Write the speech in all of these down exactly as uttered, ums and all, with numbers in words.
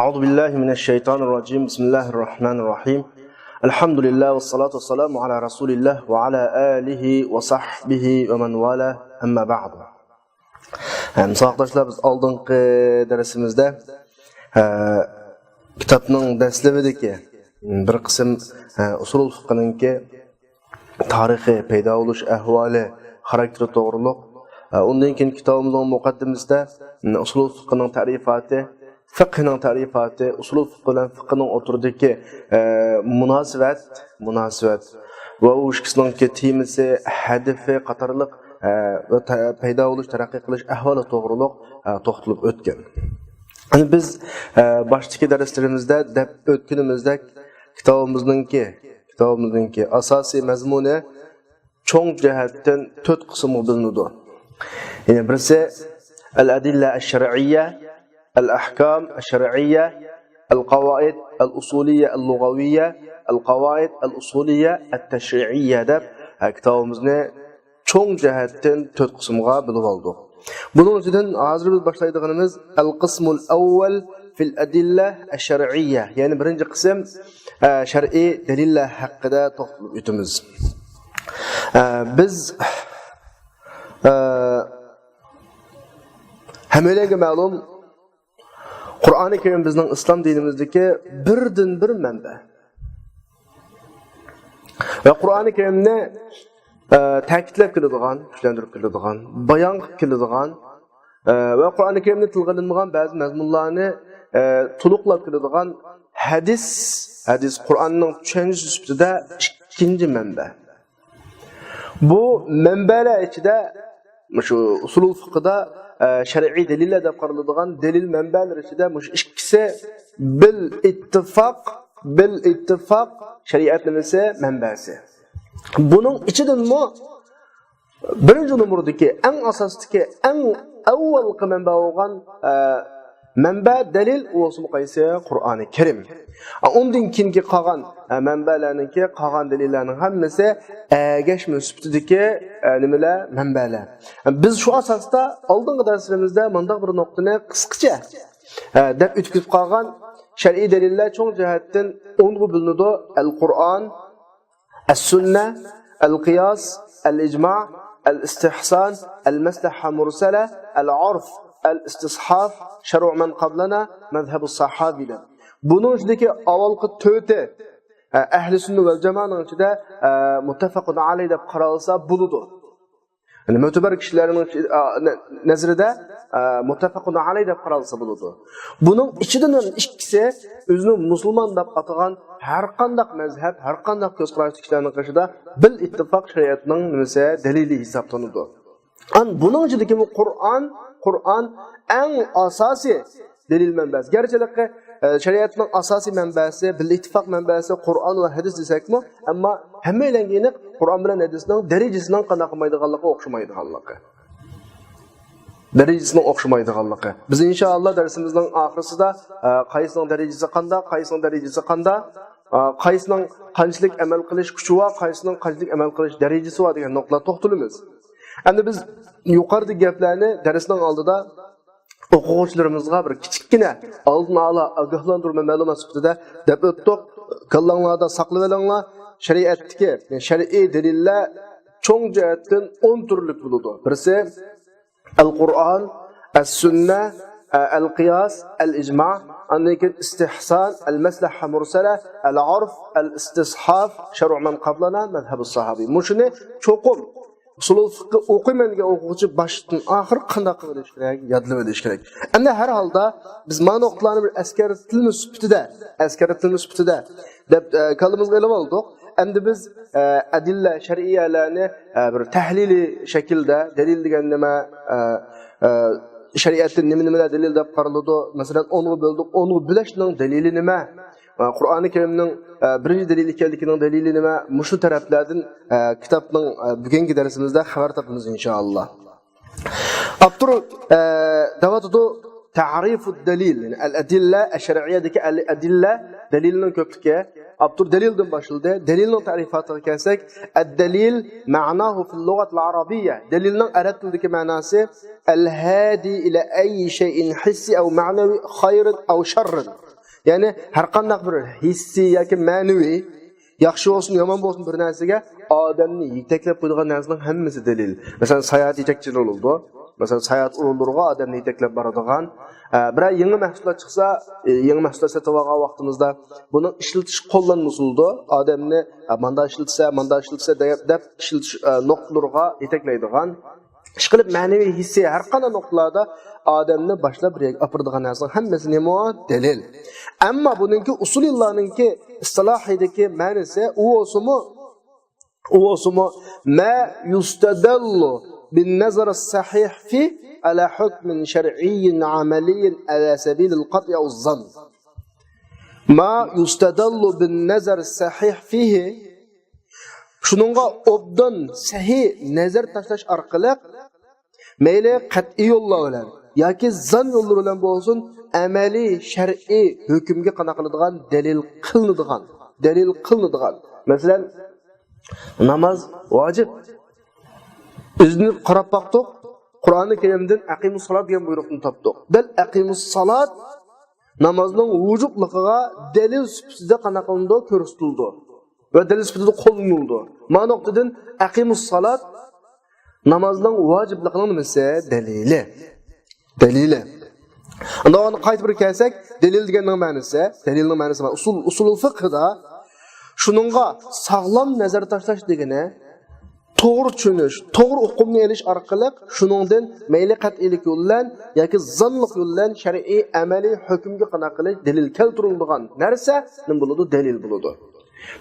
أعوذ بالله من الشيطان الرجيم. بسم الله الرحمن الرحيم. الحمد لله والصلاة والسلام على رسول الله وعلى آله وصحبه ومن والاه. أما بعد. ھەم ساۋاقداشلار، بىز ئالدىنقى دەرسىمىزدە، ھە، كىتابنىڭ دەسلىۋىدىكى بىر قىسىم، ھە، ئۇسۇل فىقھىنىڭكى تارىخى، پەيدا بولۇش ئەھۋالى، خاراكتېرى توغرۇلۇق. ئە، ئۇندىن كېيىن كىتابىمىزنىڭ مۇقەددىمىسىدە، م، ئۇسۇل فىقھىنىڭ تەرىپاتى، فىقھنىڭ تەرىپاتى، ئۇسۇل فىقھ بىلەن فىقھنىڭ ئوتتۇرىدىكى، ئە، مۇناسىۋەت، مۇناسىۋەت ۋە ئۇ ئىككىسىنىڭكى تېمىسى، ھەدىپى قاتارلىق، ئە، ۋە تە-، پەيدا بولۇش، تەرەققىي قىلىش ئەھۋالى توغرۇلۇق، ئە، توختىلىپ ئۆتكەن. يەنى بىز، ئە، باشتىكى دەرسلىرىمىزدە دەپ ئۆتكىنىمىزدەك، كىتابىمىزنىڭكى، كىتابىمىزنىڭكى ئاساسىي مەزمۇنى چوڭ جەھەتتىن تۆت قىسىمغا بۆلۈنىدۇ. يەنى بىرسى، الأدلة الشرعية، الأحكام الشرعية، القواعد الأصولية اللغوية، القواعد الأصولية التشريعية دەپ، ھە، كىتابىمىزنى چوڭ جەھەتتىن تۆت قىسىمغا بۆلۈپ ئالدۇق. بۇنىڭ ئىچىدىن ھازىر بىز باشلايدىغىنىمىز القسم الأول في الأدلة الشرعية، يەنى بىرىنچى قىسىم، ئە، شەرئىي دەلىللەر ھەققىدە توختىلىپ ئۆتىمىز. ئە، بىز، ئە، ھەممەيلەنگە مەلۇم، قۇرئانى كەرىم بىزنىڭ ئىسلام دىنىمىزدىكى بىردىنبىر مەنبە. ۋە قۇرئانى كەرىمنى، ئە، تەكىتلەپ كېلىدىغان، كۈچلەندۈرۈپ كېلىدىغان، بايان قىلىپ كېلىدىغان، ئە، ۋە قۇرئانى كەرىمدە تىلغا ئېلىنمىغان بەزى مەزمۇنلارنى، ئە، تولۇقلاپ كېلىدىغان ھەدىس، ھەدىس قۇرئاننىڭ چۈشەنچىسى سۈپىتىدە ئىككىنچى مەنبە. بۇ مەنبەلەر ئىچىدە مۇشۇ ئۇسۇلۇل فىقھدا، ئە، شەرئىي دەلىللەر دەپ قارىلىدىغان دەلىل مەنبەلىرى ئىچىدە مۇشۇ ئىككىسى بىل ئىتتىپاق، بىل ئىتتىپاق شەرىئەت نېمىسى؟ مەنبەسى. بۇنىڭ ئىچىدىنمۇ بىرىنچى نومۇردىكى، ئەڭ ئاساستىكى، ئەڭ ئەۋۋەلقى مەنبە بولغان، ئە، مەنبە، دەلىل، ئۇ بولسىمۇ قايسى؟ قۇرئانى كەرىم. ئە، ئۇندىن كېيىنكى قالغان، ئە، مەنبەلەرنىڭكى، قالغان دەلىللەرنىڭ ھەممىسى ئەگەشمە سۈپىتىدىكى، ئە، نېمىلەر؟ مەنبەلەر. ئە، بىز شۇ ئاساستا ئالدىنقى دەرسلىرىمىزدە مۇنداق بىر نۇقتىنى قىسقىچە، ئە، دەپ ئۆتكۈزۈپ قالغان. شەرئىي دەلىللەر چوڭ جەھەتتىن ئونغا بۆلۈنىدۇ. ئەل قۇرئان، السنة، القياس، الإجماع، الاستحسان، المصلحة المرسلة، العرف، الاستصحاب، شرع من قبلنا، مذهب الصحابة دەپ. بۇنىڭ ئىچىدىكى ئاۋۋالقى تۆتى، ئە، ئەھلى سۈننە ۋەل جامانىڭ ئىچىدە، ئە، مۇتتەپەقۇن ئەلەيھ دەپ قارالسا بولىدۇ. يەنى مۆتىبەر كىشىلەرنىڭ، ئا، نە-، نەزىرىدە، ئا، مۇتتەپەقۇن ئەلەيھ دەپ قارالسا بولىدۇ. بۇنىڭ ئىچىدىن يەنە ئىككىسى ئۆزىنى مۇسۇلمان دەپ ئاتىغان ھەر قانداق مەزھەپ، ھەر قانداق كۆز قاراشتىكى كىشىلەرنىڭ قېشىدا بىل ئىتتىپاق شەرىئەتنىڭ نېمىسى، دەلىلى ھېسابلىنىدۇ. ئان بۇنىڭ ئىچىدىكى بۇ قۇرئان، قۇرئان ئەڭ ئاساسىي دەلىل مەنبەسى. گەرچىلىكى، ئە، شەرىئەتنىڭ ئاساسىي مەنبەسى، بىل ئىتتىپاق مەنبەسى قۇرئان ۋە ھەدىس دېسەكمۇ، ئەمما ھەممەيلەنگە ئېنىق، قۇرئان بىلەن ھەدىسنىڭ دەرىجىسىنىڭ قانداق قىلمايدىغانلىقى، ئوخشىمايدىغانلىقى. دەرىجىسىنىڭ ئوخشىمايدىغانلىقى. بىز ئىنشائاللا دەرسىمىزنىڭ ئاخىرسىدا، ئە، قايسىنىڭ دەرىجىسى قانداق، قايسىنىڭ دەرىجىسى قانداق، ئە، قايسىنىڭ قانچىلىك ئەمەل قىلىش كۈچى بار، قايسىنىڭ قانچىلىك ئەمەل قىلىش دەرىجىسى بار دېگەن نۇقتىلاردا توختىلىمىز. ئەمدى بىز يۇقىرىدىكى گەپلەرنى دەرسنىڭ ئالدىدا ئوقۇغۇچىلىرىمىزغا بىر كىچىككىنە ئالدىن ئالا ئاگاھلاندۇرما مەلۇمات سۈپىتىدە دەپ ئۆتتۇق. كاللاڭلاردا ساقلىۋېلىڭلار. شەرىئەتتىكى، يەنى شەرئىي دەلىللەر چوڭ جەھەتتىن ئون تۈرلۈك بولىدۇ. بىرسى، ئەل قۇرئان، ئەس سۈننە، ئەل قىياس، ئەل ئىجما، ئاندىن كېيىن ئىستىھسان، ئەل مەسلەھە مۇرسەلە، ئەل ئارف، ئەل ئىستىسھاب، شەرئۇ مەن قابلەنا، مەزھەبۇس ساھابى. مۇشۇنى چوقۇم ئۇسۇلۇل فىقھى ئوقۇيمەن دېگەن ئوقۇغۇچى باشتىن ئاخىر قانداق قىلىۋېلىش كېرەك؟ يادلىۋېلىش كېرەك. ئەمدى ھەر ھالدا بىز مانا نۇقتىلارنى بىر ئەسكەرتىلمە سۈپىتىدە، ئەسكەرتىلمە سۈپىتىدە دەپ، ئە، كاللىمىزغا ئېلىپ ئالدۇق. ئەمدى بىز، ئە، ئەدىللە شەرئىيەلەرنى، ئە، بىر تەھلىلىي شەكىلدە، دەلىل دېگەن نېمە، ئە، ئە، شەرىئەتتە نېمە-نېمىلەر دەلىل دەپ قارىلىدۇ؟ مەسىلەن، ئونغا بۆلدۇق، ئونغا بۆلۈشنىڭ دەلىلى نېمە؟ ئە، قۇرئانى كەرىمنىڭ، ئە، بىرىنچى دەلىل ئىكەنلىكىنىڭ دەلىلى نېمە؟ مۇشۇ تەرەپلەردىن، ئە، كىتابنىڭ، ئە، بۈگۈنكى دەرسىمىزدە خەۋەر تاپىمىز، ئىنشائاللا. ئاپتور، ئە، دەۋاتىدۇ، تەرىفۇد دەلىل، يەنى ئەل ئەدىللە، ئەششەرئىيەدىكى ئەل ئەدىللە، دەلىلنىڭ كۆپلۈكى. ئاپتور دەلىلدىن باشلىدى. دەلىلنىڭ تەرىپاتىغا كەلسەك، الدليل معناه في اللغة العربية. دەلىلنىڭ ئەرەب تىلىدىكى مەناسى الهادي إلى أي شيء حسي أو معنوي خير أو شر. يەنى ھەر قانداق بىر ھېسسىي ياكى مەنىۋى، ياخشى بولسۇن، يامان بولسۇن، بىر نەرسىگە ئادەمنى يېتەكلەپ قويىدىغان نەرسىنىڭ ھەممىسى دەلىل. مەسىلەن، ساياھەت يېتەكچىلىرى بولىدۇ. مەسىلەن، ساياھەت ئورۇنلىرىغا ئادەمنى يېتەكلەپ بارىدىغان، ئە، بىرەر يېڭى مەھسۇلات چىقسا، ئە، يېڭى مەھسۇلات سېتىۋالغان ۋاقتىمىزدا بۇنىڭ ئىشلىتىش قوللانمىسى بولىدۇ. ئادەمنى، ئە، ماندا ئىشلىتسە، ماندا ئىشلىتسە دەپ، دەپ ئىشلىتىش، ئە، نۇقتىلىرىغا يېتەكلەيدىغان. ئىشقىلىپ، مەنىۋى، ھېسسىي ھەر قانداق نۇقتىلاردا ئادەمنى باشلاپ بىر يەرگە ئاپىرىدىغان نەرسىنىڭ ھەممىسى نېمە؟ دەلىل. ئەمما بۇنىڭكى ئۇسۇلىللانىڭكى ئىستىلاھىدىكى مەنىسى ئۇ بولسىمۇ، ئۇ بولسىمۇ، ما يستدل بالنظر الصحيح فيه على حكم شرعي عملي على سبيل القطع أو الظن. ما يستدل بالنظر الصحيح فيه، شۇنىڭغا ئوبدان سەھىھ نەزەر تاشلاش ئارقىلىق، مەيلى قەتئىي يوللار بىلەن ياكى زان يوللىرى بىلەن بولسۇن، ئەمەلىي شەرئىي ھۆكۈمگە قانداق قىلىدىغان، دەلىل قىلىنىدىغان، دەلىل قىلىنىدىغان. مەسىلەن، ناماز ۋاجىپ. ئىزدىنىپ قاراپ باقتۇق. قۇرئانى كەرىمدىن «ئەقىمۇس سالات» دېگەن بۇيرۇقنى تاپتۇق. دەل «ئەقىمۇس سالات» نامازنىڭ ۋۇجۇبلۇقىغا دەلىل سۈپىتىدە قانداق قىلىنىدۇ؟ كۆرسىتىلىدۇ. ۋە دەلىل سۈپىتىدە قوللىنىلىدۇ. مانا نۇقتىدىن «ئەقىمۇس سالات» نامازنىڭ ۋاجىپلىقىنىڭ نېمىسى؟ دەلىلى. دەلىلى. ئاندىن قايتا بىر كەلسەك، دەلىل دېگەننىڭ مەنىسى، دەلىلنىڭ مەنىسى ئۇسۇل، ئۇسۇلۇل فىقھىدا شۇنىڭغا ساغلام نەزەر تاشلاش دېگىنى، توغرا چۈشىنىش، توغرا ئۇقۇمنى ئېلىش ئارقىلىق شۇنىڭدىن مەيلى قەتئىيلىك يولى بىلەن ياكى زانلىق يولى بىلەن شەرئىي ئەمەلىي ھۆكۈمگە قانداق قىلىش، دەلىل كەلتۈرۈلىدىغان نەرسە نېمە بولىدۇ؟ دەلىل بولىدۇ.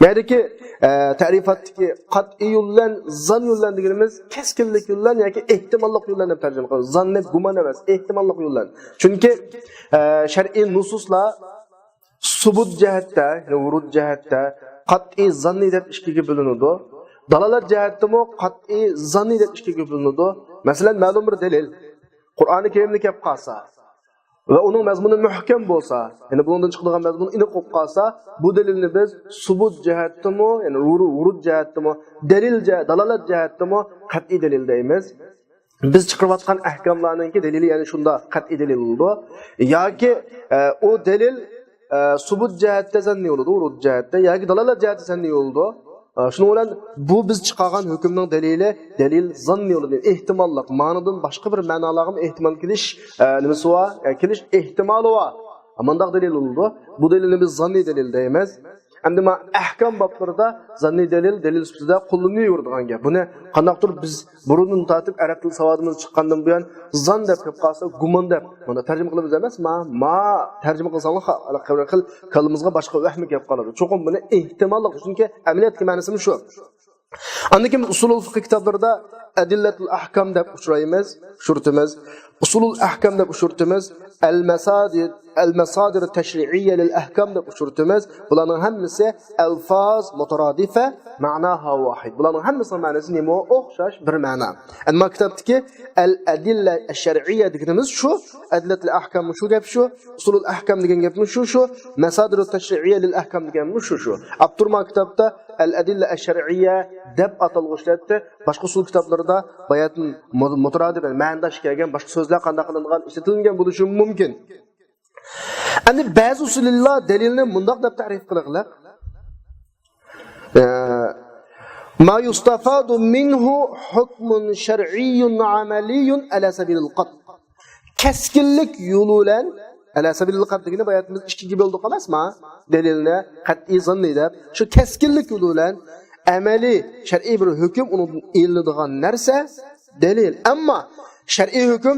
مەيدىكى، ئە، تەرىپاتتىكى قەتئىي يول بىلەن زان يول بىلەن دېگىنىمىز كەسكىنلىك يول بىلەن ياكى ئېھتىماللىق يول بىلەن دەپ تەرجىمە قىلىمىز. زان دەپ گۇمان ئەمەس، ئېھتىماللىق يول بىلەن. چۈنكى، ئە، شەرئىي نۇسۇسلار سۇبۇت جەھەتتە، يەنى ۋۇرۇد جەھەتتە قەتئىي زاننىي دەپ ئىككىگە بۆلۈنىدۇ. دالالەت جەھەتتىمۇ قەتئىي زاننىي دەپ ئىككىگە بۆلۈنىدۇ. مەسىلەن، مەلۇم بىر دەلىل قۇرئانى كەرىمدە كەپ قالسا، ۋە ئۇنىڭ مەزمۇنى مۇھكەم بولسا، يەنى بۇنىڭدىن چىقىدىغان مەزمۇن ئېنىق بولۇپ قالسا، بۇ دەلىلنى بىز سۇبۇت جەھەتتىمۇ، يەنى ۋۇرۇ-، ۋۇرۇد جەھەتتىمۇ، دەلىل جە-، دالالەت جەھەتتىمۇ قەتئىي دەلىل دەيمىز. بىز چىقىرىۋاتقان ئەھكاملارنىڭكى دەلىلى يەنى شۇنداق قەتئىي دەلىل بولىدۇ. ياكى، ئە، ئۇ دەلىل، ئە، سۇبۇت جەھەتتە زەننىي بولىدۇ، ۋۇرۇد جەھەتتە، ياكى دالالەت جەھەتتە زەننىي بولىدۇ. ئە، شۇنىڭ بىلەن بۇ بىز چىقارغان ھۆكۈمنىڭ دەلىلى دەلىل زاننىي بولىدۇ. ئېھتىماللىق، مانىدىن باشقا بىر مەنالارغىمۇ ئېھتىمال كېلىش، ئە، نېمىسى بار؟ ئە، كېلىش ئېھتىمالى بار. مۇنداق دەلىل بولىدۇ. بۇ دەلىلنى بىز زاننىي دەلىل دەيمىز. ئەمدى مانا ئەھكام بابلىرىدا زاننىي دەلىل، دەلىل سۈپىتىدە قوللىنىلىۋېرىدىغان گەپ. بۇنى قانداقتۇر بىز بۇرۇندىن تارتىپ ئەرەب تىل ساۋادىمىز چىققاندىن بۇيان زان دەپ كەپ قالسا، گۇمان دەپ مانا تەرجىمە قىلىمىز ئەمەس، ما، ما تەرجىمە قىلساڭلار خا-، خىل كاللىمىزغا باشقا ۋەھمى كەپ قالىدۇ. چوقۇم بۇنى ئېھتىماللىق، چۈنكى ئەمەلىيەتتىكى مەنىسىمۇ شۇ. ئاندىن كېيىن ئۇسۇلۇل فىقھى كىتابلىرىدا ئەدىللەتۇل ئەھكام دەپ ئۇچرايمىز، ئۇچرىتىمىز. ئۇسۇلۇل ئەھكام دەپ ئۇچرىتىمىز. ئەل مەسادىر، ئەل مەسادىر تەشرىئىيە لىل ئەھكام دەپ ئۇچرىتىمىز. بۇلارنىڭ ھەممىسى ئەلفاز مۇتارادىفە، مەناھا ۋاھىد. بۇلارنىڭ ھەممىسىنىڭ مەنىسى نېمە؟ ئوخشاش، بىر مەنا. ئەمما كىتابتىكى ئەل ئەدىللە ئەششەرئىيە دېگىنىمىز شۇ، ئەدىللەتۇل ئەھكاممۇ شۇ گەپ شۇ، ئۇسۇلۇل ئەھكام دېگەن گەپمۇ شۇ شۇ، مەسادىرۇت تەشرىئىيە لىل ئەھكام دېگەنمۇ شۇ شۇ. ئاپتور ما كىتابتا ئەل ئەدىللە ئەششەرئىيە دەپ ئاتالغۇ ئىشلەتتى. باشقا ئۇسۇل كىتابلىرىدا باياتىن مۇ-، مۇتارادىپ، يەنى مەنىداش كەلگەن باشقا سۆزلەر قانداق قىلىنغان، ئىشلىتىلگەن بولۇشى مۇمكىن. ئەمدى بەزى ئۇسۇلىللار دەلىلنى مۇنداق دەپ تەرىپ قىلغلىق. ئە، ما يستفاد منه حكم شرعي عملي على سبيل القطع. كەسكىنلىك يولى بىلەن، ئەلە سەبىلىل قەتئى دېگىنى باياتىمىز ئىككىگە بۆلدۇق ئەمەسما؟ دەلىلنى قەتئىي زاننىي دەپ. شۇ كەسكىنلىك يولى بىلەن ئەمەلىي شەرئىي بىر ھۆكۈم ئۇنىڭدىن ئېلىنىدىغان نەرسە دەلىل. ئەمما شەرئىي ھۆكۈم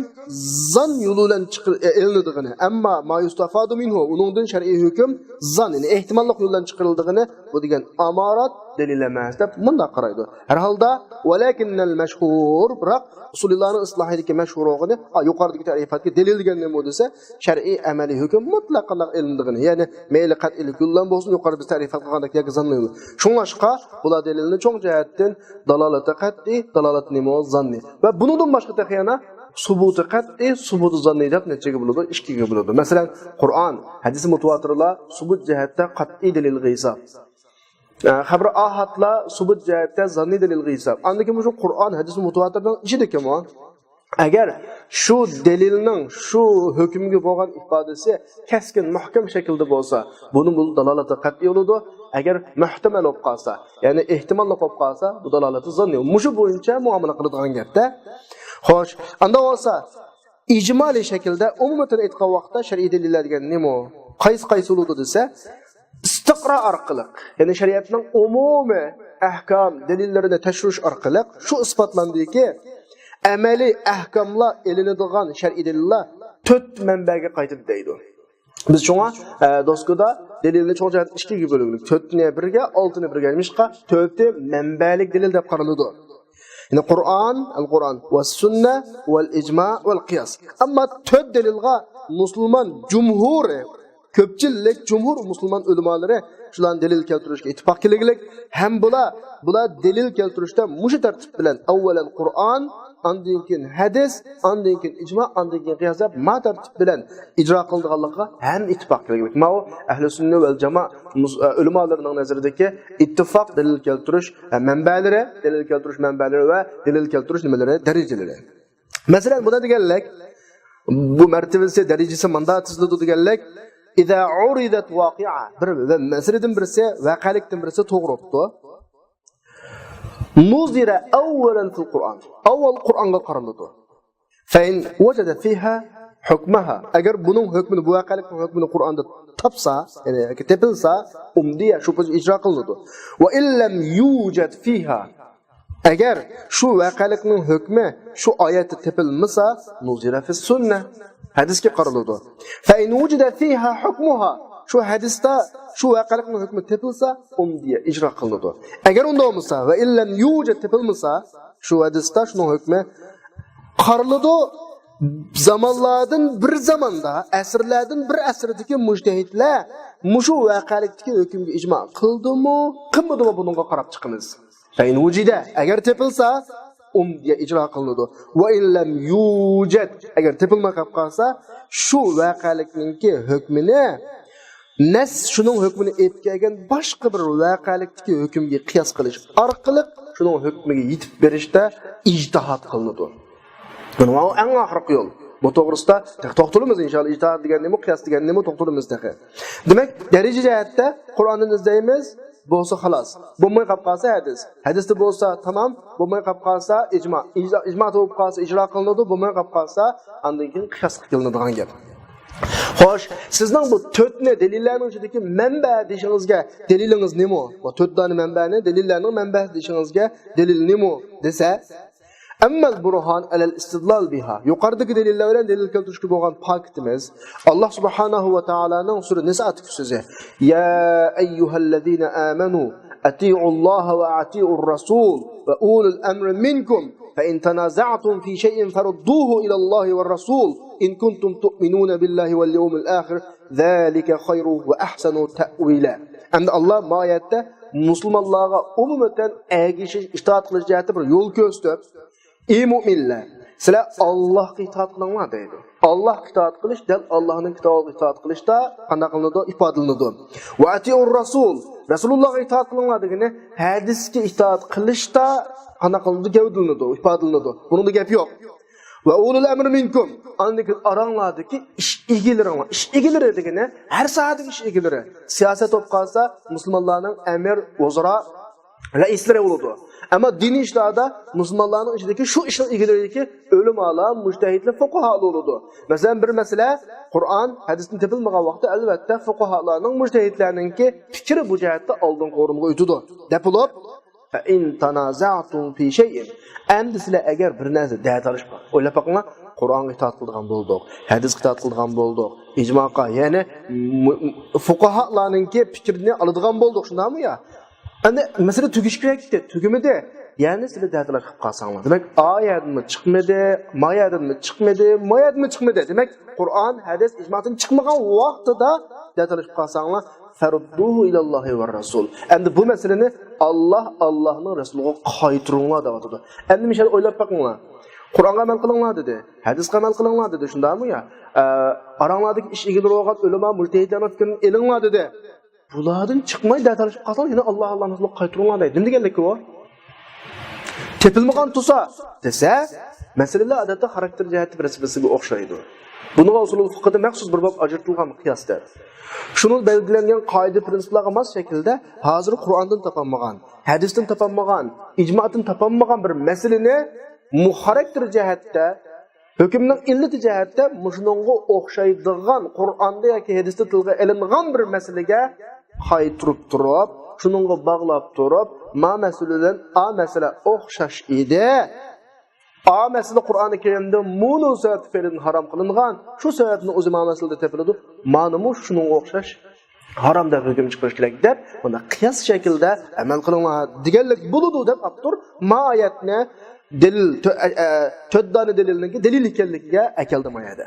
زان يولى بىلەن چىقىر-، ئېلىنىدىغىنى. ئەمما ما يستفاد منه، ئۇنىڭدىن شەرئىي ھۆكۈم زان، يەنى ئېھتىماللىق يولى بىلەن چىقىرىلىدىغىنى، بۇ دېگەن ئامارات دەلىل ئەمەس دەپ مۇنداق قارايدۇ. ھەر ھالدا، ولكن المشهور، بىراق ئۇسۇلىلارنىڭ ئىستىلاھىدىكى مەشھۇر بولغىنى، ئا، يۇقىرىدىكى تەرىپاتكە دەلىل دېگەن نېمە دېسە، شەرئىي ئەمەلىي ھۆكۈم مۇتلەق قانداق ئېلىنىدىغىنى، يەنى مەيلى قەتئىيلىك يولى بىلەن بولسۇن، يۇقىرىدا بىز تەرىپات قىلغاندەك ياكى زاننىي يولى. شۇڭلاشقا، بۇلار دەلىلنى چوڭ جەھەتتىن دالالىتى قەتئىي، دالالىتى نېمە؟ زاننىي. ۋە بۇنىڭدىن باشقا تېخى يەنە سۇبۇتى قەتئىي، سۇبۇتى زاننىي دەپ نەچچىگە بولىدۇ؟ ئىككىگە بولىدۇ. مەسىلەن، قۇرئان، ھەدىسى مۇتىۋاتىرلار سۇبۇت جەھەتتە قەتئىي دەلىلگە ھېساب. ئە، خەبىرى ئاھادلار سۇبۇت جەھەتتە زاننىي دەلىلگە ھېساب. ئاندىن كېيىن مۇشۇ قۇرئان، ھەدىسى مۇتىۋاتىرنىڭ ئىچىدىكىمۇ؟ ئەگەر شۇ دەلىلنىڭ شۇ ھۆكۈمگە بولغان ئىپادىسى كەسكىن، مەھكەم شەكىلدە بولسا، بۇنى بۇ دالالىتى قەتئىي بولىدۇ. ئەگەر مۇھتەمەل بولۇپ قالسا، يەنى ئېھتىماللىق بولۇپ قالسا، بۇ دالالىتى زاننىي. مۇشۇ بويىچە مۇئامىلە قىلىدىغان گەپتە. خوش، ئاندا بولسا ئىجمالىي شەكىلدە ئومۇمەن ئېيتقان ۋاقىتتا شەرئىي دەلىللەر دېگەن نېمە؟ قايسى قايسى بولىدۇ دېسە، ئىستىقرا ئارقىلىق، يەنى شەرىئەتنىڭ ئومۇمىي ئەھكام دەلىللىرىنى تەكشۈرۈش ئارقىلىق شۇ ئىسپاتلاندىكى، ئەمەلىي ئەھكاملار ئېلىنىدىغان شەرئىي دەلىللەر تۆت مەنبەگە قايتىدۇ دەيدۇ. بىز شۇڭا، ئە، دوسكىدا دەلىلنى چوڭ جەھەتتە ئىككىگە بۆلگىلىك. تۆتنى بىرگە، ئالتىنى بىرگە. نېمىشقا؟ تۆتى مەنبەلىك دەلىل دەپ قارىلىدۇ. يەنى قۇرئان، ئەل قۇرئان، ۋە سۈننە، ۋەل ئىجما، ۋەل قىياس. ئەمما تۆت دەلىلغا مۇسۇلمان جۇمھۇرى، كۆپچىلىك جۇمھۇر مۇسۇلمان ئۆلىمالىرى شۇلارنى دەلىل كەلتۈرۈشكە ئىتتىپاق كېلىگلىك ھەم بۇلار، بۇلار دەلىل كەلتۈرۈشتە مۇشۇ تەرتىپ بىلەن، ئەۋۋەلەن قۇرئان، ئاندىن كېيىن ھەدىس، ئاندىن كېيىن ئىجما، ئاندىن كېيىن قىياس دەپ ما تەرتىپ بىلەن ئىجرا قىلىنىدىغانلىقىغا ھەم ئىتتىپاق كېلىگلىك. ماۋۇ ئەھلى سۈننە ۋەل جاما مۇس-، ئۆلىمالىرىنىڭ نەزىرىدىكى ئىتتىپاق دەلىل كەلتۈرۈش، ئە، مەنبەلىرى، دەلىل كەلتۈرۈش مەنبەلىرى ۋە دەلىل كەلتۈرۈش نېمىلىرى، دەرىجىلىرى. مەسىلەن، بۇنى دېگەنلىك، بۇ مەرتىۋىسى، دەرىجىسى مۇنداق تىزىلىدۇ دېگەنلىك، ئىزا ئۇرىدەت ۋاقىئە، بىر، بىر مەسىلىدىن بىرسى، ۋەقەلىكتىن بىرسى توغرا بوپتۇ. نۇزىرە ئەۋۋەلەن فىل قۇرئان. ئاۋۋال قۇرئانغا قارىلىدۇ. فەئىن ۋەجەدە فىھا ھۇكمەھا. ئەگەر بۇنىڭ ھۆكمىنى، بۇ ۋەقەلىكنىڭ ھۆكمىنى قۇرئاندا تاپسا، يەنى تېپىلسا، ئۇمدىيە، شۇ بويىچە ئىجرا قىلىنىدۇ. ۋە ئىللەم يۇجەد فىھا. ئەگەر شۇ ۋەقەلىكنىڭ ھۆكمى شۇ ئايەتتە تېپىلمىسا، نۇزىرە فىس سۈننە. ھەدىسكە قارىلىدۇ. فەئىن ۋۇجىدە فىھا ھۇكمۇھا. شۇ ھەدىستە شۇ ۋەقەلىكنىڭ ھۆكمى تېپىلسا، ئۇمدىيە، ئىجرا قىلىنىدۇ. ئەگەر ئۇنداق بولمىسا، ۋە ئىللەم يۇجەد، تېپىلمىسا، شۇ ھەدىستە شۇنىڭ ھۆكمى قارىلىدۇ. زامانلاردىن بىر زاماندا، ئەسىرلەردىن بىر ئەسىردىكى مۇجتەھىدلەر مۇشۇ ۋەقەلىكتىكى ھۆكۈمگە ئىجما قىلدىمۇ، قىلمىدىمۇ، بۇنىڭغا قاراپ چىقىمىز. فەئىن ۋۇجىدە، ئەگەر تېپىلسا، ئۇمدىيە، ئىجرا قىلىنىدۇ. ۋە ئىللەم يۇجەد، ئەگەر تېپىلماي قېلىپ قالسا، شۇ ۋەقەلىكنىڭكى ھۆكمىنى نەس شۇنىڭ ھۆكمىنى ئېلىپ كەلگەن باشقا بىر ۋەقەلىكتىكى ھۆكۈمگە قىياس قىلىش ئارقىلىق شۇنىڭ ھۆكمىگە يېتىپ بېرىشتە ئىجتىھاد قىلىنىدۇ. مانا بۇ ئەڭ ئاخىرقى يول. بۇ توغرىسىدا تېخى توختىلىمىز، ئىنشاللا. ئىجتىھاد دېگەن نېمە، قىياس دېگەن نېمە، توختىلىمىز تېخى. دېمەك، دەرىجە جەھەتتە قۇرئاندىن ئىزدەيمىز، بولسا خالاس. بولماي قاپ قالسا ھەدىس. ھەدىستە بولسا تامام، بولماي قاپ قالسا ئىجما. ئىجما، ئىجما بولۇپ قالسا ئىجرا قىلىنىدۇ، بولماي قاپ قالسا ئاندىن كېيىن قىياسقا كېلىنىدىغان گەپ. خوش، سىزنىڭ بۇ تۆتنى دەلىللەرنىڭ ئىچىدىكى مەنبە دېيىشىڭىزگە دەلىلىڭىز نېمە؟ بۇ تۆت دانە مەنبەنى دەلىللەرنىڭ مەنبەسى دېيىشىڭىزگە دەلىل نېمە دېسە، ئەممەل بۇرھان ئەلەل ئىستىدلال بىھا. يۇقىرىدىكى دەلىللەر بىلەن دەلىل كەلتۈرۈشكە بولغان پاكىتىمىز، ئاللا سۇبھانەھۇ ۋە تائالانىڭ سۈرە نىسادىكى سۆزى، يا ئەييۇھەللەزىنە ئامەنۇ ئەتىئۇللاھە ۋە ئەتىئۇر رەسۇل ۋە ئۇلۇل ئەمرى مىنكۇم فەئىن تەنازەئتۇم فى شەيئىن فەرۇددۇھۇ ئىلەللاھى ۋە رەسۇل ئىن كۇنتۇم تۇئمىنۇنە بىللاھى ۋەل يەۋمىل ئاخىر ذلك خير وأحسن تأويلا. ئەمدى ئاللا ما ئايەتتە مۇسۇلمانلارغا ئومۇمەن ئەگىشىش، ئىتائەت قىلىش جەھەتتە بىر يول كۆرسىتىپ، ئى مۇئمىنلەر، سىلەر ئاللاھقا ئىتائەت قىلىڭلار دەيدۇ. ئاللاھقا ئىتائەت قىلىش دەل ئاللاھنىڭ كىتابىغا ئىتائەت قىلىشتا قانداق قىلىنىدۇ؟ ئىپادىلىنىدۇ. ۋە ئەتىئۇر رەسۇل، رەسۇلۇللاھقا ئىتائەت قىلىڭلار دېگىنى ھەدىسكە ئىتائەت قىلىشتا قانداق قىلىنىدۇ؟ گەۋدىلىنىدۇ، ئىپادىلىنىدۇ. بۇنىڭدا گەپ يوق. ۋە ئۇلۇل ئەمرى مىنكۇم. ئاندىن كېيىن ئاراڭلاردىكى ئىش ئىگىلىرىڭلار. ئىش ئىگىلىرى دېگىنى ھەر ساھەدىكى ئىش ئىگىلىرى. سىياسەت بولۇپ قالسا، مۇسۇلمانلارنىڭ ئەمىر، ۋۇزرا، رەئىسلىرى بولىدۇ. ئەمما دىنىي ئىشلاردا مۇسۇلمانلارنىڭ ئىچىدىكى شۇ ئىشنىڭ ئىگىلىرىدىكى ئۆلىمالار، مۇجتەھىدلەر، فۇقاھالار بولىدۇ. مەسىلەن، بىر مەسىلە قۇرئان، ھەدىستىن تېپىلمىغان ۋاقىتتا، ئەلۋەتتە، فۇقاھالارنىڭ، مۇجتەھىدلەرنىڭكى پىكرى بۇ جەھەتتە ئالدىنقى ئورۇنغا ئۆتىدۇ دەپ بولۇپ، فَإِنْ تَنَازَعْتُمْ فِي شَيْءٍ. ئەمدى سىلەر ئەگەر بىر نەرسە دەتالىشىپ، ئويلاپ بېقىڭلار، قۇرئانغا ئىتائەت قىلىدىغان بولدۇق، ھەدىسكە ئىتائەت قىلىدىغان بولدۇق، ئىجماغا، يەنى مۇ-، فۇقاھالارنىڭكى پىكرىنى ئالىدىغان بولدۇق، شۇنداقمۇ يا؟ ئەمدى مەسىلە تۈگىشى كېرەك ئىدى، تۈگىمىدى. يەنى سىلەر دەتالاش قىلىپ قالساڭلار. دېمەك، ئايەتمۇ چىقمىدى، مايەتمۇ چىقمىدى، مايەتمۇ چىقمىدى. دېمەك، قۇرئان، ھەدىس ئىجمادىن چىقمىغان ۋاقتىدا دەتالاش قىلىپ قالساڭلار، فَرُدُّوهُ إِلَى اللَّهِ وَالرَّسُولِ. ئەمدى بۇ مەسىلىنى ئاللا، ئاللانىڭ رەسۇلىغا قايتۇرۇڭلار دەۋاتىدۇ. ئەمدى مىشەل ئويلاپ بېقىڭلار. قۇرئانغا ئەمەل قىلىڭلار دېدى. ھەدىسكە ئەمەل قىلىڭلار دېدى. شۇنداقمۇ يا؟ ئە، ئاراڭلاردىكى ئىش ئىگىلىرى بولغان ئۆلىما، مۇجتەھىدلەرنىڭ پىكرىنى ئېلىڭلار دېدى. بۇلاردىن چىقماي دەتالىشىپ قالساڭ، يەنە ئاللا، ئاللانىڭ رەسۇلىغا قايتۇرۇڭلار دەيدۇ. نېمە دېگەنلىكى ئۇ؟ تېپىلمىغان تۇرسا دېسە، مەسىلىلەر ئادەتتە خاراكتېر جەھەتتە بىرسى بىرسىگە ئوخشايدۇ. بۇنىڭغا ئۇسۇلۇل فىقھىدا مەخسۇس بىر باب ئاجرىتىلغان، قىياس دەپ. شۇنىڭ بەلگىلەنگەن قائىدە پىرىنسىپلارغا ماس شەكىلدە ھازىر قۇرئاندىن تاپالمىغان، ھەدىستىن تاپالمىغان، ئىجمادىن تاپالمىغان بىر مەسىلىنى مۇ-، خاراكتېر جەھەتتە، ھۆكۈمنىڭ ئىللىتى جەھەتتە مۇشۇنىڭغا ئوخشايدىغان، قۇرئاندا ياكى ھەدىستە تىلغا ئېلىنغان بىر مەسىلىگە قايتۇرۇپ تۇرۇپ، شۇنىڭغا باغلاپ تۇرۇپ، ما مەسىلە بىلەن ئا مەسىلە ئوخشاش ئىدى. ئا مەسىلە قۇرئانى كەرىمدە مۇنۇ سەۋەب تۈپەيلىدىن ھارام قىلىنغان، شۇ سەۋەبنىڭ ئۆزى ما مەسىلىدە تېپىلىدۇ. مانىمۇ شۇنىڭغا ئوخشاش ھارام دەپ ھۆكۈم چىقىرىش كېرەك دەپ، بۇنداق قىياس شەكلىدە ئەمەل قىلىڭلار دېگەنلىك بولىدۇ دەپ ئاپتور ما ئايەتنى دەلىل، تۆ-، ئە، ئە، تۆت دانە دەلىلنىڭكى دەلىل ئىكەنلىكىگە ئەكەلدى ما يەردە.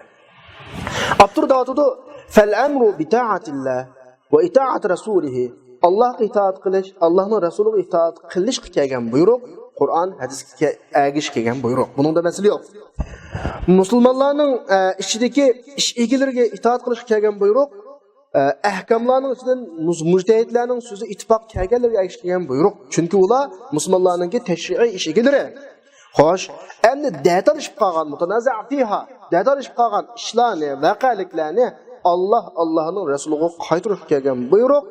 ئاپتور دەۋاتىدۇ، فەل ئەمرۇ بىتائەتىللا ۋە ئىتائەت رەسۇلىھى. ئاللاھقا ئىتائەت قىلىش، ئاللاھنىڭ رەسۇلىغا ئىتائەت قىلىشقا كەلگەن بۇيرۇق، قۇرئان، ھەدىسكە ئەگىشىپ كەلگەن بۇيرۇق. بۇنىڭدا مەسىلە يوق. مۇسۇلمانلارنىڭ، ئە، ئىچىدىكى ئىش ئىگىلىرىگە ئىتائەت قىلىشقا كەلگەن بۇيرۇق، ئە، ئەھكاملارنىڭ ئىچىدىن مۇز-، مۇجتەھىدلەرنىڭ سۆزى ئىتتىپاق كەلگەنلىرىگە ئەگىشىپ كەلگەن بۇيرۇق. چۈنكى ئۇلار مۇسۇلمانلارنىڭكى تەشرىئىي ئىش ئىگىلىرى. خوش، ئەمدى دەتالىشىپ قالغان، مۇتەنازە فىھا، دەتالىشىپ قالغان ئىشلارنى، ۋەقەلىكلەرنى ئاللا، ئاللانىڭ رەسۇلىغا قايتۇرۇشقا كەلگەن بۇيرۇق،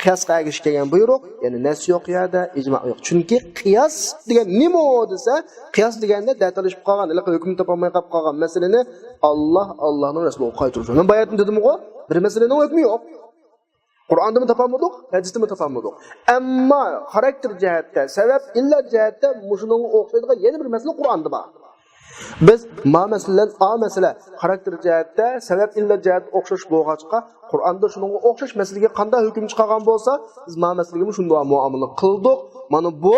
قىياسقا ئەگىشىپ كەلگەن بۇيرۇق، يەنى نەس يوق يەردە، ئىجما يوق. چۈنكى قىياس دېگەن نېمە دېسە، قىياس دېگەندە دەتالىشىپ قالغان، ھېلىقى ھۆكۈم تاپالماي قاپ قالغان مەسىلىنى ئاللا، ئاللانىڭ رەسۇلىغا قايتۇرۇش. مەن باياتىن دېدىمغۇ، بىر مەسىلىنىڭ ھۆكمى يوق. قۇرئاندىمۇ تاپالمىدۇق، ھەدىستىمۇ تاپالمىدۇق. ئەمما خاراكتېر جەھەتتە، سەۋەب ئىللەت جەھەتتە مۇشۇنىڭغا ئوخشايدىغان يەنە بىر مەسىلە قۇرئاندا بار. بىز ما مەسىلە بىلەن ئا مەسىلە خاراكتېر جەھەتتە، سەۋەب ئىللەت جەھەتتە ئوخشاش بولغاچقا، قۇرئاندا شۇنىڭغا ئوخشاش مەسىلىگە قانداق ھۆكۈم چىقارغان بولسا، بىز ما مەسىلىگىمۇ شۇنداق مۇئامىلە قىلدۇق. مانا بۇ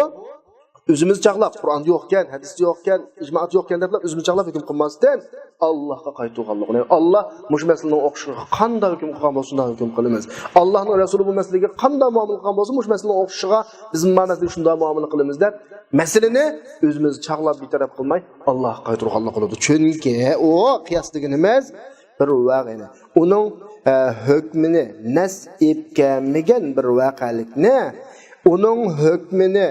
ئۆزىمىز چاغلاپ، قۇرئاندا يوقكەن، ھەدىستە يوقكەن، ئىجمائدا يوقكەن دەپلا ئۆزىمىز چاغلاپ ھۆكۈم قىلماستىن، ئاللاھقا قايتۇرغانلىقىنى، ئاللا مۇشۇ مەسىلىنىڭ ئوخشىشىغا قانداق ھۆكۈم قىلغان بولسا، شۇنداق ھۆكۈم قىلىمىز. ئاللاھنىڭ رەسۇلى بۇ مەسىلىگە قانداق مۇئامىلە قىلغان بولسا، مۇشۇ مەسىلىنىڭ ئوخشىشىغا بىز ما مەسىلىگە شۇنداق مۇئامىلە قىلىمىز دەپ، مەسىلىنى ئۆزىمىز چاغلاپ بىتەرەپ قىلماي، ئاللاھقا قايتۇرغانلىق بولىدۇ. چۈنكى ئۇ قىياس دېگىنىمىز بىر ۋەقەنى، ئۇنىڭ، ئە، ھۆكمىنى نەس ئېلىپ كەلمىگەن بىر ۋەقەلىكنى، ئۇنىڭ ھۆكمىنى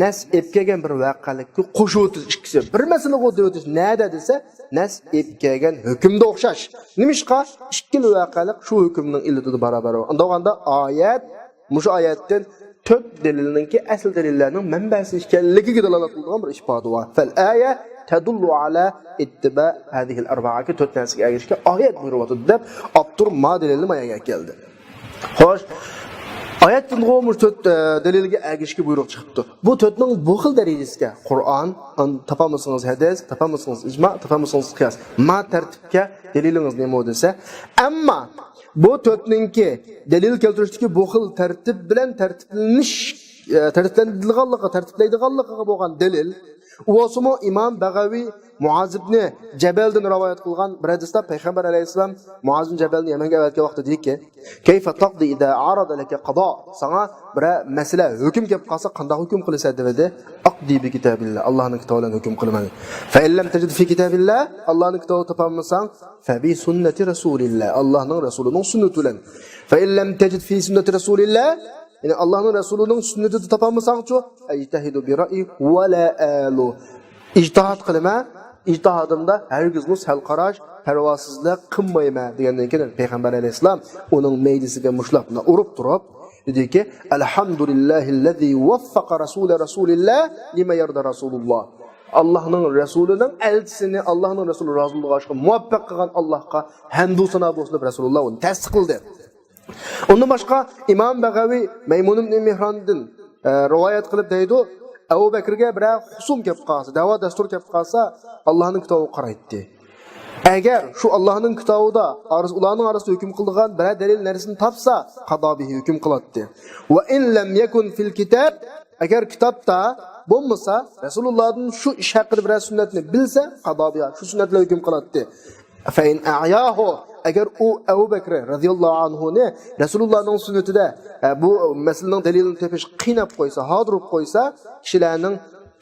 نەس ئېلىپ كەلگەن بىر ۋەقەلىككە قوشۇۋېتىش ئىككىسى. بىر مەسىلىگە دېۋېتىش نەدە دېسە، نەس ئېلىپ كەلگەن ھۆكۈمدە ئوخشاش. نېمىشقا؟ ئىككىلا ۋەقەلىك شۇ ھۆكۈمنىڭ ئىللىتىدە باراۋەر. ئاندىغاندا ئايەت مۇشۇ ئايەتتىن تۆت دەلىلنىڭكى ئەسلى دەلىللەرنىڭ مەنبەسى ئىكەنلىكىگە دالالەت قىلىدىغان بىر ئىپادە بار. فەل ئايە تەدۇللۇ ئالا ئىتتىبا ھەزىھىل ئەربائەگە، تۆت نەرسىگە ئەگىشىشكە ئايەت بۇيرۇۋاتىدۇ دەپ ئاپتور ما دەلىلنى ما يەرگە ئەكەلدى. خوش، ئايەتتىنغۇ مۇشۇ تۆت، ئە، دەلىلگە ئەگىشىشكە بۇيرۇق چىقىپتۇ. بۇ تۆتنىڭ بۇ خىل دەرىجىسىگە، قۇرئان، ئان-، تاپالمىسىڭىز ھەدىس، تاپالمىسىڭىز ئىجما، تاپالمىسىڭىز قىياس. ما تەرتىپكە دەلىلىڭىز نېمە دېسە، ئەمما بۇ تۆتنىڭكى دەلىل كەلتۈرۈشتىكى بۇ خىل تەرتىپ بىلەن تەرتىپلىنىش، ئە، تەرتىپلىنىدىغانلىقى، تەرتىپلەيدىغانلىقىغا بولغان دەلىل، ئۇ بولسىمۇ ئىمام بەغەۋى مۇئاز ئىبنى جەبەلدىن رىۋايەت قىلغان بىر ھەدىستە پەيغەمبەر ئەلەيھىسسالام مۇئاز ئىبنى جەبەلنى يەمەنگە ئەۋەتكەن ۋاقتىدا دېدىكى، كەيفە تەقدى ئىزا ئەرەدە لەكە قەزا، ساڭا بىرەر مەسىلە، ھۆكۈم كەپ قالسا قانداق ھۆكۈم قىلىسەن دېدى. ئەقدى بىكىتابىللا، ئاللاھنىڭ كىتابى بىلەن ھۆكۈم قىلىمەن. فەئىن لەم تەجىد فى كىتابىللا، ئاللاھنىڭ كىتابىدا تاپالمىساڭ، فەبىسۈننەتى رەسۇلىللا، ئاللاھنىڭ رەسۇلىنىڭ سۈننىتى بىلەن. فەئىن لەم تەجىد فى سۈننەتى رەسۇلىللا، يەنى ئاللاھنىڭ رەسۇلىنىڭ سۈننىتىدە تاپالمىساڭچۇ، ئەجتەھىدۇ بىرەئيى ۋە لا ئالۇ، ئىجتىھاد قىلىمەن، ئىجتىھادىمدا ھەرگىزمۇ سەل قاراش، پەرۋاسىزلىق قىلمايمەن دېگەندىن كېيىن پەيغەمبەر ئەلەيھىسسالام ئۇنىڭ مەيدىسىگە مۇشۇلار بىلەن ئۇرۇپ تۇرۇپ دېدىكى، ئەلھەمدۇلىللاھىللەزى ۋەففەقە رەسۇلە رەسۇلىللا لىما يەردا رەسۇلۇللا، ئاللاھنىڭ رەسۇلىنىڭ ئەلچىسىنى ئاللاھنىڭ رەسۇلى رازى بولىدىغان ئىشقا مۇۋەپپەق قىلغان ئاللاھقا ھەمدۇ سانا بولسۇن دەپ رەسۇلۇللا ئۇنى تەستىقلىدى. ئۇندىن باشقا ئىمام بەغەۋى مەيمۇن ئىبن مېھراندىن، ئە، رىۋايەت قىلىپ دەيدۇ، ئەبۇ بەكرىگە بىرەر خۇسۇم كەپ قالسا، دەۋا دەستۇر كەپ قالسا، ئاللاھنىڭ كىتابىغا قارايتتى. ئەگەر شۇ ئاللاھنىڭ كىتابىدا ئارىس-، ئۇلارنىڭ ئارىسىدا ھۆكۈم قىلىدىغان بىرەر دەلىل نەرسىنى تاپسا، قەزا بىھى، ھۆكۈم قىلاتتى. ۋە ئىن لەم يەكۇن فىل كىتاب، ئەگەر كىتابتا بولمىسا، رەسۇلۇللاھدىن شۇ ئىش ھەققىدە بىرەر سۈننەتنى بىلسە، قەزا بىھا، شۇ سۈننەت بىلەن ھۆكۈم قىلاتتى. فەئىن ئەئياھۇ، ئەگەر ئۇ ئەبۇ بەكرى رەزىياللاھۇ ئەنھۇنى رەسۇلۇللاھنىڭ سۈننىتىدە، ئە، بۇ مەسىلىنىڭ دەلىلىنى تېپىش قىيناپ قويسا، ھاردۇرۇپ قويسا، كىشىلەرنىڭ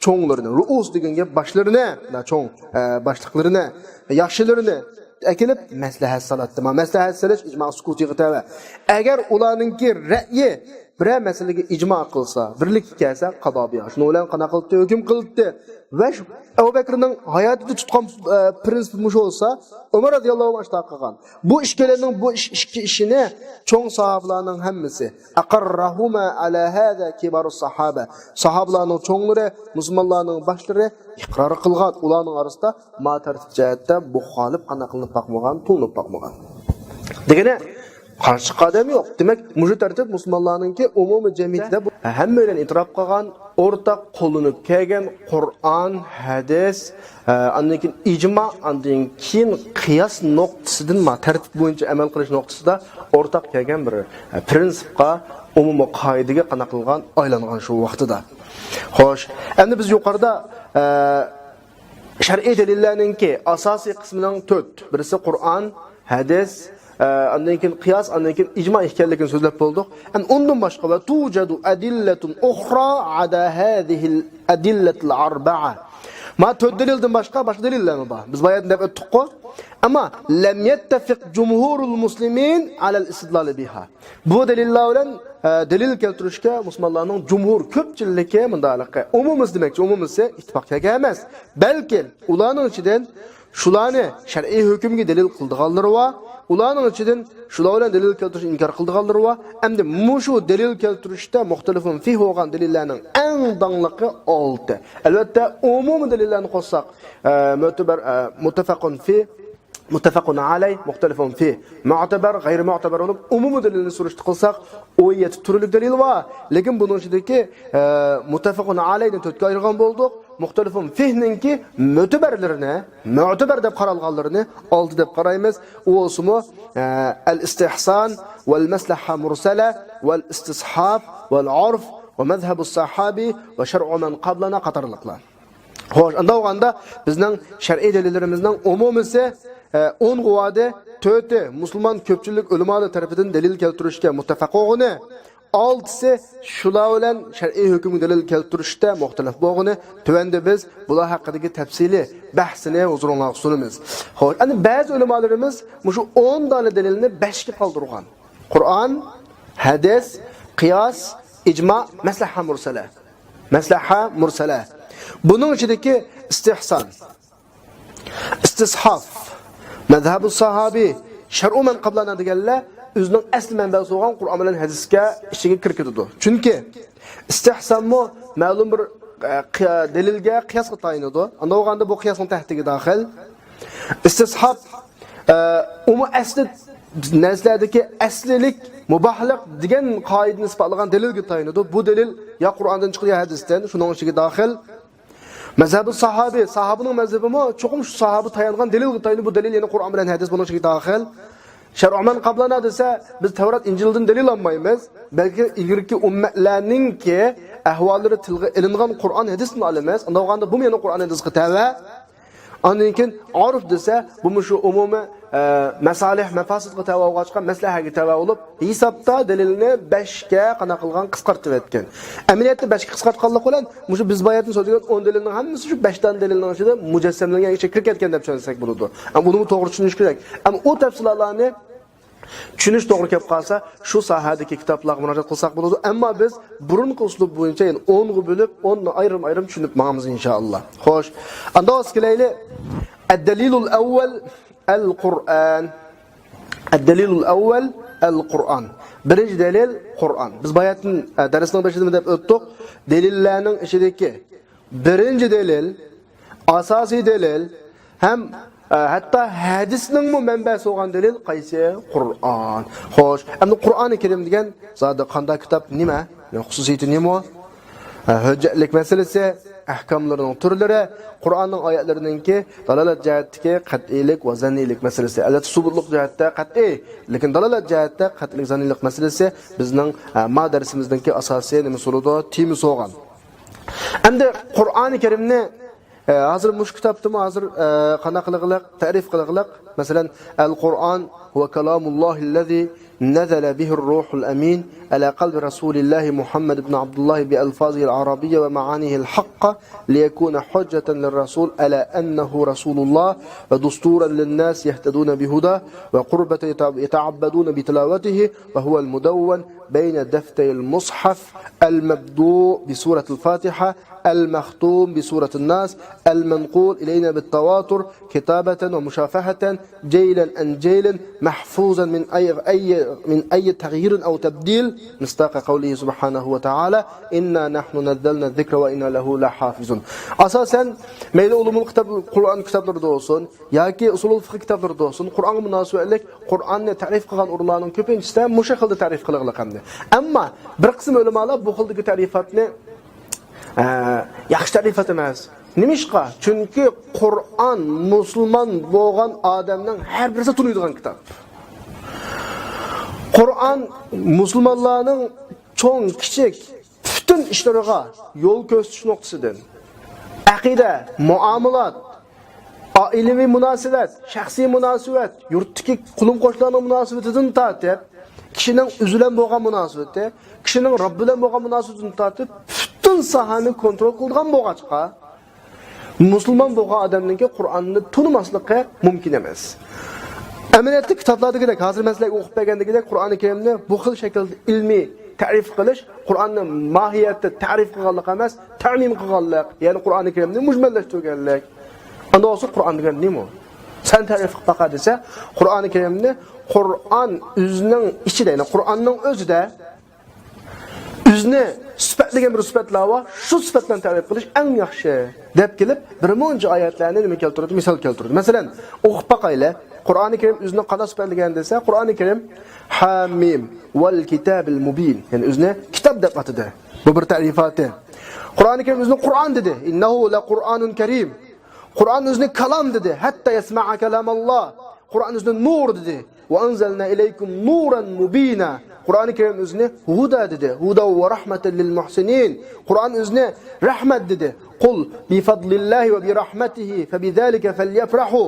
چوڭلىرىنى، رۇئۇس دېگەن گەپ باشلىرىنى، چوڭ، ئە، باشلىقلىرىنى، ياخشىلىرىنى ئەكېلىپ مەسلىھەت سالاتتى. ما مەسلىھەت سېلىش ئىجما سۈكۇتىغا تەۋە. ئەگەر ئۇلارنىڭكى رەئيى بىرەر مەسىلىگە ئىجما قىلسا، بىرلىككە كەلسە، قادا بىھا. شۇنىڭ بىلەن قانداق قىلدى؟ ھۆكۈم قىلدى. ۋە شۇ ئەبۇ بەكرىنىڭ ھاياتىدا تۇتقان، ئە، پرىنسىپ مۇشۇ بولسا، ئۆمەر رەزىياللاھۇ ئەنھۇ ئاشۇنداق قىلغان. بۇ ئىككىلەننىڭ بۇ ئىش، ئىككى ئىشىنى چوڭ ساھابىلارنىڭ ھەممىسى، ئەقەررەھۇما ئەلا ھازا كىبارۇس ساھابە. ساھابىلارنىڭ چوڭلىرى، مۇسۇلمانلارنىڭ باشلىرى ئىقرار قىلغان. ئۇلارنىڭ ئارىسىدا ما تەرتىپ جەھەتتە مۇخالىپ قانداق قىلىنىپ باقمىغان، تۇغۇلۇپ باقمىغان. دېگىنى، قارشى چىققان ئادەم يوق. دېمەك، مۇشۇ تەرتىپ مۇسۇلمانلارنىڭكى ئومۇمىي جەمئىيىتىدە بۇ ھەممەيلەن ئېتىراپ قىلغان، ئورتاق قوللىنىپ كەلگەن قۇرئان، ھەدىس، ئە، ئاندىن كېيىن ئىجما، ئاندىن كېيىن قىياس نۇقتىسىدىن ما تەرتىپ بويىچە ئەمەل قىلىش نۇقتىسىدا ئورتاق كەلگەن بىر، ئە، پرىنسىپقا، ئومۇمىي قائىدىگە قانداق قىلغان ئايلانغان شۇ ۋاقتىدا. خوش، ئەمدى بىز يۇقىرىدا، ئە، شەرئىي دەلىللەرنىڭكى ئاساسىي قىسمىنىڭ تۆت، بىرسى قۇرئان، ھەدىس، ئە، ئاندىن كېيىن قىياس، ئاندىن كېيىن ئىجما ئىكەنلىكىنى سۆزلەپ بولدۇق. ئەمدى ئۇندىن باشقا ۋە توجەدۇ ئەدىللەتۇن ئۇخرا ئەدا ھازىھىل ئەدىللەتىل ئەربەئە. ما تۆت دەلىلدىن باشقا، باشقا دەلىللەرمۇ بار. بىز باياتىن دەپ ئۆتتۇققۇ. ئەمما لەم يەتتەفىق جۇمھۇرۇل مۇسلىمىن ئەلەل ئىستىدلالى بىھا. بۇ دەلىللەر بىلەن، ئە، دەلىل كەلتۈرۈشكە مۇسۇلمانلارنىڭ جۇمھۇر، كۆپچىلىكى مۇنداقلىقى، ئومۇمىيسى دېمەكچى، ئومۇمىيسى ئىتتىپاق كەلگەن ئەمەس. بەلكى ئۇلارنىڭ ئىچىدىن شۇلارنى شەرئىي ھۆكۈمگە دەلىل قىلىدىغانلىرى بار، ئۇلارنىڭ ئىچىدىن شۇلار بىلەن دەلىل كەلتۈرۈشنى ئىنكار قىلىدىغانلىرى بار. ئەمدى مۇشۇ دەلىل كەلتۈرۈشتە مۇختەلىفۇن فىھ بولغان دەلىللەرنىڭ ئەڭ داڭلىقى ئالتە. ئەلۋەتتە، ئومۇمىي دەلىللەرنى قوشساق، ئە، مۆتىبەر، ئە، مۇتتەپەقۇن فىھ، مۇتتەپەقۇن ئەلەيھ، مۇختەلىفۇن فىھ، مۇئتەبەر، غەيرىي مۇئتەبەر بولۇپ، ئومۇمىي دەلىلنى سۈرۈشتە قىلساق، ئون يەتتە تۈرلۈك دەلىل بار. لېكىن بۇنىڭ ئىچىدىكى، ئە، مۇتتەپەقۇن ئەلەيھنى تۆتكە ئايرىغان بولدۇق. مۇختەلىفۇن فىھنىڭكى مۆتىبەرلىرىنى، مۆتىبەر دەپ قارالغانلىرىنى ئالتە دەپ قارايمىز. ئۇ بولسىمۇ، ئە، ئەل ئىستىھسان، ۋەل مەسلەھە مۇرسەلە، ۋەل ئىستىسھاب، ۋەل ئۇرف، ۋە مەزھەبۇس ساھابى، ۋە شەرئۇ مەن قابلەنا قاتارلىقلار. خوش، ئاندا بولغاندا بىزنىڭ شەرئىي دەلىللىرىمىزنىڭ ئومۇمىسى، ئە، ئونغا باردى، تۆتى مۇسۇلمان كۆپچىلىك ئۆلىمالار تەرىپىدىن دەلىل كەلتۈرۈشكە مۇتتەپەق بولغىنى، ئالتىسى شۇلار بىلەن شەرئىي ھۆكۈمگە دەلىل كەلتۈرۈشتە مۇختەلەپ بولغىنى، تۆۋەندە بىز بۇلار ھەققىدىكى تەپسىلىي بەھسىنى ھۇزۇرۇڭلارغا سۇنىمىز. خوش، ئەنە بەزى ئۆلىمالىرىمىز مۇشۇ ئون دانە دەلىلنى بەشكە قالدۇرغان. قۇرئان، ھەدىس، قىياس، ئىجما، مەسلەھە مۇرسەلە. مەسلەھە مۇرسەلە. بۇنىڭ ئىچىدىكى ئىستىھسان، ئىستىسھاب، مەزھەبۇ ساھابى، شەرئۇ مەن قابلەنا دېگەنلەر ئۆزىنىڭ ئەسلى مەنبەسى بولغان قۇرئان بىلەن ھەدىسكە ئىچىگە كىرىپ كېتىدۇ. چۈنكى ئىستىھسانمۇ مەلۇم بىر، ئە، قىيا-، دەلىلگە، قىياسقا تايىنىدۇ. ئاندا بولغاندا بۇ قىياسنىڭ تەھتىگە داخىل. ئىستىسھاب، ئە، ئۇمۇ ئەسلى نەرسىلەردىكى ئەسلىلىك، مۇباھلىق دېگەن قائىدىنى ئىسپاتلىغان دەلىلگە تايىنىدۇ. بۇ دەلىل يا قۇرئاندىن چىقىدۇ، يا ھەدىستىن، شۇنىڭ ئىچىگە داخىل. مەزھەبى ساھابى، ساھابىنىڭ مەزھىپىمۇ چوقۇم شۇ ساھابى تايانغان دەلىلگە تايىنىدۇ. بۇ دەلىل يەنە قۇرئان بىلەن ھەدىس بۇنىڭ ئىچىگە داخىل. شەرئۇ مەن قابلەنا دېسە، بىز تەۋرات، ئىنجىلدىن دەلىل ئالمايمىز، بەلكى ئىلگىرىكى ئۈممەتلەرنىڭكى ئەھۋاللىرى تىلغا ئېلىنغان قۇرئان، ھەدىستىن ئالىمىز. ئاندا بولغاندا بۇمۇ يەنە قۇرئان، ھەدىسقا تەۋە. ئاندىن كېيىن ئۇرف دېسە، بۇمۇ شۇ ئومۇمىي، ئە، مەسالىھ، مەپاسىدقا تەۋە بولغاچقا، مەسلەھەگە تەۋە بولۇپ، ھېسابتا دەلىلنى بەشكە قانداق قىلغان، قىسقارتىۋەتكەن. ئەمەلىيەتتە بەشكە قىسقارتقانلىق بىلەن، مۇشۇ بىز باياتىن سۆزلىگەن ئون دەلىلنىڭ ھەممىسى شۇ بەش دانە دەلىلنىڭ ئىچىدە مۇجەسسەملەنگەن، ئىچىگە كىرىپ كەتكەن دەپ چۈشەنسەك بولىدۇ. ئەمما بۇنىمۇ توغرا چۈشىنىش كېرەك. ئەمما ئۇ تەپسىلاتلارنى چۈشىنىش توغرا كەپ قالسا، شۇ ساھەدىكى كىتابلارغا مۇراجىئەت قىلساق بولىدۇ. ئەمما بىز بۇرۇنقى ئۇسلۇب بويىچە، يەنى ئونغا بۆلۈپ، ئوننى ئايرىم-ئايرىم چۈشىنىپ ماڭىمىز، ئىنشائاللا. خوش، ئاندا بولسا كېلەيلى. ئەددەلىلۇل ئەۋۋەل ئەل قۇرئان. ئەددەلىلۇل ئەۋۋەل ئەل قۇرئان. بىرىنچى دەلىل قۇرئان. بىز باياتىن، ئە، دەرسنىڭ بېشىدا دەپ ئۆتتۇق. دەلىللەرنىڭ ئىچىدىكى بىرىنچى دەلىل، ئاساسىي دەلىل ھەم، ئە، ھەتتا ھەدىسنىڭمۇ مەنبەسى بولغان دەلىل قايسى؟ قۇرئان. خوش، ئەمدى قۇرئانى كەرىم دېگەن زادى قانداق كىتاب، نېمە؟ خۇسۇسىيىتى نېمە؟ ئە، ھۆججەتلىك مەسىلىسى، ئەھكاملىرىنىڭ تۈرلىرى، قۇرئاننىڭ ئايەتلىرىنىڭكى دالالەت جەھەتتىكى قەتئىيلىك ۋە زەننىيلىك مەسىلىسى. ئەلۋەتتە، سۇبۇتلۇق جەھەتتە قەتئىي، لېكىن دالالەت جەھەتتە قەتئىيلىك، زەننىيلىك مەسىلىسى بىزنىڭ، ئە، ما دەرسىمىزنىڭكى ئاساسىي نېمىسى بولىدۇ؟ تېمىسى بولغان. ئەمدى قۇرئانى كەرىمنى، ئە، ھازىر مۇشۇ كىتابتىمۇ ھازىر، ئە، قانداق قىلغىلىق، تەرىپ قىلغىلىق؟ مەسىلەن، ئەل قۇرئان ھۇۋە كالامۇللاھىللەزى نزل به الروح الأمين على قلب رسول الله محمد بن عبد الله بألفاظه العربية ومعانيه الحقة ليكون حجة للرسول على أنه رسول الله ودستورا للناس يهتدون بهداه وقربة يتع-، يتعبدون بتلاوته، وهو المدون بين دفتي المصحف المبدوء بسورة الفاتحة المختوم بسورة الناس المنقول إلينا بالتواتر كتابة ومشافهة جيلا عن جيل محفوظا من أي، أي، من أي تغيير أو تبديل مصداق قوله سبحانه وتعالى إنا نحن نزلنا الذكر وإنا له لحافظون. ئاساسەن، مەيلى ئۇلۇمۇل كىتاب، قۇرئان كىتابلىرىدا بولسۇن ياكى ئۇسۇلۇل فىقھ كىتابلىرىدا بولسۇن، قۇرئانغا مۇناسىۋەتلىك قۇرئاننى تەرىپ قىلغان ئورۇنلارنىڭ كۆپىنچىسىدە مۇشۇ خىلدا تەرىپ قىلغانلىق ئەمدى. ئەمما بىر قىسىم ئۆلىمالار بۇ خىلدىكى تەرىپاتنى ئە، ياخشى تەرىپات ئەمەس. نېمىشقا؟ چۈنكى قۇرئان مۇسۇلمان بولغان ئادەمنىڭ ھەر بىرسى تونۇيدىغان كىتاب. قۇرئان مۇسۇلمانلارنىڭ چوڭ، كىچىك، پۈتۈن ئىشلىرىغا يول كۆرسىتىش نۇقتىسىدىن، ئەقىدە، مۇئامىلات، ئائىلىۋى مۇناسىۋەت، شەخسىي مۇناسىۋەت، يۇرتتىكى قولۇم-قوشنىلارنىڭ مۇناسىۋىتىدىن تارتىپ، كىشىنىڭ ئۆزى بىلەن بولغان مۇناسىۋىتى، كىشىنىڭ رەببى بىلەن بولغان مۇناسىۋىتىدىن تارتىپ، پۈتۈن ساھەنى كونترول قىلىدىغان بولغاچقا، مۇسۇلمان بولغان ئادەمنىڭكى قۇرئاننى تونۇماسلىقى مۇمكىن ئەمەس. ئەمەلىيەتتە كىتابلاردىكىدەك، ھازىر مەن سىلەرگە ئوقۇپ بەرگەندىكىدەك، قۇرئانى كەرىمنى بۇ خىل شەكىلدە ئىلمىي تەرىپ قىلىش، قۇرئاننى ماھىيەتتە تەرىپ قىلغانلىق ئەمەس، تەمىم قىلغانلىق، يەنى قۇرئانى كەرىمنى مۈجمەللەشتۈرگەنلىك. ئەمدى بولسا قۇرئان دېگەن نېمە ئۇ؟ سەن تەرىپ قىلىپ باقە دېسە، قۇرئانى كەرىمنى قۇرئان ئۆزىنىڭ ئىچىدە، يەنى قۇرئاننىڭ ئۆزىدە ئۆزىنى سۈپەتلىگەن بىر سۈپەتلەر بار، شۇ سۈپەت بىلەن تەرىپ قىلىش ئەڭ ياخشى، دەپ كېلىپ، بىر مۇنچە ئايەتلەرنى نېمە كەلتۈرىدۇ؟ مىسال كەلتۈرىدۇ. مەسىلەن، ئوقۇپ باقايلى. قۇرئانى كەرىم ئۆزىنى قانداق سۈپەتلىگەن دېسە، قۇرئانى كەرىم، ھامىم، ۋەل كىتابىل مۇبىن، يەنى ئۆزىنى كىتاب دەپ ئاتىدى. بۇ بىر تەرىپاتى. قۇرئانى كەرىم ئۆزىنى قۇرئان دېدى. ئىننەھۇ لەقۇرئانۇن كەرىم. قۇرئان ئۆزىنى كالام دېدى. ھەتتا يەسمەئە كالاماللا. قۇرئان ئۆزىنى نۇر دېدى. ۋە ئەنزەلنا ئىلەيكۇم نۇرەن مۇبىنا. قۇرئانى كەرىم ئۆزىنى ھۇدا دېدى. ھۇدا ۋە رەھمەتەن لىل مۇھسىنىن. قۇرئان ئۆزىنى رەھمەت دېدى. قۇل بىفەدلىللاھى ۋە بىرەھمەتىھى فەبىزالىكە فەليەفرەھۇ.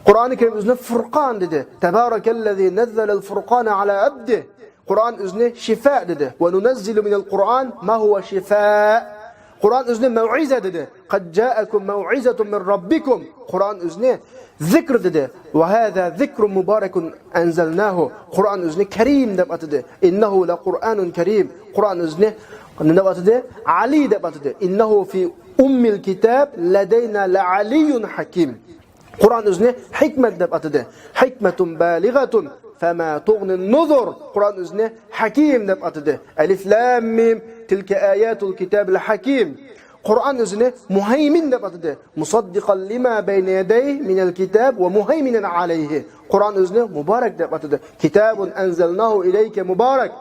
قۇرئانى كەرىم ئۆزىنى فۇرقان دېدى. تەبارەكەللەزى نەززەلەل فۇرقانە ئەلا ئەبدىھ. قۇرئان ئۆزىنى شىفا دېدى. ۋە نۇنەززىلۇ مىنەل قۇرئان ما ھۇۋە شىفا. قۇرئان ئۆزىنى مەۋئىزە دېدى. قەد جائەكۇم مەۋئىزەتۇن مىن رەببىكۇم. قۇرئان ئۆزىنى زىكىر دېدى. ۋە ھازا زىكرۇن مۇبارەكۇن ئەنزەلناھۇ. قۇرئان ئۆزىنى كەرىم دەپ ئاتىدى. ئىننەھۇ لەقۇرئانۇن كەرىم. قۇرئان ئۆزىنى نېمە دەپ ئاتىدى؟ ئالىي دەپ ئاتىدى. ئىننەھۇ فى ئۇممىل كىتاب لەدەينا لەئالىييۇن ھەكىم. قۇرئان ئۆزىنى ھېكمەت دەپ ئاتىدى. ھېكمەتۇن بالىغەتۇن فەما تۇغنىن نۇزۇر. قۇرئان ئۆزىنى ھەكىم دەپ ئاتىدى. ئەلىف لام مىم، تىلكە ئاياتۇل كىتابىل ھەكىم. قۇرئان ئۆزىنى مۇھەيمىن دەپ ئاتىدى. مۇسەددىقەن لىما بەينە يەدەيھى مىنەل كىتاب ۋە مۇھەيمىنەن ئەلەيھى. قۇرئان ئۆزىنى مۇبارەك دەپ ئاتىدى. كىتابۇن ئەنزەلناھۇ ئىلەيكە مۇبارەك.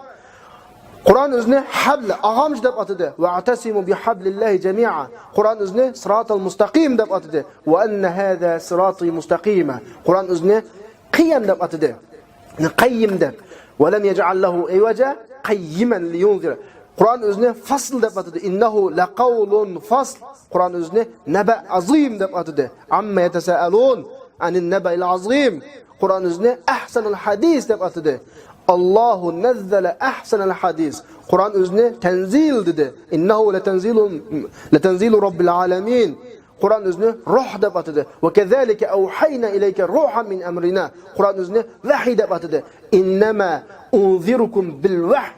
قۇرئان ئۆزىنى ھەبل، ئاغامچى دەپ ئاتىدى. ۋەئتەسىمۇ بىھەبلىللاھى جەمىئا. قۇرئان ئۆزىنى سىراتەل مۇستەقىم دەپ ئاتىدى. ۋەئەننە ھازا سىراتى مۇستەقىما. قۇرئان ئۆزىنى قىيەم دەپ ئاتىدى. قەييىم دەپ. ۋەلەم يەجئەل لەھۇ ئىۋەجا قەييىمەن لىيۇنزىرە. قۇرئان ئۆزىنى فەسل دەپ ئاتىدى. ئىننەھۇ لەقەۋلۇن فەسل. قۇرئان ئۆزىنى نەبەئ ئەزىم دەپ ئاتىدى. ئەممە يەتەسەئەلۇن ئەنىن نەبەئىل ئەزىم. قۇرئان ئۆزىنى ئەھسەنەل ھەدىس دەپ ئاتىدى. ئاللاھۇ نەززەلە ئەھسەنەل ھەدىس. قۇرئان ئۆزىنى تەنزىل دېدى. ئىننەھۇ لەتەنزىلۇ، لەتەنزىلۇ رەببىل ئالەمىن. قۇرئان ئۆزىنى روھ دەپ ئاتىدى. ۋە كەزالىكە ئەۋھەينا ئىلەيكە روھەن مىن ئەمرىنا. قۇرئان ئۆزىنى ۋەھىي دەپ ئاتىدى. ئىننەما ئۇنزىرۇكۇم بىل ۋەھي.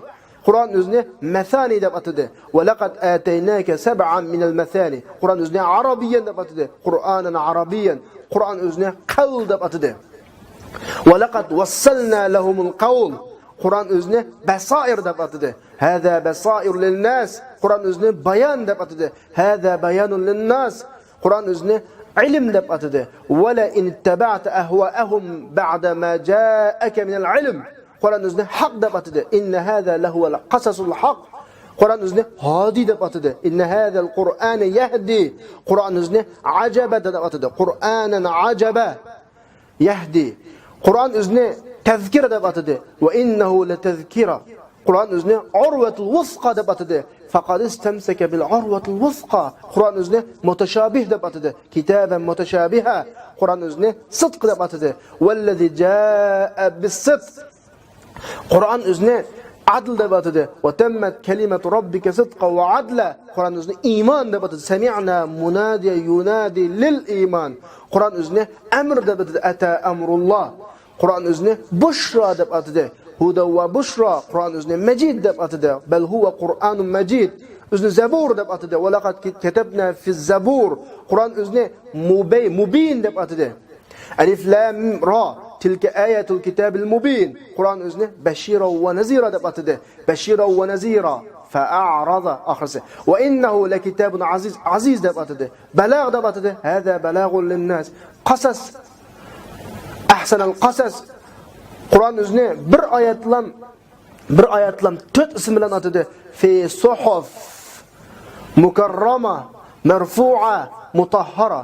قۇرئان ئۆزىنى مەسانى دەپ ئاتىدى. ۋە لەقەد ئاتەيناكە سەبئەن مىنەل مەسانى. قۇرئان ئۆزىنى ئارابىيەن دەپ ئاتىدى. قۇرئانەن ئارابىيەن. قۇرئان ئۆزىنى قەۋل دەپ ئاتىدى. ۋە لەقەد ۋەسسەلنا لەھۇمۇل قەۋل. قۇرئان ئۆزىنى بەسائىر دەپ ئاتىدى. ھازا بەسائىر لىنناس. قۇرئان ئۆزىنى بايان دەپ ئاتىدى. ھازا بەيانۇن لىنناس. قۇرئان ئۆزىنى ئىلىم دەپ ئاتىدى. ۋەلەئىن ئىتتەبەئتە ئەھۋائەھۇم بەئدە ما جائەكە مىنەل ئىلم. قۇرئان ئۆزىنى ھەق دەپ ئاتىدى. ئىننە ھازا لەھۇۋەل قەسەسۇل ھەق. قۇرئان ئۆزىنى ھادى دەپ ئاتىدى. ئىننە ھازەل قۇرئانە يەھدى. قۇرئان ئۆزىنى ئەجەبە دەپ ئاتىدى. قۇرئانەن ئەجەبە. يەھدى. قۇرئان ئۆزىنى تەزكىرە دەپ ئاتىدى. ۋە ئىننەھۇ لەتەزكىرە. قۇرئان ئۆزىنى ئۇرۋەتۇل ۋۇسقا دەپ ئاتىدى. فەقەد ئىستەمسەكە بىل ئۇرۋەتىل ۋۇسقا. قۇرئان ئۆزىنى مۇتەشابىھ دەپ ئاتىدى. كىتابەن مۇتەشابىھا. قۇرئان ئۆزىنى سىدق دەپ ئاتىدى. ۋەللەزى جائە بىسسىدق. قۇرئان ئۆزىنى ئادىل دەپ ئاتىدى. وتمت كلمة ربك صدقا وعدلا. قۇرئان ئۆزىنى ئىمان دەپ ئاتىدى. سمعنا مناديا ينادي للإيمان. قۇرئان ئۆزىنى ئەمر دەپ ئاتىدى. أتى أمر الله. قۇرئان ئۆزىنى بۇشرا دەپ ئاتىدى. هدى وبشرى. قۇرئان ئۆزىنى مەجىد دەپ ئاتىدى. بل هو قرآن مجيد. ئۆزىنى زەبۇر دەپ ئاتىدى. ولقد كتبنا في الزبور. قۇرئان ئۆزىنى مۇبەي، مۇبىن دەپ ئاتىدى. ألف لام را. تلك آيات الكتاب المبين. قۇرئان ئۆزىنى بشيرا ونذيرا دەپ ئاتىدى. بشيرا ونذيرا. فأعرض. ئاخىرسى. وإنه لكتاب عزيز. ئازىز دەپ ئاتىدى. بلاغ دەپ ئاتىدى. هذا بلاغ للناس. قصص. أحسن القصص. قۇرئان ئۆزىنى بىر ئايەتلەم، بىر ئايەتلەم تۆت ئىسىم بىلەن ئاتىدى. في صحف مكرمة مرفوعة مطهرة.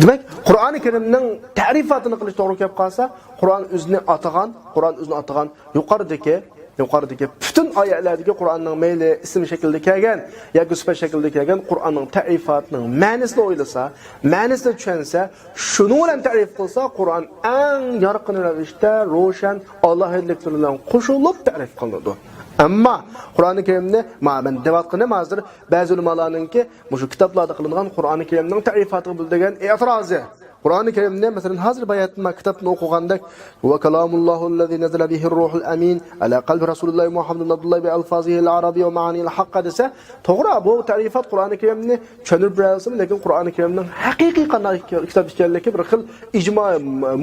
دېمەك، قۇرئانى كەرىمنىڭ تەرىپاتىنى قىلىش توغرا كەپ قالسا، قۇرئان ئۆزىنى ئاتىغان، قۇرئان ئۆزىنى ئاتىغان يۇقىرىدىكى، يۇقىرىدىكى پۈتۈن ئايەتلەردىكى قۇرئاننىڭ مەيلى ئىسىم شەكلىدە كەلگەن ياكى سۈپەت شەكلىدە كەلگەن قۇرئاننىڭ تەرىپاتىنىڭ مەنىسىنى ئويلىسا، مەنىسىنى چۈشەنسە، شۇنىڭ بىلەن تەرىپ قىلسا، قۇرئان ئەڭ يارقىن رەۋىشتە روشەن ئالاھىدىلىكلىرى بىلەن قوشۇلۇپ تەرىپ قىلىنىدۇ. ئەمما قۇرئانى كەرىمنى، ما، مەن دەۋاتقىنىم ھازىر بەزى ئۆلىمالارنىڭكى مۇشۇ كىتابلاردا قىلىنغان قۇرئانى كەرىمنىڭ تەرىپاتىغا بولىدىغان ئېتىرازى. قۇرئانى كەرىمنى، مەسىلەن، ھازىر باياتىن ما كىتابنى ئوقۇغاندەك، وكلام الله الذي نزل به الروح الأمين على قلب رسول الله محمد بن عبد الله بألفاظه العربية ومعانيه الحقة دېسە، توغرا، بۇ تەرىپات قۇرئانى كەرىمنى چۈشەندۈرۈپ بېرەلسىمۇ، لېكىن قۇرئانى كەرىمنىڭ ھەقىقىي قانداق كىتاب ئىكەنلىكى بىر خىل ئىجما،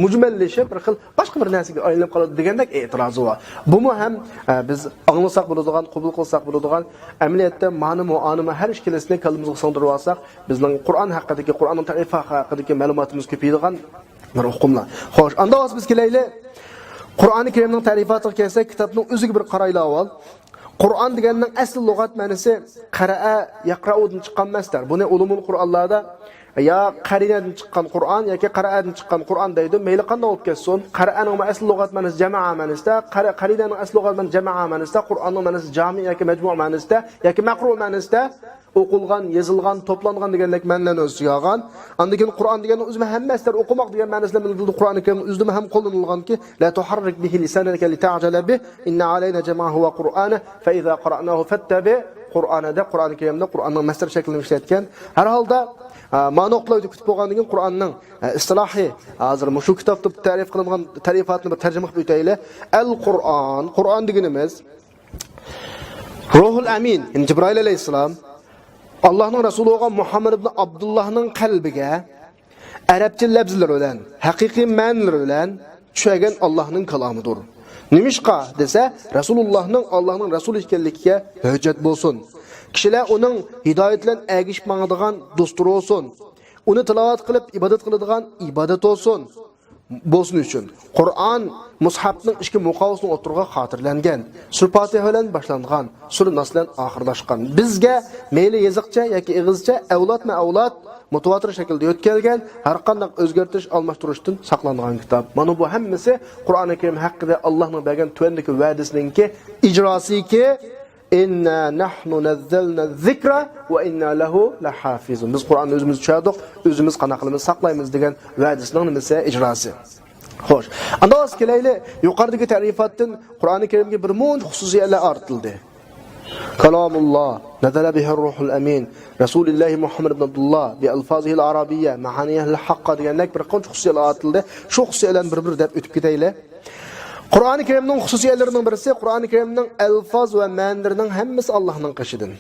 مۇجمەللىشىپ، بىر خىل باشقا بىر نەرسىگە ئايلىنىپ قالىدۇ دېگەندەك ئېتىرازى بار. بۇمۇ ھەم، ئە، بىز ئاڭلىساق بولىدىغان، قوبۇل قىلساق بولىدىغان، ئەمەلىيەتتە مانىمۇ، ئانىمۇ ھەر ئىككىلىسىنى كاللىمىزغا سىڭدۈرۈۋالساق، بىزنىڭ قۇرئان ھەققىدىكى، قۇرئاننىڭ تەرىپى ھەققىدىكى مەلۇماتىمىز كۆپىيىدىغان بىر ئۇقۇملار. خوش، ئاندا بولسا بىز كېلەيلى. قۇرئانى كەرىمنىڭ تەرىپاتىغا كەلسەك، كىتابنىڭ ئۆزىگە بىر قارايلى ئاۋۋال. قۇرئان دېگەننىڭ ئەسلى لۇغەت مەنىسى قەرەئە يەقرەئۇدىن چىققان ئەمەستۇر. بۇنى ئۇلۇمۇل قۇرئانلاردا يا قەرىنەدىن چىققان قۇرئان ياكى قەرەئەدىن چىققان قۇرئان دەيدۇ. مەيلى قانداق بولۇپ كەتسۇن، قەرەئەنىڭ ئەسلى لۇغەت مەنىسى جەمائە مەنىسىدە، قەرە-، قەرىنەنىڭ ئەسلى لۇغەت مەنىسى جەمائە مەنىسىدە، قۇرئاننىڭ مەنىسى جامى ياكى مەجمۇئە مەنىسىدە ياكى مەقرۇئە مەنىسىدە ئوقۇلغان، يېزىلغان، توپلانغان دېگەندەك مەنىلەرنى ئۆز ئىچىگە ئالغان. ئاندىن كېيىن قۇرئان دېگەننىڭ ئۆزىمۇ ھەممە ئەسەر ئوقۇماق دېگەن مەنىسى بىلەن بىلگىلى قۇرئانى كەرىمنىڭ ئۆزىدىمۇ ھەم قوللىنىلغانكى، لا تحرك به لسانك لتعجل به، إن علينا جمعه وقرآنه، فإذا قرأناه فاتبع قرآنه دەپ قۇرئانى كەرىمدە قۇرئاننىڭ مەسدەر شەكلىنى ئىشلەتكەن. ھەر ھالدا، ئا، ما نۇقتىلار كۈتۈپ بولغاندىن كېيىن قۇرئاننىڭ، ئا، ئىستىلاھى، ھازىر مۇشۇ كىتابتا تەرىپ قىلىنغان تەرىپاتنى بىر تەرجىمە قىلىپ ئۆتەيلى. ئەل قۇرئان، قۇرئان دېگىنىمىز روھۇل ئەمىن، يەنى جىبرائىل ئەلەيھىسسالام، ئاللاھنىڭ رەسۇلى بولغان مۇھەممەد ئىبن ئابدۇللاھنىڭ قەلبىگە ئەرەبچە لەپزىلىرى بىلەن، ھەقىقىي مەنىلىرى بىلەن چۈشەرگەن ئاللاھنىڭ كالامىدۇر. نېمىشقا دېسە، رەسۇلۇللاھنىڭ ئاللاھنىڭ رەسۇلى ئىكەنلىكىگە ھۆججەت بولسۇن. كىشىلەر ئۇنىڭ ھىدايەت بىلەن ئەگىشىپ ماڭىدىغان دوستلىرى بولسۇن. ئۇنى تىلاۋەت قىلىپ ئىبادەت قىلىدىغان ئىبادەت بولسۇن. بولسۇن ئۈچۈن. قۇرئان مۇسھەپنىڭ ئىككى مۇقاۋىسىنىڭ ئوتتۇرىغا خاتىرىلەنگەن. سۈرە پاتىھە بىلەن باشلانغان، سۈرە ناس بىلەن ئاخىرلاشقان. بىزگە مەيلى يېزىقچە ياكى ئېغىزچە، ئەۋلادمۇ ئەۋلاد مۇتەۋاتىر شەكىلدە يۆتكەلگەن، ھەرقانداق ئۆزگەرتىش، ئالماشتۇرۇشتىن ساقلانغان كىتاب. مانا بۇ ھەممىسى قۇرئانى كەرىم ھەققىدە ئاللاھنىڭ بەرگەن تۆۋەندىكى ۋەدىسىنىڭكى ئىجراسىكى، إنا نحن نزلنا الذكر وإنا له لحافظون. بىز قۇرئاننى ئۆزىمىز چۈشۈردۇق، ئۆزىمىز قانداق قىلىمىز، ساقلايمىز دېگەن ۋەدىسىنىڭ نېمىسى، ئىجراسى. خوش. ئاندا بولسا كېلەيلى، يۇقىرىدىكى تەرىپاتتىن قۇرئانى كەرىمگە بىر مۇنچە خۇسۇسىيەتلەر ئارتىلدى. كلام الله، نزل به الروح الأمين، رسول الله محمد بن عبد الله، بألفاظه العربية، معانيه الحقة دېگەندەك بىر قانچە خۇسۇسىيەتلەر ئارتىلدى. شۇ خۇسۇسىيەتلەرنى بىر-بىر دەپ ئۆتۈپ كېتەيلى. قۇرئانى كەرىمنىڭ خۇسۇسىيەتلىرىنىڭ بىرسى، قۇرئانى كەرىمنىڭ ئەلفاز ۋە مەنىلىرىنىڭ ھەممىسى ئاللاھنىڭ قېشىدىن.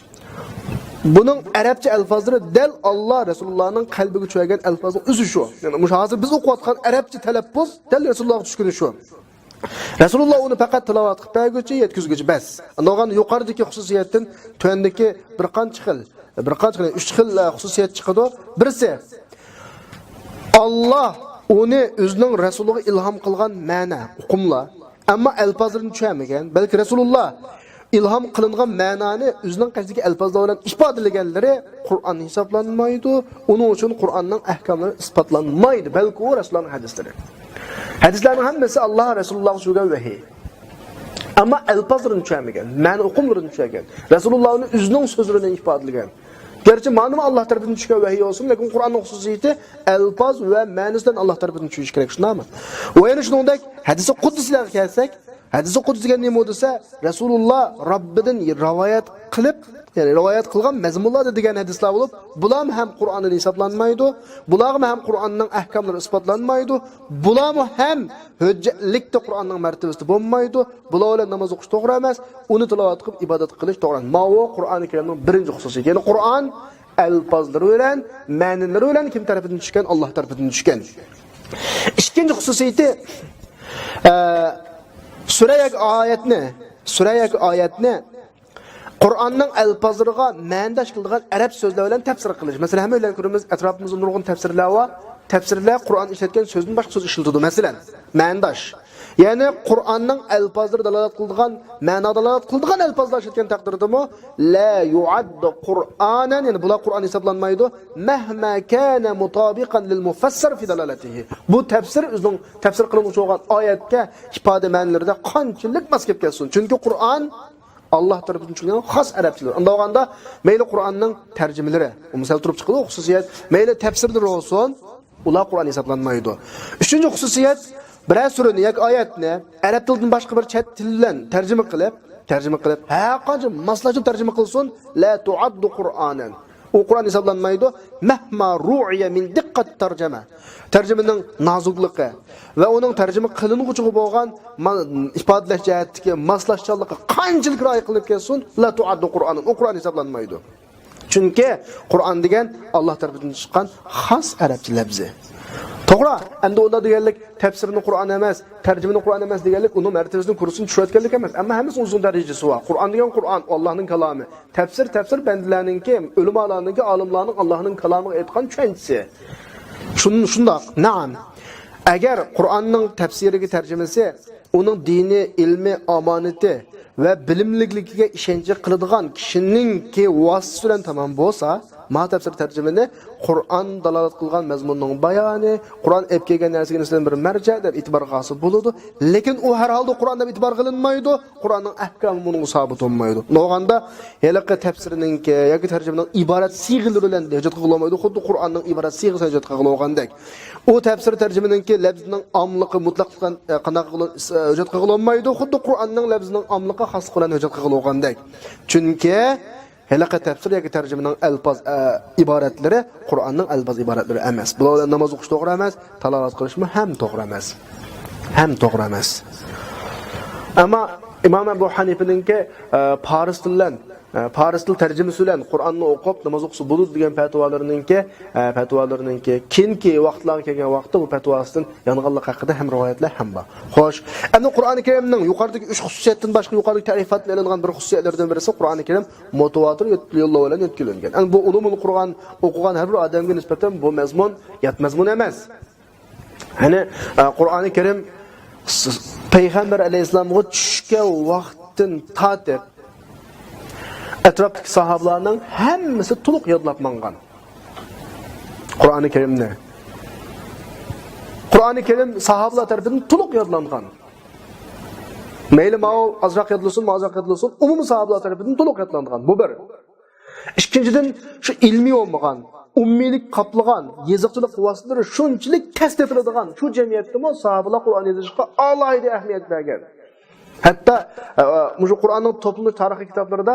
بۇنىڭ ئەرەبچە ئەلفازلىرى دەل ئاللا رەسۇلۇللانىڭ قەلبىگە چۈشۈرگەن ئەلفازنىڭ ئۆزى شۇ. يەنى مۇشۇ ھازىر بىز ئوقۇۋاتقان ئەرەبچە تەلەپپۇز دەل رەسۇلۇللاغا چۈشكىنى شۇ. رەسۇلۇللا ئۇنى پەقەت تىلاۋەت قىلىپ بەرگۈچى، يەتكۈزگۈچى، بەس. ئاندىن يۇقىرىدىكى خۇسۇسىيەتتىن تۆۋەندىكى بىر قانچە خىل، بىر قانچە خىل، ئۈچ خىل، ئە، خۇسۇسىيەت چىقىدۇ. بىرسى، ئاللا ئۇنى ئۆزىنىڭ رەسۇلىغا ئىلھام قىلغان مەنە، ئۇقۇملار. ئەمما ئەلپازلىرىنى چۈشەنمىگەن، بەلكى رەسۇلۇللا ئىلھام قىلىنغان مەنانى ئۆزىنىڭ قەلبىدىكى ئەلپازلار بىلەن ئىپادىلىگەنلىرى قۇرئان ھېسابلانمايدۇ. ئۇنىڭ ئۈچۈن قۇرئاننىڭ ئەھكاملىرى ئىسپاتلانمايدۇ، بەلكى ئۇ رەسۇلۇللانىڭ ھەدىسلىرى. ھەدىسلەرنىڭ ھەممىسى ئاللا رەسۇلۇللاغا چۈشۈرگەن ۋەھىي. ئەمما ئەلپازلىرىنى چۈشەنمىگەن، مەنە ئۇقۇملىرىنى چۈشەنگەن. رەسۇلۇللا ئۇنى ئۆزىنىڭ سۆزلىرى بىلەن ئىپادىلىگەن. گەرچە مانىمۇ ئاللا تەرىپىدىن چۈشكەن ۋەھىي بولسىمۇ، لېكىن قۇرئاننىڭ خۇسۇسىيىتى ئەلپاز ۋە مەنىسىدىن ئاللا تەرىپىدىن چۈشۈشى كېرەك، شۇنداقمۇ؟ ۋە يەنە شۇنىڭدەك ھەدىسى قۇدسىيلارغا كەلسەك، ھەدىسى قۇدسى دېگەن نېمە دېسە، رەسۇلۇللا رەببىدىن رىۋايەت قىلىپ، يەنى رىۋايەت قىلغان مەزمۇنلاردا دېگەن ھەدىسلەر بولۇپ، بۇلارمۇ ھەم قۇرئاندىن ھېسابلانمايدۇ، بۇلارمۇ ھەم قۇرئاننىڭ ئەھكاملىرى ئىسپاتلانمايدۇ، بۇلارمۇ ھەم ھۆججەتلىكتە قۇرئاننىڭ مەرتىۋىسىدە بولمايدۇ، بۇلار بىلەن ناماز ئوقۇش توغرا ئەمەس، ئۇنى تىلاۋەت قىلىپ ئىبادەت قىلىش توغرا ئەمەس. ماۋۇ قۇرئانى كەرىمنىڭ بىرىنچى خۇسۇسىيىتى. يەنى قۇرئان ئەلپازلىرى بىلەن، مەنىلىرى بىلەن كىم تەرىپىدىن چۈشكەن؟ ئاللا تەرىپىدىن چۈشكەن. ئىككىنچى خۇسۇسىيىتى، ئە، سۈرە ياكى ئايەتنى، سۈرە ياكى ئايەتنى قۇرئاننىڭ ئەلپازلىرىغا مەنىداش كېلىدىغان ئەرەب سۆزلەر بىلەن تەپسىر قىلىش. مەسىلەن، ھەممەيلەن كۆرىمىز، ئەتراپىمىزدا نۇرغۇن تەپسىرلەر بار. تەپسىرلەر قۇرئان ئىشلەتكەن سۆزدىن باشقا سۆز ئىشلىتىدۇ. مەسىلەن، مەنىداش. يەنى قۇرئاننىڭ ئەلپازلىرى دالالەت قىلىدىغان، مەنا دالالەت قىلىدىغان ئەلپازلار ئىشلەتكەن تەقدىردىمۇ، لا يعد قرآنا، يەنى بۇلار قۇرئان ھېسابلانمايدۇ، مهما كان مطابقا للمفسر في دلالته. بۇ تەپسىر ئۆزىنىڭ تەپسىر قىلىنغۇچى بولغان ئايەتكە ئىپادە مەنىلىرىدە قانچىلىك ماس كېلىپ كەتسۇن. چۈنكى قۇرئان ئاللا تەرىپىدىن چۈشكەن خاس ئەرەبچىلىر. ئۇنداق بولغاندا مەيلى قۇرئاننىڭ تەرجىمىلىرى، ئۇ مەسىلە تۇرۇپ چىقىدۇ، خۇسۇسىيەت، مەيلى تەپسىرلىرى بولسۇن، ئۇلار قۇرئان ھېسابلانمايدۇ. ئۈچىنچى خۇسۇسىيەت، بىرەر سۈرىنى ياكى ئايەتنى ئەرەب تىلىدىن باشقا بىر چەت تىل بىلەن تەرجىمە قىلىپ، تەرجىمە قىلىپ، ھەر قانچە ماسلاشتۇرۇپ تەرجىمە قىلسۇن، لا تعد قرآنا. ئۇ قۇرئان ھېسابلانمايدۇ. مهما روعي من دقة الترجمة. تەرجىمىنىڭ نازۇكلۇقى ۋە ئۇنىڭ تەرجىمە قىلىنغۇچىغا بولغان ما-، ئىپادىلەش جەھەتتىكى ماسلاشچانلىقى قانچىلىك رىئايە قىلىنىپ كەتسۇن، لا تعد قرآنا، ئۇ قۇرئان ھېسابلانمايدۇ. چۈنكى قۇرئان دېگەن ئاللا تەرىپىدىن چىققان خاس ئەرەبچە لەپزى. توغرا، ئەمدى ئۇنداق دېگەنلىك تەپسىرنى قۇرئان ئەمەس، تەرجىمىنى قۇرئان ئەمەس دېگەنلىك ئۇنىڭ مەرتىۋىسىنى، كۇرسىسىنى چۈشۈرۈۋەتكەنلىك ئەمەس. ئەمما ھەممىسىنىڭ ئۆزىنىڭ دەرىجىسى بار. قۇرئان دېگەن قۇرئان، ئۇ ئاللانىڭ كالامى. تەپسىر، تەپسىر بەندىلەرنىڭكى، ئۆلىمالارنىڭكى، ئالىملارنىڭ ئاللانىڭ كالامىغا ئېيتقان چۈشەنچىسى. شۇن-، شۇنداق، نەئەم. ئەگەر قۇرئاننىڭ تەپسىرىگە تەرجىمىسى ئۇنىڭ دىنىي، ئىلمىي ئامانىتى ۋە بىلىملىكلىكىگە ئىشەنچ قىلىدىغان كىشىنىڭكى ۋاسىتىسى بىلەن تامام بولسا، ما تەپسىر تەرجىمىنى قۇرئان دالالەت قىلغان مەزمۇننىڭ بايانى، قۇرئان ئېلىپ كەلگەن نەرسىگە نىسبەتەن بىر مەرجە دەپ ئېتىبارغا ئالسا بولىدۇ. لېكىن ئۇ ھەر ھالدا قۇرئان دەپ ئېتىبار قىلىنمايدۇ. قۇرئاننىڭ ئەھكامى بۇنىڭغا سابىت بولمايدۇ. بولغاندا ھېلىقى تەپسىرنىڭكى ياكى تەرجىمىنىڭ ئىبارەت سىيغىلىرى بىلەن ھۆججەت قىلغىلى بولمايدۇ. خۇددى قۇرئاننىڭ ئىبارەت سىيغىسىنى ھۆججەت قىلغىلى بولغاندەك. ئۇ تەپسىر تەرجىمىنىڭكى لەپزىنىڭ ئاملىقى مۇتلەقلىقىنى، ئە، قانداق قىلغىلى، ئە، ھۆججەت قىلغىلى بولمايدۇ. خۇددى قۇرئاننىڭ لەپزىنىڭ ئاملىقى خاسلىقى بىلەن ھۆججەت قىلغىلى بولغاندەك. چۈنكى ھېلىقى تەپسىر ياكى تەرجىمىنىڭ ئەلپاز، ئە، ئىبارەتلىرى قۇرئاننىڭ ئەلپاز ئىبارەتلىرى ئەمەس. بۇلار بىلەن ناماز ئوقۇش توغرا ئەمەس، تىلاۋەت قىلىشمۇ ھەم توغرا ئەمەس. ھەم توغرا ئەمەس. ئەمما ئىمام ئەبۇ ھەنىپىنىڭكى، ئە، پارس تىل بىلەن، ئە، پارس تىل تەرجىمىسى بىلەن قۇرئاننى ئوقۇپ ناماز ئوقۇسا بولىدۇ دېگەن پەتىۋالىرىنىڭكى، ئە، پەتىۋالىرىنىڭكى كېيىنكى ۋاقىتلارغا كەلگەن ۋاقىتتا بۇ پەتىۋاسىدىن يانغانلىقى ھەققىدە ھەم رىۋايەتلەر ھەم بار. خوش، ئەمدى قۇرئانى كەرىمنىڭ يۇقىرىدىكى ئۈچ خۇسۇسىيەتتىن باشقا يۇقىرىدىكى تەرىپاتتىن ئېلىنغان بىر خۇسۇسىيەتلىرىدىن بىرسى، قۇرئانى كەرىم مۇتەۋاتىر يول-، يوللار بىلەن يۆتكىلىنگەن. ئەمدى بۇ ئۇلۇمۇل قۇرئان ئوقۇغان ھەر بىر ئادەمگە نىسبەتەن بۇ مەزمۇن يات مەزمۇن ئەمەس. يەنى، ئە، قۇرئانى كەرىم س-، پەيغەمبەر ئەلەيھىسسالامغا چۈشكەن ۋاقىتتىن تارتىپ ئەتراپتىكى ساھابىلارنىڭ ھەممىسى تولۇق يادلاپ ماڭغان. قۇرئانى كەرىمنى. قۇرئانى كەرىم ساھابىلار تەرىپىدىن تولۇق يادلانغان. مەيلى ماۋۇ ئازراق يادلىسۇن، ماۋۇ ئازراق يادلىسۇن، ئومۇمىي ساھابىلار تەرىپىدىن تولۇق يادلانغان. بۇ بىر. ئىككىنچىدىن، شۇ ئىلمىي بولمىغان، ئۇممىيلىك قاپلىغان، يېزىقچىلىق ۋاسىتىلىرى شۇنچىلىك تەس تېپىلىدىغان شۇ جەمئىيەتتىمۇ ساھابىلار قۇرئان يېزىشقا ئالاھىدە ئەھمىيەت بەرگەن. ھەتتا، ئە، ئە، مۇشۇ قۇرئاننىڭ توپلىمى تارىخىي كىتابلىرىدا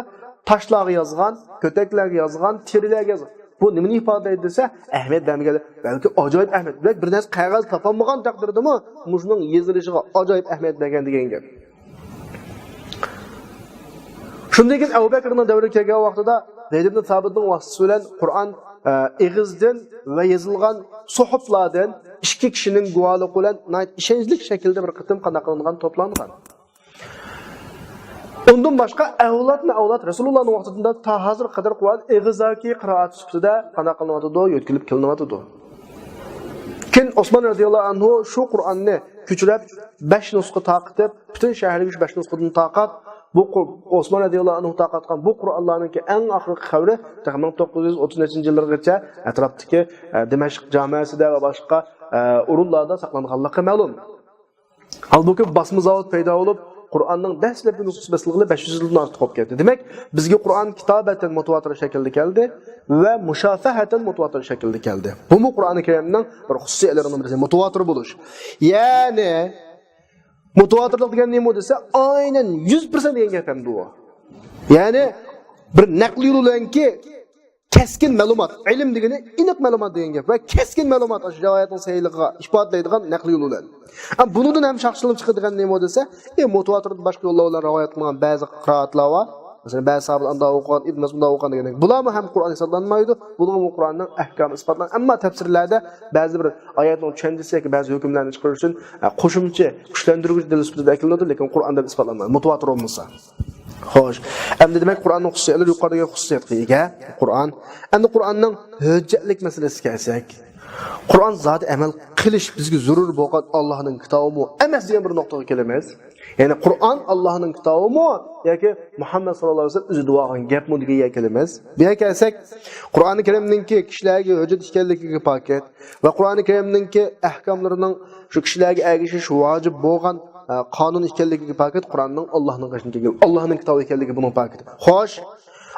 تاشلارغا يازغان، كۆتەكلەرگە يازغان، تېرىلەرگە يازغان. بۇ نېمىنى ئىپادىلەيدۇ دېسە، ئەھمىيەت بەرمىگەن، بەلكى ئاجايىپ ئەھمىيەت. بەك بىر نەرسە قەغەز تاپالمىغان تەقدىردىمۇ مۇشۇنىڭ يېزىلىشىغا ئاجايىپ ئەھمىيەت بەرگەن دېگەن گەپ. شۇندىن كېيىن ئەبۇ بەكرىنىڭ دەۋرىگە كەلگەن ۋاقتىدا زەيد ئىبن سابىتنىڭ ۋاسىتىسى بىلەن قۇرئان، ئە، ئېغىزدىن ۋە يېزىلغان سوھۇفلاردىن ئىككى كىشىنىڭ گۇۋاھلىقى بىلەن ناھايىتى ئىشەنچلىك شەكىلدە بىر قېتىم قانداق قىلىنغان، توپلانغان. ئۇندىن باشقا ئەۋلادمۇ ئەۋلاد رەسۇلۇللانىڭ ۋاقتىدىن تا ھازىرغا قەدەر قۇرئان ئېغىزدىكى قىرائەت سۈپىتىدە قانداق قىلىنىۋاتىدۇ؟ يۆتكىلىپ كېلىنىۋاتىدۇ. كېيىن ئوسمان رەزىياللاھۇ ئەنھۇ شۇ قۇرئاننى كۆچۈرۈپ، بەش نۇسخا تارقىتىپ، پۈتۈن شەھەرگە شۇ بەش نۇسخىدىن تارقاپ، بۇ قۇر-، ئوسمان رەزىياللاھۇ ئەنھۇ تارقاتقان بۇ قۇرئانلارنىڭكى ئەڭ ئاخىرقى خەۋىرى تېخى مىڭ توققۇز يۈز ئوتتۇز نەچچىنچى يىللارغىچە ئەتراپتىكى، ئە، دىمەشق جامەسىدە ۋە باشقا، ئە، ئورۇنلاردا ساقلانغانلىقى مەلۇم. ھالبۇكى، باسما زاۋۇت پەيدا بولۇپ، قۇرئاننىڭ دەسلەپكى نۇسخىسى بېسىلغىلى بەش يۈز يىلدىن ئارتۇق بولۇپ كەتتى. دېمەك، بىزگە قۇرئان كىتابەتەن مۇتەۋاتىر شەكىلدە كەلدى ۋە مۇشافەھەتەن مۇتەۋاتىر شەكىلدە كەلدى. بۇمۇ قۇرئانى كەرىمنىڭ بىر خۇسۇسىيەتلىرىنىڭ بىرسى، مۇتەۋاتىر بولۇش. يەنى، مۇتىۋاتىرلىق دېگەن نېمە دېسە، ئاينەن يۈز پىرسەنت دېگەن گەپ ئەمدى ئۇ. يەنى بىر نەقلىي يول بىلەنكى كەسكىن مەلۇمات، ئىلىم دېگىنى ئېنىق مەلۇمات دېگەن گەپ ۋە كەسكىن مەلۇمات ئاشۇ رىۋايەتنىڭ سەھىھلىقىغا ئىپادىلەيدىغان نەقلىي يول بىلەن. ئەمما بۇنىڭدىن ھەم شاخسلىنىپ چىقىدىغان نېمە دېسە، ئى، مۇتىۋاتىردىن باشقا يوللار بىلەن رىۋايەت قىلىنغان بەزى قىرائەتلەر بار. مەسىلەن، بەزى ساھابىلەر ئانداق ئوقۇغان، ئىبن مەسئۇد ئانداق ئوقۇغان دېگەندەك. بۇلارمۇ ھەم قۇرئان ھېسابلانمايدۇ، بۇلارمۇ قۇرئاننىڭ ئەھكامى ئىسپاتلان-، ئەمما تەپسىرلەردە بەزى بىر ئايەتنىڭ چۈشەنچىسى ياكى بەزى ھۆكۈملەرنى چىقىرىش ئۈچۈن، ئە، قوشۇمچە، كۈچلەندۈرگۈچ دەلىل سۈپىتىدە ئەكېلىنىدۇ، لېكىن قۇرئاندا ئىسپاتلانمايدۇ، مۇتىۋاتىر بولمىسا. خوش. ئەمدى دېمەك، قۇرئاننىڭ خۇسۇسىيەتلىرى يۇقىرىدىكى خۇسۇسىيەتكە ئىگە. قۇرئان. ئەمدى قۇرئاننىڭ ھۆججەتلىك مەسىلىسىگە كەلسەك، قۇرئان زادى ئەمەل قىلىش بىزگە زۆرۈر بولغان ئاللاھنىڭ كىتابىمۇ ئەمەس دېگەن بىر نۇقتىغا كېلىمىز. يەنى قۇرئان ئاللاھنىڭ كىتابىمۇ ياكى مۇھەممەد ساللاللاھۇ ئەلەيھى ۋەسەللەم ئۆزى دېۋالغان گەپمۇ دېگەن يەرگە كېلىمىز. بۇ يەرگە كەلسەك، قۇرئانى كەرىمنىڭكى كىشىلەرگە ھۆججەت ئىكەنلىكىگە پاكىت ۋە قۇرئانى كەرىمنىڭكى ئەھكاملىرىنىڭ شۇ كىشىلەرگە ئەگىشىش ۋاجىپ بولغان، ئە، قانۇن ئىكەنلىكىگە پاكىت، قۇرئاننىڭ ئاللاھنىڭ قېشىدىن كەلگەن، ئاللاھنىڭ كىتابى ئىكەنلىكى بۇنىڭ پاكىتى. خوش،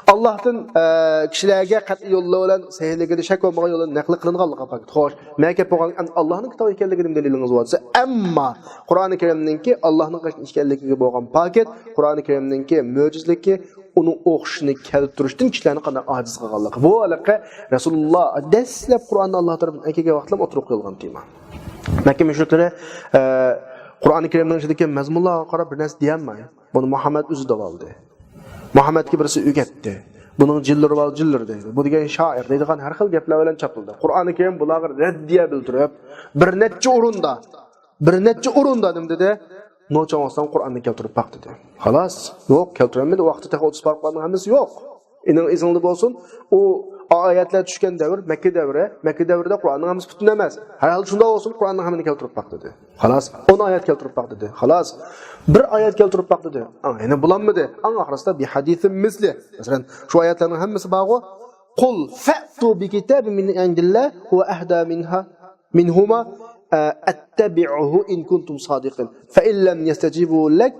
ئاللاھتىن، ئە، كىشىلەرگە قەتئىي يوللار بىلەن سەھىھلىكىدە شەك بولمىغان يولدا نەقلى قىلىنغانلىقى پاكىت. خوش، مەن گەپ بولغان ئەمدى ئاللاھنىڭ كىتابى ئىكەنلىكىدىن دەلىلىڭىز بولسا، ئەمما قۇرئانى كەرىمنىڭكى ئاللاھنىڭ قېشىدىن ئىكەنلىكىگە بولغان پاكىت، قۇرئانى كەرىمنىڭكى مۆجىزىلىكى، ئۇنىڭ ئوخشىشىنى كەلتۈرۈشتىن كىشىلەرنى قانداق ئاجىز قىلغانلىقى. بۇ ھېلىقى رەسۇلۇللا دەسلەپ قۇرئاننى ئاللا تەرىپىدىن ئەكەلگەن ۋاقىتلىرىمۇ ئوتتۇرىغا قويۇلغان تېما. مەككە مۇشرىكلىرى، ئە، قۇرئانى كەرىمنىڭ ئىچىدىكى مەزمۇنلارغا قاراپ بىر نەرسە دېيەلمەي. بۇنى مۇھەممەد ئۆزى دەۋالدى. مۇھەممەدكە بىرسى ئۆگەتتى. بۇنىڭ جىنلىرى بار، جىنلىرى دەيدۇ. بۇ دېگەن شائىر دەيدىغان ھەر خىل گەپلەر بىلەن چاپلىدى. قۇرئانى كەرىم بۇلارغا رەددىيە بىلدۈرۈپ، بىر نەچچە ئورۇندا، بىر نەچچە ئورۇندا نېمە دېدى؟ نوچاڭ بولساڭ قۇرئاننى كەلتۈرۈپ باق دېدى. خالاس. يوق، كەلتۈرەلمىدى. ۋاقتى تېخى ئوتتۇز بارلارنىڭ ھەممىسى يوق. ئېنىڭ ئېسىڭدە بولسۇن، ئۇ ئايەتلەر چۈشكەن دەۋر، مەككە دەۋرى. مەككە دەۋرىدە قۇرئاننىڭ ھەممىسى پۈتۈن ئەمەس. ھەر ھال شۇنداق بولسۇن، قۇرئاننىڭ ھەممىنى كەلتۈرۈپ باق دېدى. خالاس، ئون ئايەت كەلتۈرۈپ باق دېدى. خالاس، بىر ئايەت كەلتۈرۈپ باق دېدى. ئاڭ، يەنە بولالمىدى. ئەڭ ئاخىرسىدا بىھەدىسىن مىسلى. مەسىلەن، شۇ ئايەتلەرنىڭ ھەممىسى بارغۇ. قل فأتوا بكتاب من عند الله هو أهدى منها منهما، آه، أتبعه إن كنتم صادقين. فإن لم يستجيبوا لك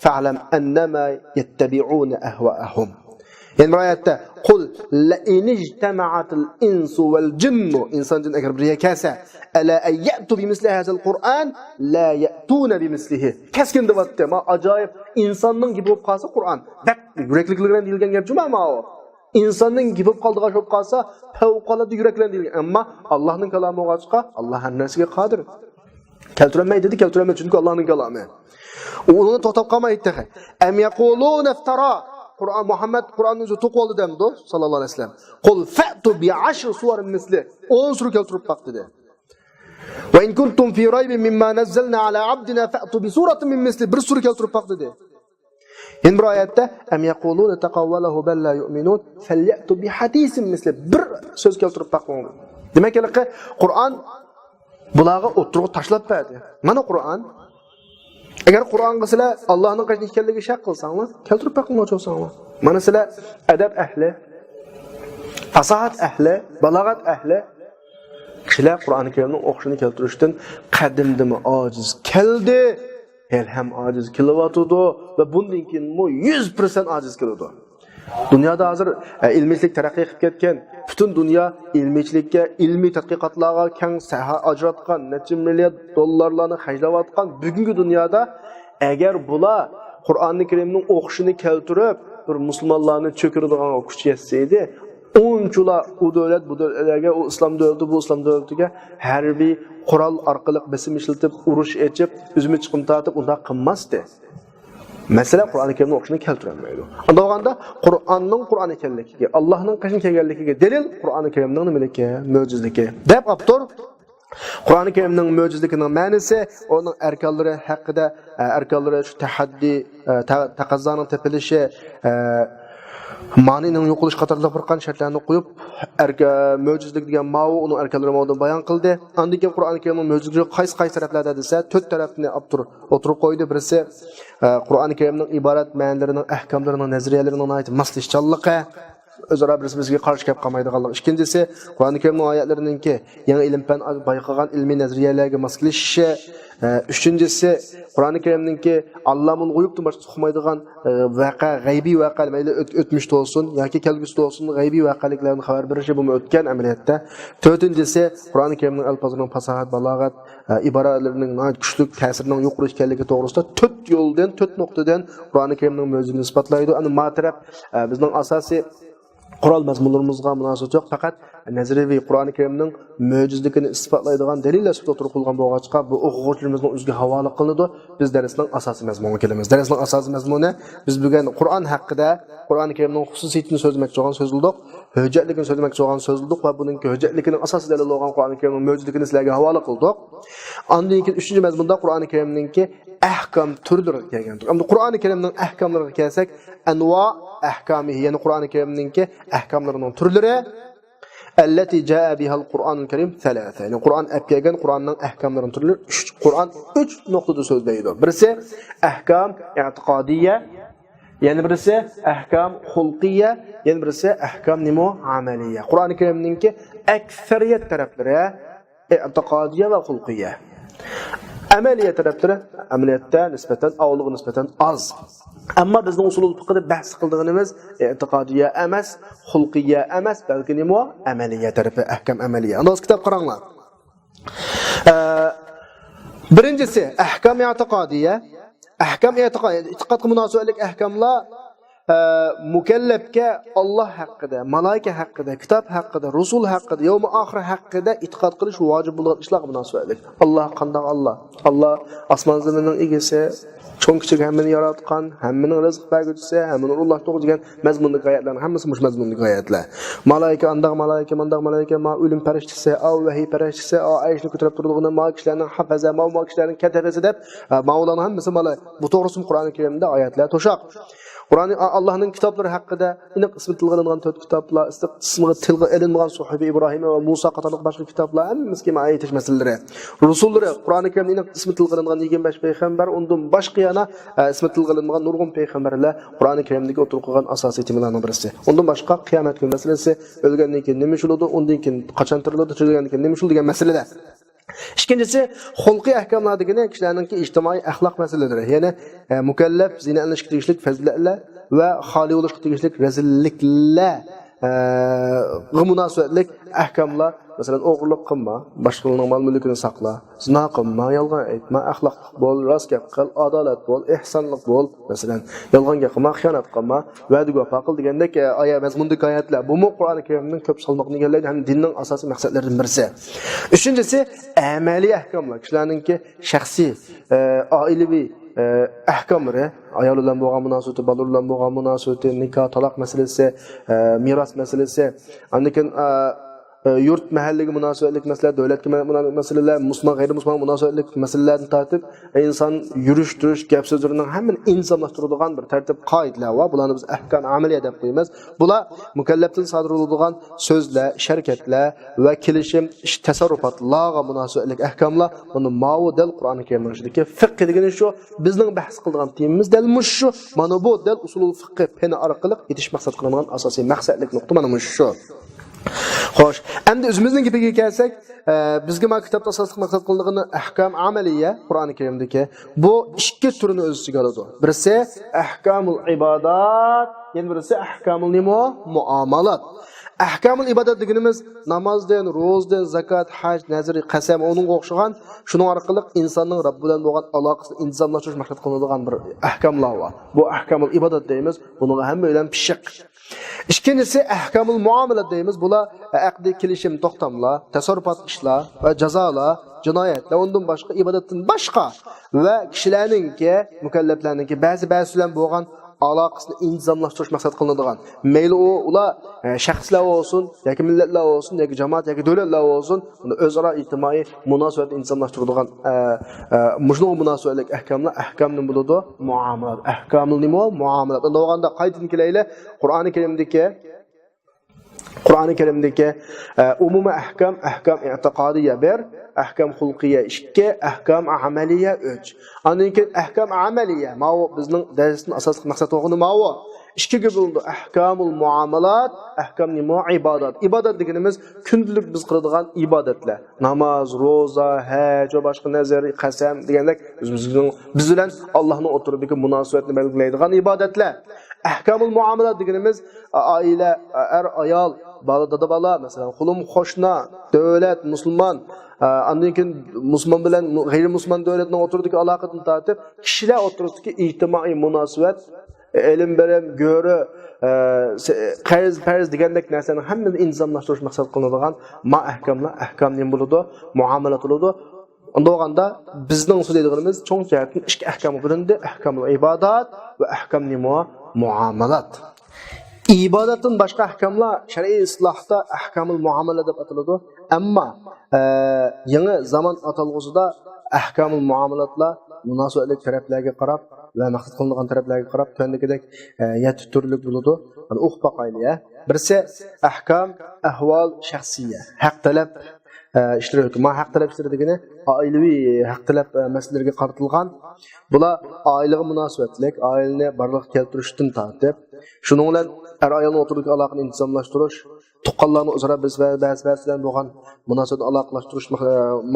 فاعلم أنما يتبعون أهواءهم. يەنە بىر ئايەتتە، قل لئن اجتمعت الإنس والجن، ئىنسان جىن ئەگەر بىر يەرگە كەلسە، على أن يأتوا بمثل هذا القرآن لا يأتون بمثله. كەسكىن دەۋاتتى. ما ئاجايىپ، ئىنساننىڭ گېپى بولۇپ قالسا قۇرئان. بەك يۈرەكلىكلىرى بىلەن دېيىلگەن گەپ جۇما ماۋۇ. ئىنساننىڭ گېپى بولۇپ قالىدىغان ئىش بولۇپ قالسا، پەۋقۇلئاددە يۈرەك بىلەن دېيىلگەن. ئەمما ئاللاھنىڭ كالامى بولغاچقا، ئاللا ھەممە نەرسىگە قادىر. كەلتۈرەلمەي دېدى، كەلتۈرەلمەيدۇ، چۈنكى ئاللاھنىڭ كالامى. ئۇ ئۇنىڭغا توختاپ قالماي ئېيتتى. أم يقولون افتراه. قۇرئان، مۇھەممەد قۇرئاننى ئۆزى توقۇۋالدى دەمدۇ، ساللاللاھۇ ئەلەيھى ۋەسەللەم. قل فأتوا بعشر سور مثله. ئون سۈرە كەلتۈرۈپ باق دېدى. وإن كنتم في ريب مما نزلنا على عبدنا فأتوا بسورة من مثله. بىر سۈرە كەلتۈرۈپ باق دېدى. يەنە بىر ئايەتتە، أم يقولون تقوله بل لا يؤمنون فليأتوا بحديث مثله. بىر سۆز كەلتۈرۈپ باقماڭ. دېمەك، ھېلىقى قۇرئان بۇلارغا ئوتتۇرىغا تاشلاپ بەردى. مانا قۇرئان. ئەگەر قۇرئانغا سىلەر ئاللاھنىڭ قېشىدا ئىكەنلىكىگە شەك قىلساڭلار، كەلتۈرۈپ باقىڭلار چوقۇساڭلار. مانا سىلەر ئەدەپ ئەھلى، پاساھەت ئەھلى، بالاغەت ئەھلى. كىشىلەر قۇرئانى كەرىمنىڭ ئوخشىشىنى كەلتۈرۈشتىن قەدىمدىمۇ ئاجىز كەلدى، ھېلىھەم ئاجىز كېلىۋاتىدۇ ۋە بۇندىن كېيىنمۇ يۈز پىرسەنت ئاجىز كېلىدۇ. دۇنيادا ھازىر، ئە، ئىلمىيچىلىك تەرەققىي قىلىپ كەتكەن، پۈتۈن دۇنيا ئىلمىيچىلىككە، ئىلمىي تەتقىقاتلارغا كەڭ ساھە ئاجراتقان، نەچچە مىليارد دوللارلارنى خەجلەۋاتقان بۈگۈنكى دۇنيادا ئەگەر بۇلار قۇرئانى كەرىمنىڭ ئوخشىشىنى كەلتۈرۈپ، بىر مۇسۇلمانلارنى چۆكۈرىدىغانغا كۈچ يەتسە ئىدى، ئۇنچىلا ئۇ دۆلەت، بۇ دۆلەتلەرگە، ئۇ ئىسلام دۆلىتى، بۇ ئىسلام دۆلىتىگە ھەربىي قورال ئارقىلىق بېسىم ئىشلىتىپ، ئۇرۇش ئېچىپ، ئۈزمە چىقىم تارتىپ ئۇنداق قىلماستى. مەسىلە قۇرئانى كەرىمنىڭ ئوخشىشىنى كەلتۈرەلمەيدۇ. ئۇنداق بولغاندا قۇرئاننىڭ قۇرئان ئىكەنلىكىگە، ئاللاھنىڭ قېشىدىن كەلگەنلىكىگە دەلىل قۇرئانى كەرىمنىڭ نېمىلىكى؟ مۆجىزىلىكى. دەپ ئاپتور قۇرئانى كەرىمنىڭ مۆجىزىلىكىنىڭ مەنىسى، ئۇنىڭ ئەركانلىرى ھەققىدە، ئە، ئەركانلىرى شۇ تەھەددىي، ئە، تە-، تەقەززانىڭ تېپىلىشى، ئە، مانىنىڭ يوقىلىشى قاتارلىق بىر قانچە شەرتلەرنى قويۇپ، ئەركە-، مۆجىزىلىك دېگەن ماۋۇ، ئۇنىڭ ئەركانلىرى ماۋۇدىن بايان قىلدى. ئاندىن كېيىن قۇرئانى كەرىمنىڭ مۆجىزىلىكى قايسى، قايسى تەرەپلەردە دېسە، تۆت تەرەپنى ئاپتور ئوتتۇرىغا قويدى. بىرسى، ئە، قۇرئانى كەرىمنىڭ ئىبارەت مەنىلىرىنىڭ، ئەھكاملىرىنىڭ، نەزەرىيەلىرىنىڭ ناھايىتى ماسلىشىشچانلىقى. ئۆزئارا بىرسى بىرسىگە قارشى كەپ قالمايدىغانلىق. ئىككىنچىسى، قۇرئانى كەرىمنىڭ ئايەتلىرىنىڭكى يېڭى ئىلىم پەن بايقىغان ئىلمىي نەزەرىيەلەرگە ماس كېلىشىشى. ئە، ئۈچىنچىسى، قۇرئانى كەرىمنىڭكى ئاللامۇل غۇيۇبتىن باشقىسى ئۇقمايدىغان، ئە، ۋەقە، غەيبىي ۋەقە، مەيلى ئۆت-، ئۆتمۈشتە بولسۇن ياكى كەلگۈسىدە بولسۇن، غەيبىي ۋەقەلىكلەردىن خەۋەر بېرىشى، بۇمۇ ئۆتكەن ئەمەلىيەتتە. تۆتىنچىسى، قۇرئانى كەرىمنىڭ ئەلپازىنىڭ پاساھەت، بالاغەت، ئە، ئىبارىلىرىنىڭ ناھايىتى كۈچلۈك، تەسىرىنىڭ يۇقىرى ئىكەنلىكى توغرىسىدا تۆت يولدىن، تۆت نۇقتىدىن قۇرئانى كەرىمنىڭ مۆجىزىلىكىنى ئىسپاتلايدۇ. ئەنە ما تەرەپ، ئە، بىزنىڭ ئاساسىي قورال مەزمۇنلىرىمىزغا مۇناسىۋىتى يوق، پەقەت نەزەرىيەۋى قۇرئانى كەرىمنىڭ مۆجىزىلىكىنى ئىسپاتلايدىغان دەلىللەر سۈپىتىدە ئوتتۇرىغا قويۇلغان بولغاچقا، بۇ ئوقۇغۇچىلىرىمىزنىڭ ئۆزىگە ھاۋالە قىلىنىدۇ. بىز دەرسنىڭ ئاساسىي مەزمۇنىغا كېلىمىز. دەرسنىڭ ئاساسىي مەزمۇنى، بىز بۈگۈن قۇرئان ھەققىدە، قۇرئانى كەرىمنىڭ خۇسۇسىيىتىنى سۆزلىمەكچى بولغان سۆز قىلدۇق، ھۆججەتلىكىنى سۆزلىمەكچى بولغان سۆز قىلدۇق ۋە بۇنىڭكى ھۆججەتلىكىنىڭ ئاساسىي دەلىلى بولغان قۇرئانى كەرىمنىڭ مۆجىزىلىكىنى سىلەرگە ھاۋالە قىلدۇق. ئاندىن كېيىن ئۈچىنچى مەزمۇندا قۇرئانى كەرىمنىڭكى ئەھكام تۈرلىرىگە كەلگەن. ئەمدى قۇرئانى كەرىمنىڭ ئەھكاملىرىغا كەلسەك، ئەنۋا ئەھكامىھى، يەنى قۇرئانى كەرىمنىڭكى ئەھكاملىرىنىڭ تۈرلىرى، ئەللەتى جائە بىھەل قۇرئانۇل كەرىم سەلاسە. يەنى قۇرئان ئەپ كەلگەن قۇرئاننىڭ ئەھكاملىرىنىڭ تۈرلىرى ئۈچ، قۇرئان ئۈچ نۇقتىدا سۆزلەيدۇ. بىرسى ئەھكام ئېتىقادىيە، يەنە بىرسى ئەھكام خۇلقىيە، يەنە بىرسى ئەھكام نېمە؟ ئەمەلىيە. قۇرئانى كەرىمنىڭكى ئەكسەرىيەت تەرەپلىرى ئېتىقادىيە ۋە خۇلقىيە. ئەمەلىيە تەرەپلىرى ئەمەلىيەتتە نىسبەتەن، ئاۋۋالغا نىسبەتەن ئاز. ئەمما بىزنىڭ ئۇسۇلۇل فىقھىدا بەھس قىلىدىغىنىمىز ئېتىقادىيە ئەمەس، خۇلقىيە ئەمەس، بەلكى نېمە؟ ئەمەلىيە تەرىپى، ئەھكام ئەمەلىيە. ئاندىن كىتاب قاراڭلار. ئە، بىرىنچىسى، ئەھكام ئېتىقادىيە. ئەھكام ئېتىقاد، ئېتىقادقا مۇناسىۋەتلىك ئەھكاملار، ئە، مۇكەللەپكە ئاللا ھەققىدە، مالايىكە ھەققىدە، كىتاب ھەققىدە، رۇسۇل ھەققىدە، يەۋمى ئاخىر ھەققىدە ئېتىقاد قىلىش ۋاجىپ بولغان ئىشلارغا مۇناسىۋەتلىك. ئاللا قانداق ئاللا؟ ئاللا ئاسمان زېمىننىڭ ئىگىسى، چوڭ كىچىك ھەممىنى ياراتقان، ھەممىنىڭ رىزىق بەرگۈچىسى، ھەممىنى ئورۇنلاشتۇرغۇچى دېگەن مەزمۇندىكى ئايەتلەرنىڭ ھەممىسى مۇشۇ مەزمۇندىكى ئايەتلەر. مالايىكە ئانداق مالايىكە، مانداق مالايىكە، ما ئۆلۈم پەرىشتىسى، ئا ۋەھىي پەرىشتىسى، ئا ئەرشنى كۆتۈرۈپ تۇرىدىغىنى، ما كىشىلەرنىڭ ھاپىزە، ما، ما كىشىلەرنىڭ كەتەپىسى دەپ، ئا، ماۋۇلارنىڭ ھەممىسى مالا بۇ توغرىسىدا قۇرئانى كەرىمدە ئايەتلەر توشاق. قۇرئانى، ئا-، ئاللاھنىڭ كىتابلىرى ھەققىدە ئېنىق ئىسمى تىلغا ئېلىنغان تۆت كىتابلار، ئىسمى تىلغا ئېلىنمىغان سۇھۇفى ئىبراھىم ۋە مۇسا قاتارلىق باشقا كىتابلار، ھەممىسىگە ئايەت مەسىلىلىرى. رۇسۇللىرى، قۇرئانى كەرىمدە ئېنىق ئىسمى تىلغا ئېلىنغان يىگىرمە بەش پەيغەمبەر، ئۇندىن باشقا يەنە، ئە، ئىسمى تىلغا ئېلىنمىغان نۇرغۇن پەيغەمبەرلەر قۇرئانى كەرىمدىكى ئوتتۇرىغا قويغان ئاساسىي تېمىلارنىڭ بىرسى. ئۇندىن باشقا قىيامەت كۈنى مەسىلىسى، ئۆلگەندىن كېيىن نېمە ئىش بولىدۇ، ئۇندىن كېيىن قاچان تىرىلىدۇ، تىرىلگەندىن كېيىن نېمە ئىش بولىدۇ دېگەن مەسىلىلەر. ئىككىنچىسى، خۇلقىي ئەھكاملار دېگىنى كىشىلەرنىڭكى ئىجتىمائىي ئەخلاق مەسىلىلىرى، يەنى، ئە، مۇكەللەپ زىننەتلىنىشكە تېگىشلىك پەزىلەتلەر ۋە خالىي بولۇشقا تېگىشلىك رەزىللىكلەر، ئە، غا مۇناسىۋەتلىك ئەھكاملار، مەسىلەن، ئوغرىلىق قىلما، باشقىلارنىڭ مال-مۈلكىنى ساقلا، زىنا قىلما، يالغان ئېيتما، ئەخلاقلىق بول، راست گەپ قىل، ئادالەت بول، ئېھسانلىق بول، مەسىلەن، يالغان گەپ قىلما، خىيانەت قىلما، ۋەدىگە ۋاپا قىل دېگەندەك، ئە، ئايە مەزمۇندىكى ئايەتلەر، بۇمۇ قۇرئانى كەرىمنىڭ كۆپ سالمىقىنى ئىگىلەيدۇ ھەم دىننىڭ ئاساسىي مەقسەتلىرىدىن بىرسى. ئۈچىنچىسى، ئەمەلىي ئەھكاملار، كىشىلەرنىڭكى شەخسىي، ئە، ئائىلىۋى، ئە، ئەھكاملىرى، ئايال بىلەن بولغان مۇناسىۋىتى، بالىلار بىلەن بولغان مۇناسىۋىتى، نىكاھ، تالاق مەسىلىسى، ئە، مىراس مەسىلىسى، ئاندىن كېيىن، ئە، ئە، يۇرت، مەھەللىگە مۇناسىۋەتلىك مەسىلە، دۆلەتكە مۇناسىۋەتلىك مەسىلىلەر، مۇسۇلمان، غەيرىي مۇسۇلمانغا مۇناسىۋەتلىك مەسىلىلەردىن تارتىپ، ئىنسان يۈرۈش-تۇرۇش، گەپ-سۆزلىرىنىڭ ھەممىنى ئىنتىزاملاشتۇرىدىغان بىر تەرتىپ، قائىدىلەر بار. بۇلارنى بىز ئەھكام ئەمەلىيە دەپ قويىمىز. بۇلار مۇكەللەپتىن سادىر بولىدىغان سۆزلەر، ئىش-ھەرىكەتلەر ۋە كېلىشىم، ئىش، تەسەررۇپاتلارغا مۇناسىۋەتلىك ئەھكاملار. بۇنى ماۋۇ دەل قۇرئانى كەرىمنىڭ ئىچىدىكى فىقھى دېگىنى شۇ. بىزنىڭ بەھس قىلىدىغان تېمىمىز دەل مۇشۇ شۇ. مانا بۇ دەل ئۇسۇلۇل فىقھى پېنى ئارقىلىق يېتىش مەقسەت قىلىنغان ئاساسىي مەقسەتلىك نۇقتا مانا مۇشۇ شۇ. خوش، ئەمدى ئۆزىمىزنىڭ گېپىگە كەلسەك، ئە، بىزگە مانا كىتابتا ئاساسلىق مەقسەت قىلىنغىنى ئەھكام ئەمەلىيە، قۇرئانى كەرىمدىكى. بۇ ئىككى تۈرنى ئۆز ئىچىگە ئالىدۇ. بىرسى ئەھكامۇل ئىبادات، يەنە بىرسى ئەھكامۇل نېمە؟ مۇئامالات. ئەھكامۇل ئىبادات دېگىنىمىز نامازدىن، روزىدىن، زاكات، ھەج، نەزىر، قەسەم، ئۇنىڭغا ئوخشىغان، شۇنىڭ ئارقىلىق ئىنساننىڭ رەببى بىلەن بولغان ئالاقىسىنى ئىنتىزاملاشتۇرۇش مەقسەت قىلىنىدىغان بىر ئەھكاملار بار. بۇ ئەھكامۇل ئىبادات دەيمىز. بۇنىڭغا ھەممەيلەن پىششىق. ئىككىنچىسى ئەھكامۇل مۇئامىلات دەيمىز. بۇلار ئەقدىي كېلىشىم، توختاملار، تەسەررۇپات ئىشلار ۋە جازالار، جىنايەتلەر، ئۇندىن باشقا ئىبادەتتىن باشقا ۋە كىشىلەرنىڭكى، مۇكەللەپلەرنىڭكى بەزى بەزىسى بىلەن بولغان ئالاقىسىنى ئىنتىزاملاشتۇرۇش مەقسەت قىلىنىدىغان. مەيلى ئۇ، ئۇلار، ئە، شەخسلەر بولسۇن، ياكى مىللەتلەر بولسۇن، ياكى جامائەت، ياكى دۆلەتلەر بولسۇن، بۇنى ئۆزئارا ئىجتىمائىي مۇناسىۋەتنى ئىنتىزاملاشتۇرىدىغان، ئە، ئە، مۇشۇنىڭغا مۇناسىۋەتلىك ئەھكاملار، ئەھكام نېمە بولىدۇ؟ مۇئامىلات. ئەھكامۇل نېمە؟ مۇئامىلات. ئۇنداق بولغاندا قايتىدىن كېلەيلى. قۇرئانى كەرىمدىكى، قۇرئانى كەرىمدىكى، ئە، ئومۇمىي ئەھكام، ئەھكام ئېتىقادىيە بىر، ئەھكام خۇلقىيە ئىككى، ئەھكام ئەمەلىيە ئۈچ. ئاندىن كېيىن ئەھكام ئەمەلىيە، ماۋۇ بىزنىڭ دەرستىن ئاساسلىق مەقسەت بولغىنى ماۋۇ. ئىككىگە بۆلۈنىدۇ. ئەھكامۇل مۇئامالات، ئەھكام نېمە؟ ئىبادات. ئىبادات دېگىنىمىز كۈندىلىك بىز قىلىدىغان ئىبادەتلەر. ناماز، روزا، ھەج ۋە باشقا نەزەر، قەسەم دېگەندەك بىز، بىزنىڭ، بىز بىلەن ئاللاھنىڭ ئوتتۇرىدىكى مۇناسىۋەتنى بەلگىلەيدىغان ئىبادەتلەر. ئەھكامۇل مۇئامالات دېگىنىمىز ئائىلە، ئەر، ئايال، بالا، دادا، بالا، مەسىلەن، قۇلۇم، قوشنا، دۆلەت، مۇسۇلمان، ئاندىن كېيىن مۇسۇلمان بىلەن غەيرىي مۇسۇلمان دۆلەتنىڭ ئوتتۇرىدىكى ئالاقىدىن تارتىپ كىشىلەر ئوتتۇرىسىدىكى ئىجتىمائىي مۇناسىۋەت، ئىلىم بېرىم، گۆرۈ، ئە، سە-، قەرز، پەرز دېگەندەك نەرسىلەرنىڭ ھەممىسىنى ئىنتىزاملاشتۇرۇش مەقسەت قىلىنىدىغان ما ئەھكاملار، ئەھكام نېمە بولىدۇ؟ مۇئامالات بولىدۇ. ئۇنداق بولغاندا بىزنىڭ سۆزلەيدىغىنىمىز چوڭ جەھەتتىن ئىككى ئەھكامغا بۆلۈندى. ئەھكامۇل ئىبادات ۋە ئەھكام نېمە؟ مۇئامالات. ئىبادەتتىن باشقا ئەھكاملار شەرئىي ئىسلاھتا ئەھكامۇل مۇئامالە دەپ ئاتىلىدۇ. ئەمما، ئە، يېڭى زامان ئاتالغۇسىدا ئەھكامۇل مۇئامالاتلار مۇناسىۋەتلىك تەرەپلەرگە قاراپ ۋە مەقسەت قىلىنغان تەرەپلەرگە قاراپ تۆۋەندىكىدەك، ئە، يەتتە تۈرلۈك بولىدۇ. ئۇقۇپ باقايلى، يە. بىرسى ئەھكام، ئەھۋال، شەخسىيە، ھەق تەلەپ، ئە، ئىشلىرى ھۆكۈم. ما ھەق تەلەپ ئىشلىرى دېگىنى ئائىلىۋى ھەق تەلەپ، ئە، مەسىلىلىرىگە قارىتىلغان. بۇلار ئائىلىگە مۇناسىۋەتلىك، ئائىلىنى بارلىققا كەلتۈرۈشتىن تارتىپ، شۇنىڭ بىلەن ئەر-ئايالنىڭ ئوتتۇرىدىكى ئالاقىنى ئىنتىزاملاشتۇرۇش، تۇغقانلارنىڭ ئۆزئارا بەس-، بەس-، بەس بىلەن بولغان مۇناسىۋەتنى ئالاقىلاشتۇرۇش مەق-،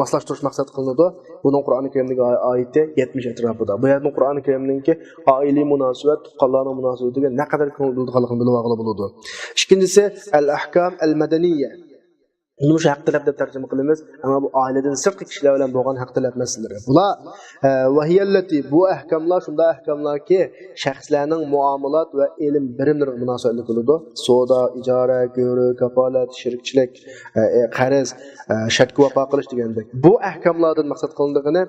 ماسلاشتۇرۇش مەقسەت قىلىنىدۇ. بۇنىڭ قۇرئان كەرىمدىكى ئاي-، ئايىتى يەتمىش ئەتراپىدا. بۇ يەردىن قۇرئان كەرىمنىڭكى ئائىلىي مۇناسىۋەت، تۇغقانلارنىڭ مۇناسىۋىتىگە نەقەدەر كۆڭۈل بۆلىدىغانلىقىنى بىلىۋالغىلى بولىدۇ. ئىككىنچىسى، ئەل ئەھكام ئەل مەدەنىيە. بۇنى مۇشۇ ھەق تەلەپ دەپ تەرجىمە قىلىمىز. ئەمما بۇ ئائىلىدىن سىرتقى كىشىلەر بىلەن بولغان ھەق تەلەپ مەسىلىلىرى. بۇلار، ئە، ۋەھىيەللەتى، بۇ ئەھكاملار شۇنداق ئەھكاملاركى، شەخسلەرنىڭ مۇئامىلات ۋە ئېلىم بېرىملىرىگە مۇناسىۋەتلىك بولىدۇ. سودا، ئىجارە، گۆرۈ، كاپالەت، شېرىكچىلىك، ئە، ئە، قەرز، ئە، شەرتكە ۋاپا قىلىش دېگەندەك. بۇ ئەھكاملاردىن مەقسەت قىلىنىدىغىنى،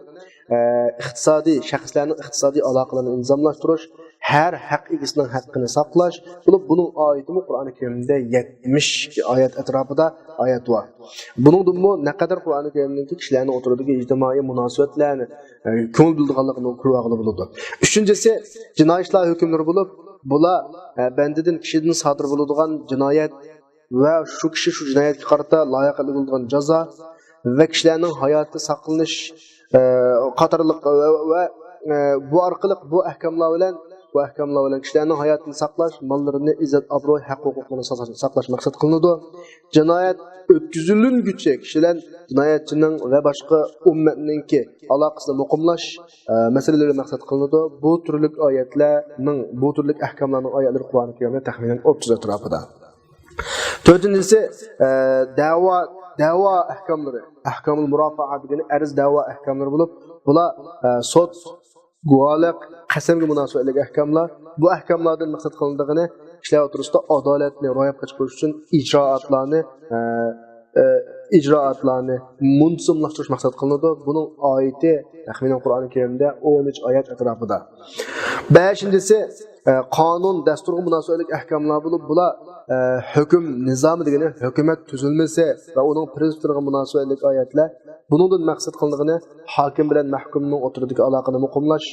ئە، ئىقتىسادىي، شەخسلەرنىڭ ئىقتىسادىي ئالاقىلىرىنى ئىنتىزاملاشتۇرۇش، ھەر ھەق ئىگىسىنىڭ ھەققىنى ساقلاش بولۇپ، بۇنىڭ ئايىتىمۇ قۇرئانى كەرىمدە يەتمىش ئايەت ئەتراپىدا ئايەت بار. بۇنىڭدىنمۇ نەقەدەر قۇرئانى كەرىمدىكى كىشىلەرنىڭ ئوتتۇرىدىكى ئىجتىمائىي مۇناسىۋەتلەرنى، ئە، كۆڭۈل بۆلىدىغانلىقىنى كۆرۈۋالغىلى بولىدۇ. ئۈچىنچىسى، جىنايى ئىشلار ھۆكۈملىرى بولۇپ، بۇلار، ئە، بەندىدىن، كىشىدىن سادىر بولىدىغان جىنايەت ۋە شۇ كىشى شۇ جىنايەتكە قارىتا لايىقلىق بولىدىغان جازا ۋە كىشىلەرنىڭ ھاياتى ساقلىنىش، ئە، قاتارلىق ۋە، ۋە، ئە، بۇ ئارقىلىق بۇ ئەھكاملار بىلەن، بۇ ئەھكاملار بىلەن كىشىلەرنىڭ ھاياتىنى ساقلاش، ماللىرىنى، ئىززەت، ئابرۇي، ھەق ھوقۇقلىرىنى ساقلاش، ساقلاش مەقسەت قىلىنىدۇ. جىنايەت ئۆتكۈزۈلۈنگۈچە كىشىلەر، جىنايەتچىنىڭ ۋە باشقا ئۈممەتنىڭكى ئالاقىسىنى مۇقىملاش، ئە، مەسىلىلىرى مەقسەت قىلىنىدۇ. بۇ تۈرلۈك ئايەتلەرنىڭ، بۇ تۈرلۈك ئەھكاملارنىڭ ئايەتلىرى قۇرئانى كەرىمدە تەخمىنەن ئوتتۇز ئەتراپىدا. تۆتىنچىسى، ئە، دەۋا، دەۋا ئەھكاملىرى، ئەھكامۇل مۇرافىئە دېگىنى ئەرز دەۋا ئەھكاملىرى بولۇپ، بۇلار، ئە، سوت، گۇۋاھلىق، قەسەمگە مۇناسىۋەتلىك ئەھكاملار. بۇ ئەھكاملاردىن مەقسەت قىلىنىدىغىنى كىشىلەر ئوتتۇرىسىدا ئادالەتنى روياپقا چىقىرىش ئۈچۈن ئىجرائاتلارنى، ئە، ئە، ئىجرائاتلارنى مۇنتىزىملاشتۇرۇش مەقسەت قىلىنىدۇ. بۇنىڭ ئايىتى تەخمىنەن قۇرئانى كەرىمدە ئون ئۈچ ئايەت ئەتراپىدا. بەشىنچىسى، ئە، قانۇن، دەستۇرغا مۇناسىۋەتلىك ئەھكاملار بولۇپ، بۇلار، ئە، ھۆكۈم نىزامى دېگىنى ھۆكۈمەت تۈزۈلمىسى ۋە ئۇنىڭ پىرىنسىپلىرىغا مۇناسىۋەتلىك ئايەتلەر. بۇنىڭدىن مەقسەت قىلىنىدىغىنى ھاكىم بىلەن مەھكۇمنىڭ ئوتتۇرىدىكى ئالاقىنى مۇقىملاش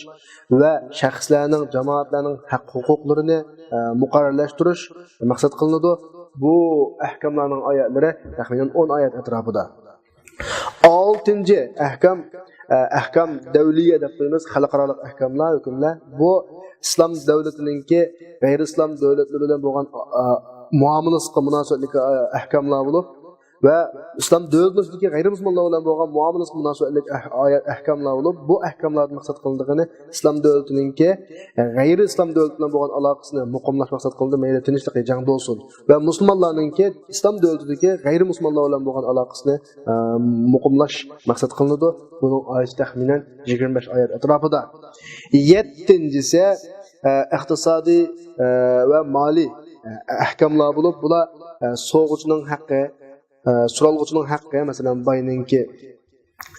ۋە شەخسلەرنىڭ، جامائەتلەرنىڭ ھەق ھوقۇقلىرىنى، ئە، مۇقەررەرلەشتۈرۈش مەقسەت قىلىنىدۇ. بۇ ئەھكاملارنىڭ ئايەتلىرى تەخمىنەن ئون ئايەت ئەتراپىدا. ئالتىنچى ئەھكام، ئە، ئەھكام دەۋلىيە دەپ قويىمىز، خەلقئارالىق ئەھكاملار، ھۆكۈملەر. بۇ ئىسلام دۆلىتىنىڭكى غەيرىي ئىسلام دۆلەتلىرى بىلەن بولغان، ئە، مۇئامىلىسىغا مۇناسىۋەتلىك، ئە، ئەھكاملار بولۇپ، ۋە ئىسلام دۆلىتىنىڭكى غەيرىي مۇسۇلمانلار بىلەن بولغان مۇئامىلىسىگە مۇناسىۋەتلىك ئەھ-، ئايەت، ئەھكاملار بولۇپ، بۇ ئەھكاملاردىن مەقسەت قىلىنىدىغىنى ئىسلام دۆلىتىنىڭكى، ئە، غەيرىي ئىسلام دۆلىتى بىلەن بولغان ئالاقىسىنى مۇقىملاش مەقسەت قىلىنىدۇ، مەيلى تىنچلىقى جەڭ بولسۇن. ۋە مۇسۇلمانلارنىڭكى ئىسلام دۆلىتىدىكى غەيرىي مۇسۇلمانلار بىلەن بولغان ئالاقىسىنى، ئە، مۇقىملاش مەقسەت قىلىنىدۇ. بۇنىڭ ئايىتى تەخمىنەن يىگىرمە بەش ئايەت ئەتراپىدا. يەتتىنچىسى، ئە، ئىقتىسادىي، ئە، ۋە مالىي، ئە، ئەھكاملار بولۇپ، بۇلار، ئە، سوغۇچىنىڭ ھەققى، ئە، سورالغۇچىنىڭ ھەققى، مەسىلەن، باينىڭكى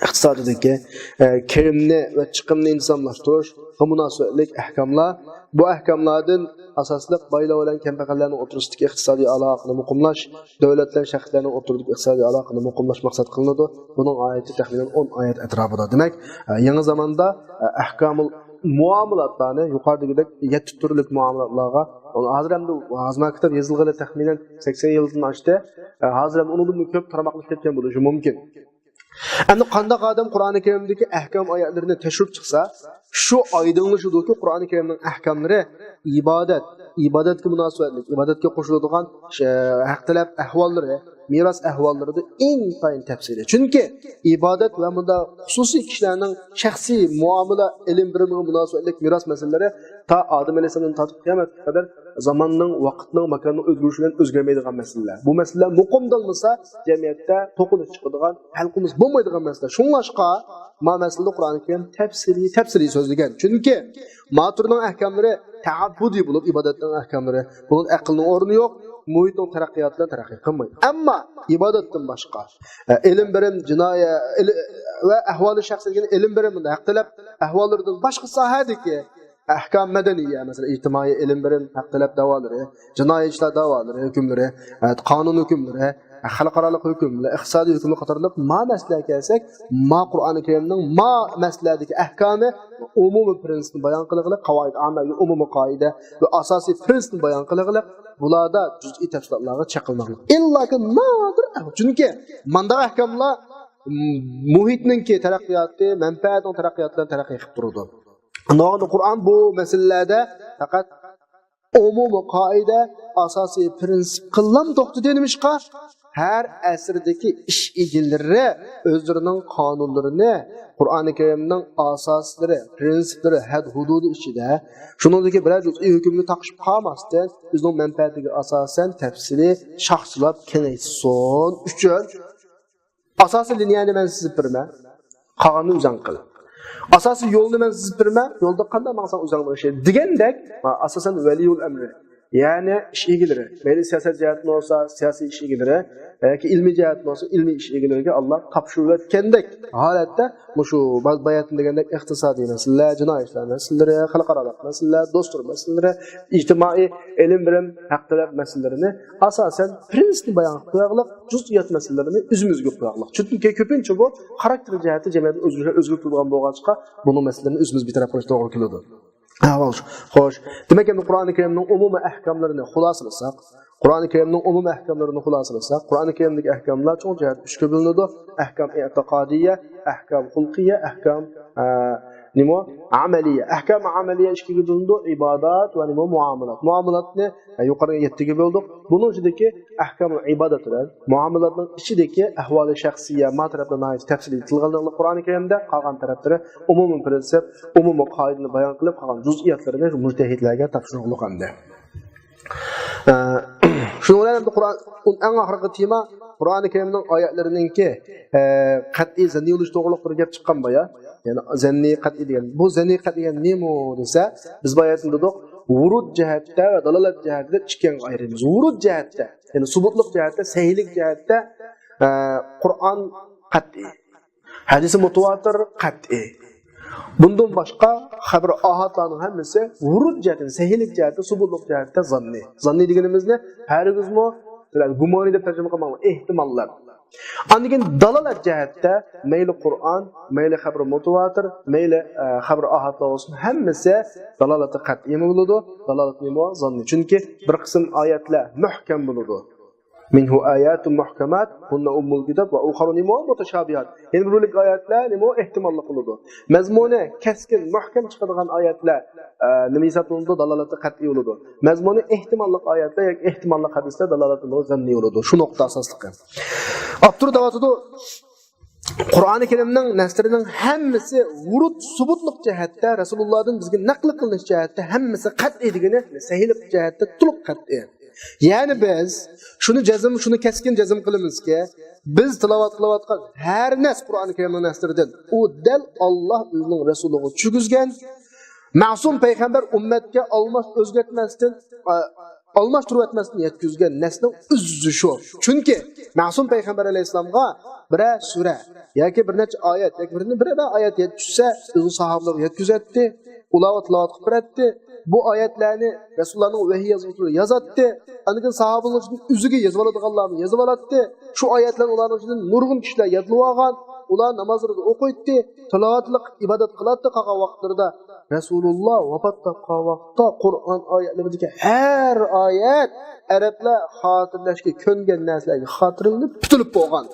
ئىقتىسادىدىكى، ئە، كىرىمنى ۋە چىقىمنى ئىنتىزاملاشتۇرۇشقا مۇناسىۋەتلىك ئەھكاملار. بۇ ئەھكاملاردىن ئاساسلىق بايلار بىلەن كەمبەغەللەرنىڭ ئوتتۇرىسىدىكى ئىقتىسادىي ئالاقىنى مۇقىملاش، دۆلەت بىلەن شەخسلەرنىڭ ئوتتۇرىدىكى ئىقتىسادىي ئالاقىنى مۇقىملاش مەقسەت قىلىنىدۇ. بۇنىڭ ئايىتى تەخمىنەن ئون ئايەت ئەتراپىدا. دېمەك، ئە، يېڭى زاماندا، ئە، ئەھكامۇل مۇئامىلاتلارنى يۇقىرىدىكىدەك يەتتە تۈرلۈك مۇئامىلاتلارغا، ھازىر ئەمدى ھازىر كىتاب يېزىلغىلى تەخمىنەن سەكسەن يىلدىن ئاشتى. ئە، ھازىر ئەمدى ئۇنىڭدىن كۆپ تارماقلىشىپ كەتكەن بولۇشى مۇمكىن. ئەمدى قانداق ئادەم قۇرئانى كەرىمدىكى ئەھكام ئايەتلىرىنى تەكشۈرۈپ چىقسا، شۇ ئايدىڭلىشىدۇكى، قۇرئانى كەرىمنىڭ ئەھكاملىرى ئىبادەت، ئىبادەتكە مۇناسىۋەتلىك، ئىبادەتكە قوشۇلىدىغان ھەق تەلەپ ئەھۋاللىرى، مىراس ئەھۋاللىرىدا ئىنتايىن تەپسىلىي. چۈنكى ئىبادەت ۋە مۇنداق خۇسۇسىي كىشىلەرنىڭ شەخسىي مۇئامىلە، ئېلىم بېرىمىغا مۇناسىۋەتلىك مىراس مەسىلىلىرى تا ئادەم ئەلەيھىسسالامدىن تارتىپ قىيامەتكە قەدەر زاماننىڭ، ۋاقىتنىڭ، ماكاننىڭ ئۆزگىرىشى بىلەن ئۆزگەرمەيدىغان مەسىلىلەر. بۇ مەسىلىلەر مۇقىم بولمىسا، جەمئىيەتتە توقۇنۇش چىقىدىغان، ھەل قىلمىسا بولمايدىغان مەسىلە. شۇڭلاشقا، ما مەسىلىدە قۇرئانى كەرىم تەپسىلىي، تەپسىلىي سۆزلىگەن. چۈنكى ما تۈرنىڭ ئەھكاملىرى تەئەببۇدىي بولۇپ، ئىبادەتنىڭ ئەھكاملىرى، بۇنىڭ ئەقىلنىڭ ئورنى يوق، مۇھىتنىڭ تەرەققىياتى بىلەن تەرەققىي قىلمايدۇ. ئەمما ئىبادەتتىن باشقا، ئە، ئىلىم بېرىم، جىنايە، ئىل-، ۋە ئەھۋالى شەخسىي دېگەن ئىلىم بېرىم، ھەق تەلەپ ئەھۋاللىرىدىن باشقا ساھەدىكى ئەھكام مەدەنىيە، مەسىلەن، ئىجتىمائىي ئىلىم بېرىم، ھەق تەلەپ دەۋالىرى، جىنايى ئىشلار دەۋالىرى، ھۆكۈملىرى، ئە، قانۇن ھۆكۈملىرى، خەلقئارالىق ھۆكۈملەر، ئىقتىسادىي ھۆكۈملەر قاتارلىق ما مەسىلىگە كەلسەك، ما قۇرئانى كەرىمنىڭ ما مەسىلىدىكى ئەھكامى ئومۇمىي پىرىنسىپنى بايان قىلغىلى، قاۋائىد ئاممە، ئومۇمىي قائىدە ۋە ئاساسىي پىرىنسىپنى بايان قىلغىلى، بۇلاردا جۈزئىي تەپسىلاتلارغا چېقىلماقلىق. ئىللاكى نادىر ئەھۋال. چۈنكى مانداق ئەھكاملار، م، مۇھىتنىڭكى تەرەققىياتى، مەنپەئەتنىڭ تەرەققىياتى بىلەن تەرەققىي قىلىپ تۇرىدۇ. ناۋادا قۇرئان بۇ مەسىلىلەردە پەقەت ئومۇمىي قائىدە، ئاساسىي پىرىنسىپ قىللام توختىدى. نېمىشقا؟ ھەر ئەسىردىكى ئىش ئىگىلىرى ئۆزلىرىنىڭ قانۇنلىرىنى قۇرئانى كەرىمنىڭ ئاساسلىرى، پىرىنسىپلىرى، ھەد ھۇدۇدى ئىچىدە، شۇنىڭدىكى بىرەر جۈزئىي ھۆكۈمگە تاقىشىپ قالماستىن، ئۆزىنىڭ مەنپەئەتىگە ئاساسەن تەپسىلىي شاخچىلاپ كېڭەيتسۇن ئۈچۈن، ئاساسىي لىنىيەنى مەن سىزىپ بېرىمەن، قالغاننى ئۆزۈڭ قىل. ئاساسىي يولنى مەن سىزىپ بېرىمەن، يولدا قانداق ماڭساڭ ئۆزۈڭنىڭ ئىشى دېگەندەك، ئاساسەن ۋەلىيۇل ئەمرى، يەنى ئىش ئىگىلىرى، مەيلى سىياسەت جەھەتتىن بولسا سىياسىي ئىش ئىگىلىرى، ياكى ئىلمىي جەھەتتىن بولسا ئىلمىي ئىش ئىگىلىرىگە ئاللا تاپشۇرۇۋەتكەندەك ھالەتتە، مۇشۇ باياتىن دېگەندەك ئىقتىسادىي مەسىلىلەر، جىنايى ئىشلار مەسىلىلىرى، خەلقئارالىق مەسىلىلەر، دوستلۇق مەسىلىلىرى، ئىجتىمائىي ئىلىم بېرىم، ھەق تەلەپ مەسىلىلىرىنى ئاساسەن پىرىنسىپنى بايان قىلىپ قوياقلىق، جۇزئىيات مەسىلىلىرىنى ئۆزىمىزگە قويۇپ قوياقلىق. چۈنكى كۆپىنچە بۇ خاراكتېر جەھەتتە جەمئىيەتنى ئۆزگەر-، ئۆزگەرتىدىغان بولغاچقا، بۇنىڭ مەسىلىلىرىنى ئۆزىمىز بىر تەرەپ قىلىش توغرا كېلىدۇ. ئەھۋال شۇ. خوش. دېمەك، ئەمدى قۇرئانى كەرىمنىڭ ئومۇمىي ئەھكاملىرىنى خۇلاسىلىساق، قۇرئانى كەرىمنىڭ ئومۇمىي ئەھكاملىرىنى خۇلاسىلىساق، قۇرئانى كەرىمدىكى ئەھكاملار چوڭ جەھەتتە ئۈچكە بۆلۈنىدۇ. ئەھكام ئېتىقادىيە، ئەھكام خۇلقىيە، ئەھكام، ئە، نېمە؟ ئەمەلىيە. ئەھكام ئەمەلىيە ئىككىگە بۆلۈنىدۇ. ئىبادات ۋە نېمە؟ مۇئامىلات. مۇئامىلاتنى، ئە، يۇقىرىقى يەتتىگە بۆلدۇق. بۇنىڭ ئىچىدىكى ئەھكامۇل ئىبادات بىلەن مۇئامىلاتنىڭ ئىچىدىكى ئەھۋالى شەخسىيە، ما تەرەپتە ناھايىتى تەپسىلىي تىلغا ئېلىنغان قۇرئانى كەرىمدە، قالغان تەرەپلىرى ئومۇمىي پىرىنسىپ، ئومۇمىي قائىدىنى بايان قىلىپ، قالغان جۇزئىياتلىرىنى مۇجتەھىدلەرگە تاپشۇرۇقلۇق ئەمدى. ئە، شۇنىڭ بىلەن ئەمدى قۇرئان، ئەڭ ئاخىرقى تېما، قۇرئانى كەرىمنىڭ ئايەتلىرىنىڭكى، ئە، قەتئىي زەننىي بولۇش توغرۇلۇق بىر گەپ چىققان بايا. يەنى زەننىي قەتئىي دېگەن. بۇ زەننىي قەتئىي دېگەن نېمە دېسە، بىز بايا ئېيتتۇق، ۋۇرۇد جەھەتتە ۋە دالالەت جەھەتتە دەپ ئىككىگە ئايرىمىز. ۋۇرۇد جەھەتتە، يەنى سۇبۇتلۇق جەھەتتە، سەھىھلىك جەھەتتە، ئە، قۇرئان قەتئىي. ھەدىسى مۇتىۋاتىر قەتئىي. بۇندىن باشقا خەبەر ئاھادلارنىڭ ھەممىسى ۋۇرۇد جەھەتتىن، سەھىھلىك جەھەتتە، سۇبۇتلۇق جەھەتتە زاننىي. زاننىي دېگىنىمىزنى ھەرگىزمۇ، بىلەن گۇمانىي دەپ تەرجىمە قىلماڭلار، ئېھتىماللار. ئاندىن كېيىن دالالەت جەھەتتە مەيلى قۇرئان، مەيلى خەبەر مۇتىۋاتىر، مەيلى، ئە، خەبەر ئاھادلار بولسۇن، ھەممىسى دالالىتى قەتئىيمۇ بولىدۇ، دالالىتى نېمە؟ زاننىي. چۈنكى بىر قىسىم ئايەتلەر مۇھكەم بولىدۇ. مىنھۇ ئاياتۇن مۇھكەمات ھۇننە ئۇممۇل كىتاب ۋە ئۇخەرۇ نېمە؟ مۇتەشابىھات. يەنە بىر بۆلەك ئايەتلەر نېمە؟ ئېھتىماللىق بولىدۇ. مەزمۇنى كەسكىن، مۇھكەم چىقىدىغان ئايەتلەر، ئە، نېمە ھېسابلىنىدۇ؟ دالالىتى قەتئىي بولىدۇ. مەزمۇنى ئېھتىماللىق ئايەتلەر ياكى ئېھتىماللىق ھەدىسلەر دالالىتى زەننىي بولىدۇ. شۇ نۇقتا ئاساسلىقى. ئاپتور دەۋاتىدۇ، قۇرئانى كەرىمنىڭ نەسلىرىنىڭ ھەممىسى ۋۇرۇد، سۇبۇتلۇق جەھەتتە، رەسۇلۇللادىن بىزگە نەقىل قىلىنىش جەھەتتە ھەممىسى قەتئىي دېگىنى، سەھىھلىق جەھەتتە تولۇق قەتئىي. يەنى بىز شۇنى جەزم، شۇنى كەسكىن جەزم قىلىمىزكى، بىز تىلاۋەت قىلىۋاتقان ھەر نەس قۇرئانى كەرىمنىڭ نەسلىرىدىن، ئۇ دەل ئاللا ئۆزىنىڭ رەسۇلىغا چۈشۈرگۈزگەن، مەسۇم پەيغەمبەر ئۈممەتكە ئالماش ئۆزگەرتمەستىن، ئە، ئالماشتۇرۇۋەتمەستىن يەتكۈزگەن نەسنىڭ ئۆزى شۇ. چۈنكى مەسۇم پەيغەمبەر ئەلەيھىسسالامغا بىرەر سۈرە ياكى بىر نەچچە ئايەت ياكى بىر، بىرەر ئايەت يەتكۈزسە، ئۆزىنىڭ ساھابىلىرىغا يەتكۈزەتتى، ئۇلارغا تىلاۋەت قىلىپ بېرەتتى. بۇ ئايەتلەرنى رەسۇلۇللانىڭ ۋەھىي يازغۇچىلىرىغا يازاتتى. ئاندىن كېيىن ساھابىلەرنىڭ ئىچىدىن ئۆزىگە يېزىۋالىدىغانلارنى يېزىۋالاتتى. شۇ ئايەتلەرنى ئۇلارنىڭ ئىچىدىن نۇرغۇن كىشىلەر يادلىۋالغان. ئۇلار نامازلىرىدا ئوقۇيتتى، تىلاۋەتلىك ئىبادەت قىلاتتى قالغان ۋاقىتلىرىدا. رەسۇلۇللا ۋاپات تاپقان ۋاقىتتا قۇرئان ئايەتلىرىدىكى ھەر ئايەت ئەرەبلەر خاتىرىلەشكە كۆنگەن نەرسىلەرگە خاتىرىلىنىپ پۈتۈلۈپ بولغان.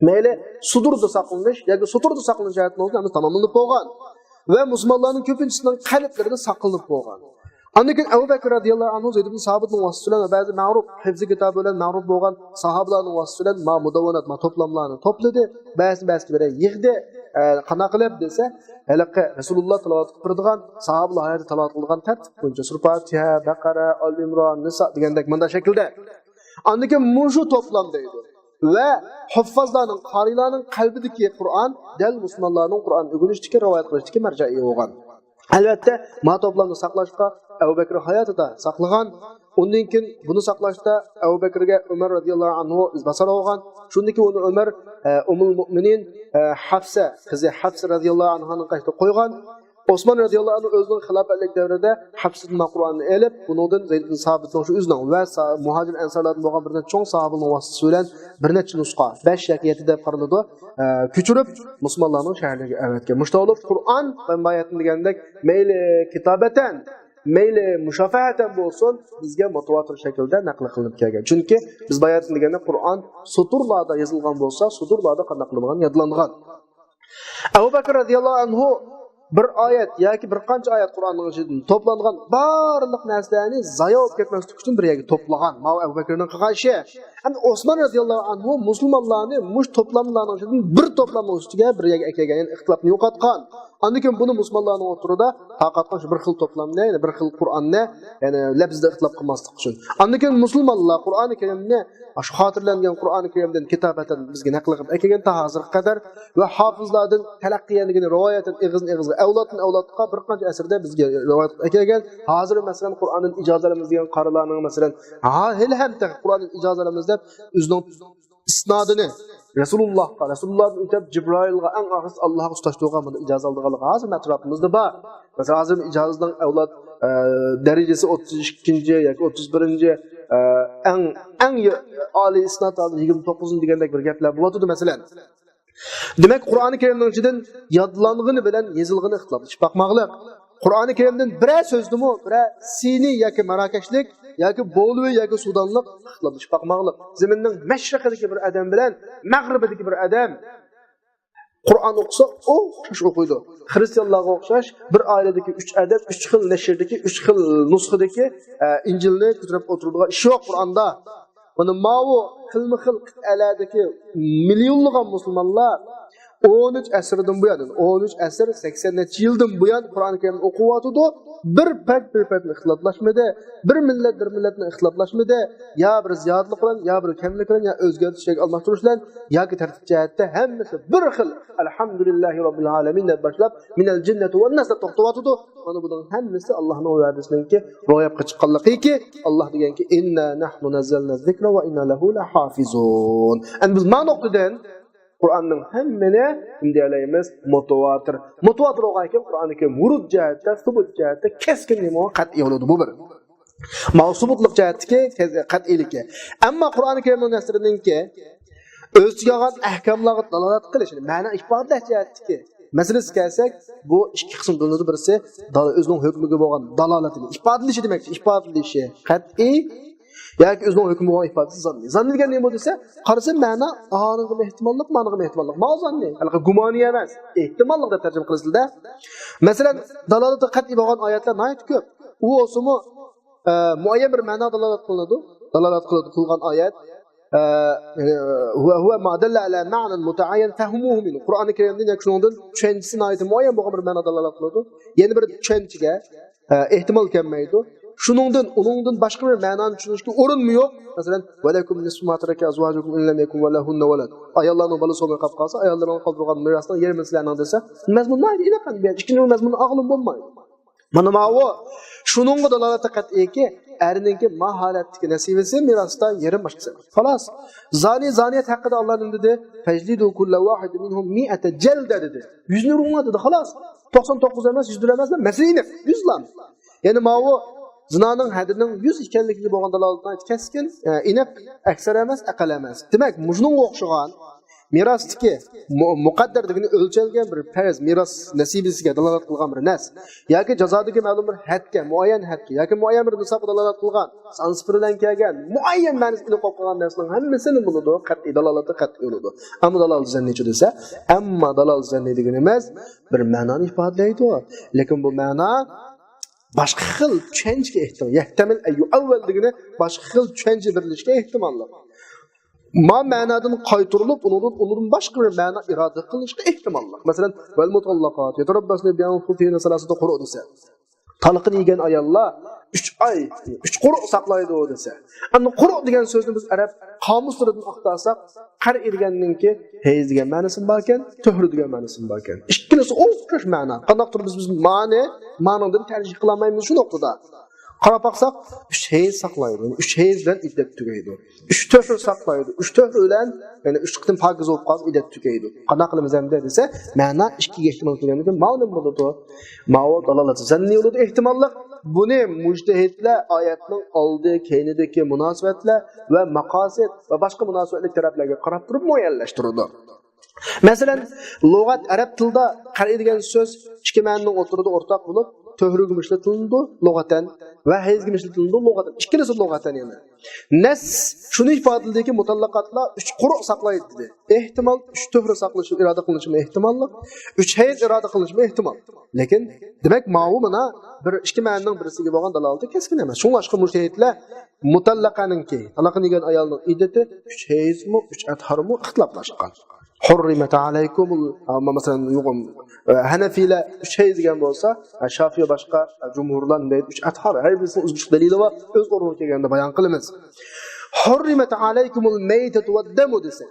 مەيلى سۇدۇردا ساقلىنىش ياكى سۇتۇردا ساقلىنىش جەھەتتىن بولسۇن، ھەممىسى تاماملىنىپ بولغان. ۋە مۇسۇلمانلارنىڭ كۆپىنچىسىنىڭ قەلبلىرىدە ساقلىنىپ بولغان. ئاندىن كېيىن ئەبۇ بەكرى رەزىياللاھۇ ئەنھۇ زەيد ئىبن سابىتنىڭ ۋاسىتىسى بىلەن ۋە بەزى مەغرۇپ، ھىفزى كىتابى بىلەن مەغرۇپ بولغان ساھابىلارنىڭ ۋاسىتىسى بىلەن ما مۇدەۋۋەنات، ما توپلاملارنى توپلىدى. بەزىسىنى بەزىسىگە بىرەر يىغدى. ئە، قانداق قىلىپ دېسە، ھېلىقى رەسۇلۇللا تىلاۋەت قىلىپ بېرىدىغان، ساھابىلار ھاياتىدا تىلاۋەت قىلغان تەرتىپ بويىچە سۈرە پاتىھە، بەقەرە، ئال ئىمران، نىسا دېگەندەك مۇنداق شەكىلدە. ئاندىن كېيىن مۇشۇ توپلام دەيدۇ. ۋە ھۇففازلارنىڭ، قارىيلارنىڭ قەلبىدىكى قۇرئان دەل مۇسۇلمانلارنىڭ قۇرئان ئۆگىنىشتىكى، رىۋايەت قىلىشتىكى مەرجەئى بولغان. ئەلۋەتتە، ما توپلامنى ساقلاشقا ئەبۇ بەكرى ھاياتىدا ساقلىغان. ئۇندىن كېيىن بۇنى ساقلاشتا ئەبۇ بەكرىگە ئۆمەر رەزىياللاھۇ ئەنھۇ ئىزباسار بولغان. شۇندىن كېيىن ئۇنى ئۆمەر، ئە، ئۇممۇل مۇئمىنىن، ئە، ھەفسە، قىزى ھەفسە رەزىياللاھۇ ئەنھانىڭ قېشىدا قويغان. ئوسمان رەزىياللاھۇ ئەنھۇ ئۆزىنىڭ خىلاپەتلىك دەۋرىدە ھەفسىدىن قۇرئاننى ئېلىپ، بۇنىڭدىن زەيد ئىبن سابىتنىڭ شۇ ئۆزىنىڭ ۋە سا-، مۇھاجىر ئەنسارلاردىن بولغان بىر نەچچە چوڭ ساھابىنىڭ ۋاسىتىسى بىلەن بىر نەچچە نۇسخا، بەش ياكى يەتتە دەپ قارىلىدۇ، ئە، كۆچۈرۈپ مۇسۇلمانلارنىڭ شەھەرلىرىگە ئەۋەتكەن. مۇشۇنداق بولۇپ، قۇرئان مەنبەيەتتىن دېگەندەك، مەيلى كىتابەتەن، مەيلى مۇشافەھەتەن بولسۇن، بىزگە مۇتەۋاتىر شەكىلدە نەقىل قىلىنىپ كەلگەن. چۈنكى بىز باياتتىن دېگەندە قۇرئان سۇتۇرلاردا يېزىلغان بولسا، سۇتۇرلاردا قانداق قىلىنغان؟ يادلانغان. ئەبۇ بەكىر رەزىياللاھۇ ئەنھۇ بىر ئايەت ياكى بىر قانچە ئايەت قۇرئاننىڭ ئىچىدىن توپلانغان بارلىق نەرسىلەرنى زايا بولۇپ كەتمەسلىك ئۈچۈن بىر يەرگە توپلىغان. ماۋۇ ئەبۇ بەكىرنىڭ قىلغان ئىشى. ئەمدى ئوسمان رەزىياللاھۇ ئەنھۇ مۇسۇلمانلارنى مۇشۇ توپلاملارنىڭ ئىچىدىن بىر توپلامنىڭ ئۈستىگە بىر يەرگە ئەكەلگەن، يەنى ئىختىلاپنى يوقاتقان. ئاندىن كېيىن بۇنى مۇسۇلمانلارنىڭ ئوتتۇرىدا تارقاتقان شۇ بىر خىل توپلامنى، يەنى بىر خىل قۇرئاننى، يەنى لەپزىدە ئىختىلاپ قىلماسلىق ئۈچۈن. ئاندىن كېيىن مۇسۇلمانلار قۇرئانى كەرىمنى، شۇ خاتىرىلەنگەن قۇرئانى كەرىمدىن كىتابەتەن بىزگە نەقىل قىلىپ ئەكەلگەن تا ھازىرغا قەدەر ۋە ھافىزلاردىن تەلەققىيەن دېگەن رىۋايەتتىن ئېغىزدىن ئېغىزغا، ئەۋلادتىن ئەۋلادقا بىر قانچە ئەسىردە بىزگە رىۋايەت قىلىپ ئەكەلگەن. ھازىر، مەسىلەن، قۇرئاندىن ئىجازە ئالىمىز دېگەن قارىلارنىڭ، مەسىلەن، ھا، ھېلىھەم تېخى قۇرئاندىن ئىجازە ئالىمىز دەپ ئۆزىنىڭ ئىسنادىنى رەسۇلۇللاھقا، رەسۇلۇللاھتىن ئۆتۈپ جىبرائىلغا، ئەڭ ئاخىرسى ئاللاھقا تۇتاشتۇرغان بۇنداق ئىجازە ئالىدىغانلىقى ھازىر ئەتراپىمىزدا بار. مەسىلەن، ھازىر ئىجازىنىڭ ئەۋلاد، ئە، دەرىجىسى ئوتتۇز ئىككىنچى ياكى ئوتتۇز بىرىنچى، ئە، ئەڭ، ئەڭ ئالىي ئىسناد ھازىر يىگىرمە توققۇزىنچى دېگەندەك بىر گەپلەر بولۇۋاتىدۇ، مەسىلەن. دېمەك، قۇرئانى كەرىمنىڭ ئىچىدىن يادلانغىنى بىلەن يېزىلغىنى ئىختىلاپلىشىپ باقماقلىق. قۇرئانى كەرىمدىن بىرەر سۆزدىمۇ، بىرەر سىنى ياكى ماراكەشلىك ياكى بولۋى ياكى سۇدانلىق ئىختىلاپلىشىپ باقماقلىق. زېمىننىڭ مەشرىقىدىكى بىر ئادەم بىلەن مەغرىبىدىكى بىر ئادەم قۇرئان ئوقۇسا، ئوخشاش ئوقۇيدۇ. خرىستىيانلارغا ئوخشاش بىر ئائىلىدىكى ئۈچ ئادەم، ئۈچ خىل نەشردىكى، ئۈچ خىل نۇسخىدىكى، ئە، ئىنجىلنى كۆتۈرۈپ ئولتۇرىدىغان ئىش يوق قۇرئاندا. مانا ماۋۇ خىلمۇ خىل قىتئەلەردىكى مىليونلىغان مۇسۇلمانلار ئون ئۈچ ئەسىردىن بۇيان، ئون ئۈچ ئەسىر، سەكسەن نەچچە يىلدىن بۇيان قۇرئان كەرىمنى ئوقۇۋاتىدۇ. بىر پەرد بىر پەردنى ئىختىلاپلاشمىدى. بىر مىللەت بىر مىللەتنى ئىختىلاپلاشمىدى. يا بىر زىيادىلىك بىلەن، يا بىر كەملىك بىلەن، يا ئۆزگەرتىش ياكى ئالماشتۇرۇش بىلەن، ياكى تەرتىپ جەھەتتە ھەممىسى بىر خىل، ئەلھەمدۇلىللاھى رەببىل ئالەمىن دەپ باشلاپ، مىنەل جىننەتى ۋەن ناس دەپ توختىۋاتىدۇ. مانا بۇنىڭ ھەممىسى ئاللاھنىڭ ۋەدىسىنىڭكى روياپقا چىققانلىقىكى، ئاللاھ دېگەنكى، ئىننا نەھنۇ نەززەلنە زىكرە ۋە ئىننا لەھۇ لەھافىزۇن. ئەمدى بىز ما نۇقتىدىن قۇرئاننىڭ ھەممىنى نېمە دېيەلەيمىز؟ مۇتەۋاتىر. مۇتەۋاتىر بولغان ئىكەن، قۇرئانى كەرىم ۋۇرۇد جەھەتتە، سۇبۇت جەھەتتە كەسكىن نېمە؟ قەتئىي بولىدۇ. بۇ بىر. ماۋۇ سۇبۇتلۇق جەھەتتىكى كەز-، قەتئىيلىكى. ئەمما قۇرئانى كەرىمنىڭ نەسرىنىڭكى ئۆز ئىچىگە ئالغان ئەھكاملارغا دالالەت قىلىش، يەنى مەنا ئىپادىلەش جەھەتتىكى مەسىلىسىگە كەلسەك، بۇ ئىككى قىسىم بۆلۈنىدۇ. بىرسى، دالا-، ئۆزىنىڭ ھۆكمىگە بولغان دالالىتىنى ئىپادىلىشى دېمەكچى. ئىپادىلىشى قەتئىي ياكى ئۆزىنىڭ ھۆكمىگە بولغان ئىپادىسى زاننىي. زاننىي دېگەن نېمە دېسە، قارىسا مەنا ئانىڭغىمۇ ئېھتىماللىق، مانىڭغىمۇ ئېھتىماللىق. ماۋۇ زاننىي. ھېلىقى گۇمانىي ئەمەس، ئېھتىماللىق دەپ تەرجىمە قىلىسىلەر. مەسىلەن، دالالىتى قەتئىي بولغان ئايەتلەر ناھايىتى كۆپ. ئۇ بولسىمۇ، ئە، مۇئەييەن بىر مەنا دالالەت قىلىنىدۇ. دالالەت قىلىدۇ، قىلغان ئايەت. ئە، ھۇۋە، ھۇۋە ما دەللە ئەلە مەنەن مۇتەئەييەن فەھمۇھۇ مىنھۇ. قۇرئانى كەرىمدىن ياكى شۇنىڭدىن چۈشەنچىسى ناھايىتى مۇئەييەن بولغان بىر مەنا دالالەت قىلىدۇ. يەنە بىر چۈشەنچىگە، ئە، ئېھتىمال كەلمەيدۇ. شۇنىڭدىن، ئۇنىڭدىن باشقا بىر مەنانى چۈشىنىشكە ئورۇنمۇ يوق. مەسىلەن، ۋەلەكۇم نىسفۇ ما تەرەكە ئەزۋاجۇكۇم ئىن لەم يەكۇن لەھۇننە ۋەلەد. ئاياللارنىڭ بالىسى بولماي قاپقالسا، ئاياللىرىڭلار قالدۇرغان مىراسنىڭ يېرىمى سىلەرنىڭ دېسە، مەزمۇن ناھايىتى ئېنىق. ئىككىنچى بىر مەزمۇننى ئالغىلى بولمايدۇ. مانا ماۋۇ. شۇنىڭغا دالالىتى قەتئىيكى، ئەرنىڭكى ما ھالەتتىكى نەسىۋىسى مىراستا يېرىم باشقىسى. خالاس. زانى، زانىيەت ھەققىدە ئاللا نېمە دېدى؟ فەجلىدۇ كۇللە ۋاھىدىن مىنھۇم مىئەتە جەلدە دېدى. يۈزنى ئۇرۇڭلار دېدى، خالاس. توقسان توققۇز ئەمەس، يۈز بىر ئەمەس، مەسىلە ئېنىق، يۈز لام. يەنى ماۋۇ زىنانىڭ ھەددىنىڭ يۈز ئىكەنلىكىگە بولغان دالالەت ناھايىتى كەسكىن، ئە، ئېنىق، ئەكسەر ئەمەس، ئەقەل ئەمەس. دېمەك، مۇشۇنىڭغا ئوخشىغان مىراستىكى مۇ-، مۇقەددەر دېگىنى ئۆلچەلگەن بىر پەرز، مىراس نەسىبىسىگە دالالەت قىلغان بىر نەس ياكى جازادىكى مەلۇم بىر ھەدگە، مۇئەييەن ھەدگە ياكى مۇئەييەن بىر نىسابقا دالالەت قىلغان، سان سىفىر بىلەن كەلگەن، مۇئەييەن مەنىسى ئېنىق بولۇپ قالغان نەرسىنىڭ ھەممىسىنى بولىدۇ، قەتئىي دالالىتى قەتئىي بولىدۇ. ئەمما دالالىتى زەننىيچۇ دېسە، ئەمما دالالىتى زەننىي دېگىنىمىز بىر مەنانى ئىپادىلەيدۇ. لېكىن بۇ مەنا باشقا خىل چۈشەنچىگە ئېھتىمال. يەھتەمىل ئەن يۇئەۋۋەل دېگىنى باشقا خىل چۈشەنچە بېرىلىشىگە ئېھتىماللىق. ما مەنادىن قايتۇرۇلۇپ، ئۇنىڭدىن، ئۇنىڭدىن باشقا بىر مەنا ئىرادە قىلىنىشقا ئېھتىماللىق. مەسىلەن، ۋەل مۇتاللىقات يەتەرەببەسنە بىئەنفۇسىھىننە سەلاسەتە قۇرۇ دېسە، تالىقىنى يېگەن ئاياللار ئۈچ ئاي، ئۈچ قۇرۇ ساقلايدۇ دېسە. ئەمدى قۇرۇ دېگەن سۆزنى بىز ئەرەب قامۇسلىرىدىن ئاختارساق، قەرئى دېگەننىڭكى ھەيز دېگەن مەنىسىمۇ باركەن، تۆھرە دېگەن مەنىسىمۇ باركەن. ئىككىلىسى ئوخشاش مەنا. قانداقتۇر بىز، بىز مانى، مانىڭدىن تەرجىھ قىلالمايمىز شۇ نۇقتىدا. قاراپ باقساق، ئۈچ ھەيز ساقلايدۇ. ئۈچ ھەيز بىلەن ئىددەت تۈگەيدۇ. ئۈچ تۆھرە ساقلايدۇ. ئۈچ تۆھرە بىلەن، يەنى ئۈچ قېتىم پاكىز بولۇپ قالسا ئىددەت تۈگەيدۇ. قانداق قىلىمىز ئەمدى دېسە، مەنا ئىككىگە ئېھتىمال كۆرگەندىن كېيىن ماۋۇ نېمە بولىدۇ؟ ماۋۇ دالالەت زەننىي بولىدۇ ئېھتىماللىق. بۇنى مۇجتەھىدلەر ئايەتنىڭ ئالدى، كەينىدىكى مۇناسىۋەتلەر ۋە ماقاسىد ۋە باشقا مۇناسىۋەتلىك تەرەپلەرگە قاراپ تۇرۇپ مۇئەييەنلەشتۈرىدۇ. مەسىلەن، لۇغەت، ئەرەب تىلدا قەرئى دېگەن سۆز ئىككى مەنىنىڭ ئوتتۇرىدا ئورتاق بولۇپ، تۆھرىگىمۇ ئىشلىتىلىنىدۇ لۇغەتەن ۋە ھەيزگىمۇ ئىشلىتىلىنىدۇ لۇغەتەن. ئىككىلىسى لۇغەتەن يەنە. نەس شۇنى ئىپادىلىدىكى، مۇتاللىقاتلار ئۈچ قۇرۇق ساقلايدۇ دېدى. ئېھتىمال، ئۈچ تۆھرە ساقلىشى ئىرادە قىلىنىشىمۇ ئېھتىماللىق، ئۈچ ھەيز ئىرادە قىلىنىشىمۇ ئېھتىمال. لېكىن، دېمەك، ماۋۇ مانا بىر ئىككى مەنىنىڭ بىرسىگە بولغان دالالىتى كەسكىن ئەمەس. شۇڭلاشقا مۇجتەھىدلەر مۇتاللىقەنىڭكى، تالاققا يېگەن ئايالنىڭ ئىددىتى ئۈچ ھەيزمۇ، ئۈچ ئەتھارمۇ ئىختىلاپلاشقان. ھۇررىمەت ئەلەيكۇمۇل، ئەمما مەسىلەن، يۇقۇم، ئە، ھەنەفىيلەر ئۈچ ھەيز دېگەن بولسا، ئە، شافىي ۋە باشقا، ئە، جۇمھۇرلار نېمە دەيدۇ؟ ئۈچ ئەتھار. ھەر بىرسىنىڭ ئۆزگىچە دەلىلى بار، ئۆز ئورنىغا كەلگەندە بايان قىلىمىز. ھۇررىمەت ئەلەيكۇمۇل مەيتەتۇ ۋەددەمۇ دېسە،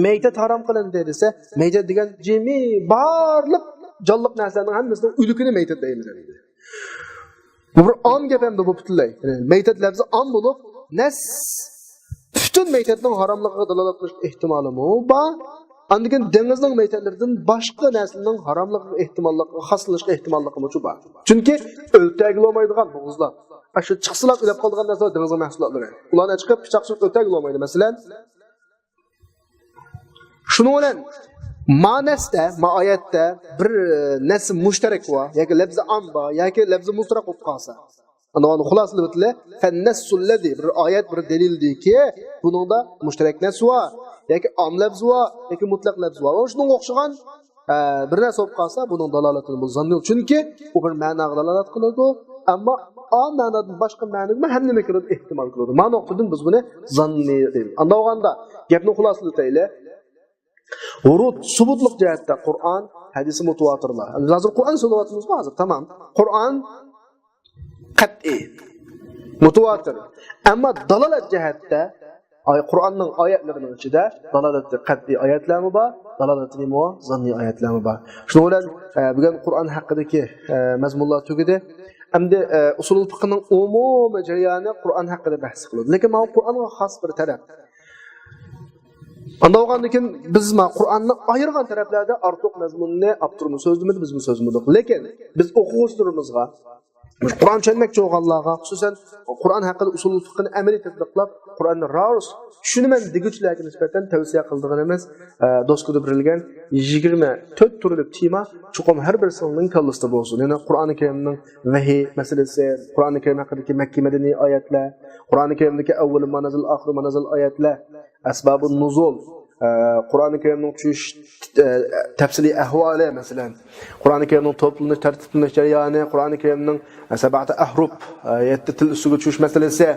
مەيتەت ھارام قىلىندى دېسە، مەيتەت دېگەن جىمى بارلىق جانلىق نەرسىلەرنىڭ ھەممىسىنىڭ ئۆلۈكىنى مەيتەت دەيمىز ئەمدى. بۇ بىر ئام گەپ ئەمدى بۇ پۈتۈنلەي. يەنى مەيتەت لەپزى ئام بولۇپ، نەس پۈتۈن مەيتەتنىڭ ھاراملىقىغا دالالەت قىلىش ئېھتىمالىمۇ بار. ئاندىن كېيىن دېڭىزنىڭ مەيتەتلىرىدىن باشقا نەرسىنىڭ ھاراملىقىغا ئېھتىماللىقىغا، خاسلىنىشقا ئېھتىماللىقىمۇ بار. چۈنكى ئۆلتەرگىلى بولمايدىغان بوغۇزلار، ئاشۇ چىقسىلا ئۆلۈپ قالىدىغان نەرسىلەر دېڭىزنىڭ مەھسۇلاتلىرى. ئۇلارنى چىقىپ پىچاق سۈرۈپ ئۆلتەرگىلى بولمايدۇ، مەسىلەن. شۇنىڭ بىلەن ما نەستە، ما ئايەتتە بىر نەس مۇشتەرەك بار، ياكى لەپزى ئام بار، ياكى لەپزى مۇشتەرەك بولۇپ قالسا. ئاندىن خۇلاسىلىۋېتىلە، فەننەسسۇللەزى، بىر ئايەت، بىر دەلىلدىكى بۇنىڭدا مۇشتەرەك نەس بار، ياكى ئام لەپزى بار، ياكى مۇتلەق لەپزى بار. شۇنىڭغا ئوخشىغان ئە، بىر نەرسە بولۇپ قالسا، بۇنىڭ دالالىتىنى بۇ زاننىي، چۈنكى ئۇ بىر مەناغا دالالەت قىلىدۇ، ئەمما ئا مەنادىن باشقا مەنىگىمۇ ھەممە نېمە كىرىدۇ؟ ئېھتىمال كىرىدۇ. مانا نۇقتىدىن بىز بۇنى زاننىي دەيمىز. ئانداق بولغاندا، گەپنى خۇلاسىلىتەيلى. ۋۇرۇد، سۇبۇتلۇق جەھەتتە قۇرئان، ھەدىسى مۇتىۋاتىرلار. ھازىر قۇرئان سۆزلەۋاتىمىزغۇ ھازىر، تامام. قۇرئان قەتئىي، مۇتىۋاتىر. ئەمما دالالەت جەھەتتە، ئاي-، قۇرئاننىڭ ئايەتلىرىنىڭ ئىچىدە دالالىتى قەتئىي ئايەتلەرمۇ بار، دالالىتى نېمە؟ زاننىي ئايەتلەرمۇ بار. شۇنىڭ بىلەن، ئە، بۈگۈن قۇرئان ھەققىدىكى، ئە، مەزمۇنلار تۈگىدى. ئەمدى، ئە، ئۇسۇلۇل فىقھنىڭ ئومۇمىي جەريانى قۇرئان ھەققىدە بەھس قىلىدۇ. لېكىن ماۋۇ قۇرئانغا خاس بىر تەرەپ. ئانداق بولغاندىن كېيىن بىز ما قۇرئاننى ئايرىغان تەرەپلەردە ئارتۇق مەزمۇننى ئاپتورمۇ سۆزلىمىدى، بىزمۇ سۆزلىمىدۇق. لېكىن بىز ئوقۇغۇچىلىرىمىزغا، مۇشۇ قۇرئان چۈشەنمەكچى بولغانلارغا، خۇسۇسەن، قۇرئان ھەققىدە ئۇسۇلۇل فىقھنى ئەمەلىي تەتبىقلاپ، قۇرئاننى راست چۈشىنىمەن دېگۈچىلەرگە نىسبەتەن تەۋسىيە قىلىدىغىنىمىز، ئە، دوسكىدا بېرىلگەن يىگىرمە تۆت تۈرلۈك تېما چوقۇم ھەر بىرسىنىڭ كاللىسىدا بولسۇن. يەنى قۇرئانى كەرىمنىڭ ۋەھىي مەسىلىسى، قۇرئانى كەرىم ھەققىدىكى مەككىي مەدەنىي ئايەتلەر، قۇرئانى كەرىمدىكى ئەۋۋىلى ما نەزەل، ئاخىرى ما نەزەل ئايەتلەر، ئەسبابۇن نۇزۇل، ئە، قۇرئانى كەرىمنىڭ چۈشۈش، ئە، تەپسىلىي ئەھۋالى، مەسىلەن، قۇرئانى كەرىمنىڭ توپلىنىش، تەرتىپلىنىش جەريانى، قۇرئانى كەرىمنىڭ، ئە، سەبئەتە ئەھرۇپ، ئە، يەتتە تىل ئۈستىگە چۈشۈش مەسىلىسى،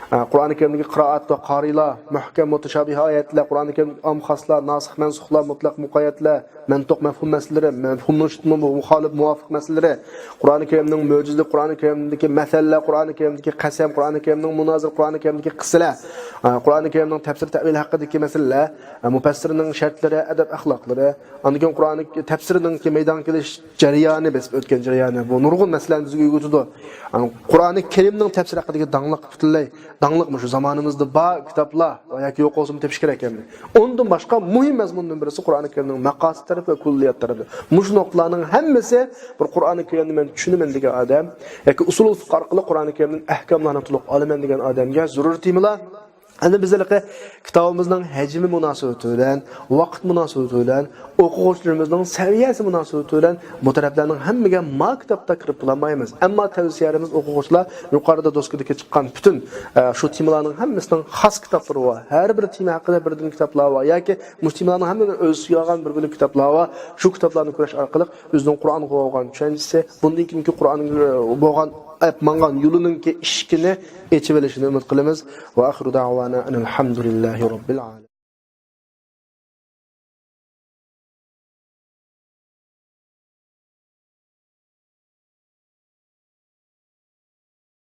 ئە، قۇرئانى كەرىمدىكى قىرائەت ۋە قارىيلار، مۇھكەم، مۇتەشابىھ ئايەتلەر، قۇرئانى كەرىمدىكى ئام خاسلار، ناسىخ، مەنسۇخلار، مۇتلەق، مۇقەييەتلەر، مەنتۇق، مەفھۇم مەسىلىلىرى، مەفھۇمنىڭ مۇخالىپ، مۇۋاپىق مەسىلىلىرى، قۇرئانى كەرىمنىڭ مۆجىزىلىك، قۇرئانى كەرىمدىكى مەسەللەر، قۇرئانى كەرىمدىكى قەسەم، قۇرئانى كەرىمنىڭ مۇنازىرە، قۇرئانى كەرىمدىكى قىسسىلەر، ئە، قۇرئانى كەرىمنىڭ تەپسىر تەۋىل ھەققىدىكى مەسىلىلەر، ئە، مۇپەسسىرنىڭ شەرتلىرى، ئەدەپ ئەخلاقلىرى، ئاندىن كېيىن قۇرئاننىڭ تەپسىرىنىڭكى مەيدانغا كېلىش جەريانى، بېسىپ ئۆتكەن جەريانى، بۇ نۇرغۇن مەسىلىلەرنى بىزگە ئۆگىتىدۇ. ئە، قۇرئانى كەرىمنىڭ تەپسىرى ھەققىدىكى داڭلىق، پۈتۈنلەي داڭلىق مۇشۇ زامانىمىزدا بار كىتابلار ياكى يوق بولسىمۇ تېپىش كېرەك ئەمدى. ئۇندىن باشقا مۇھىم مەزمۇندىن بىرسى قۇرئانى كەرىمنىڭ مەقاسىد تەرىپى ۋە كۈللىيات تەرىپى. مۇشۇ نۇقتىلارنىڭ ھەممىسى بىر قۇرئانى كەرىمنى مەن چۈشىنىمەن دېگەن ئادەم ياكى ئۇسۇلۇل فىقھ ئارقىلىق قۇرئانى كەرىمدىن ئەھكاملارنى تولۇق ئالىمەن دېگەن ئادەمگە زۆرۈر تېمىلار. ئەمدى بىز ھېلىقى كىتابىمىزنىڭ ھەجمى مۇناسىۋىتى بىلەن، ۋاقىت مۇناسىۋىتى بىلەن، ئوقۇغۇچىلىرىمىزنىڭ سەۋىيەسى مۇناسىۋىتى بىلەن بۇ تەرەپلەرنىڭ ھەممىگە ما كىتابتا كىرىپ بولالمايمىز. ئەمما تەۋسىيەلىرىمىز ئوقۇغۇچىلار يۇقىرىدا دوسكىدىكى چىققان پۈتۈن، ئە، شۇ تېمىلارنىڭ ھەممىسىنىڭ خاس كىتابلىرى بار. ھەر بىر تېما ھەققىدە بىردىن كىتابلار بار ياكى مۇشۇ تېمىلارنىڭ ھەممىنى ئۆز ئىچىگە ئالغان بىر بۆلەك كىتابلار بار. شۇ كىتابلارنى كۆرۈش ئارقىلىق ئۆزىنىڭ قۇرئانغا بولغان چۈشەنچىسى، بۇندىن كېيىنكى قۇرئانغا بولغان ئەپ ماڭغان يولىنىڭكى ئىشىكىنى ئېچىۋېلىشىنى ئۈمىد قىلىمىز. وآخر دعوانا أن الحمد لله رب العالمين.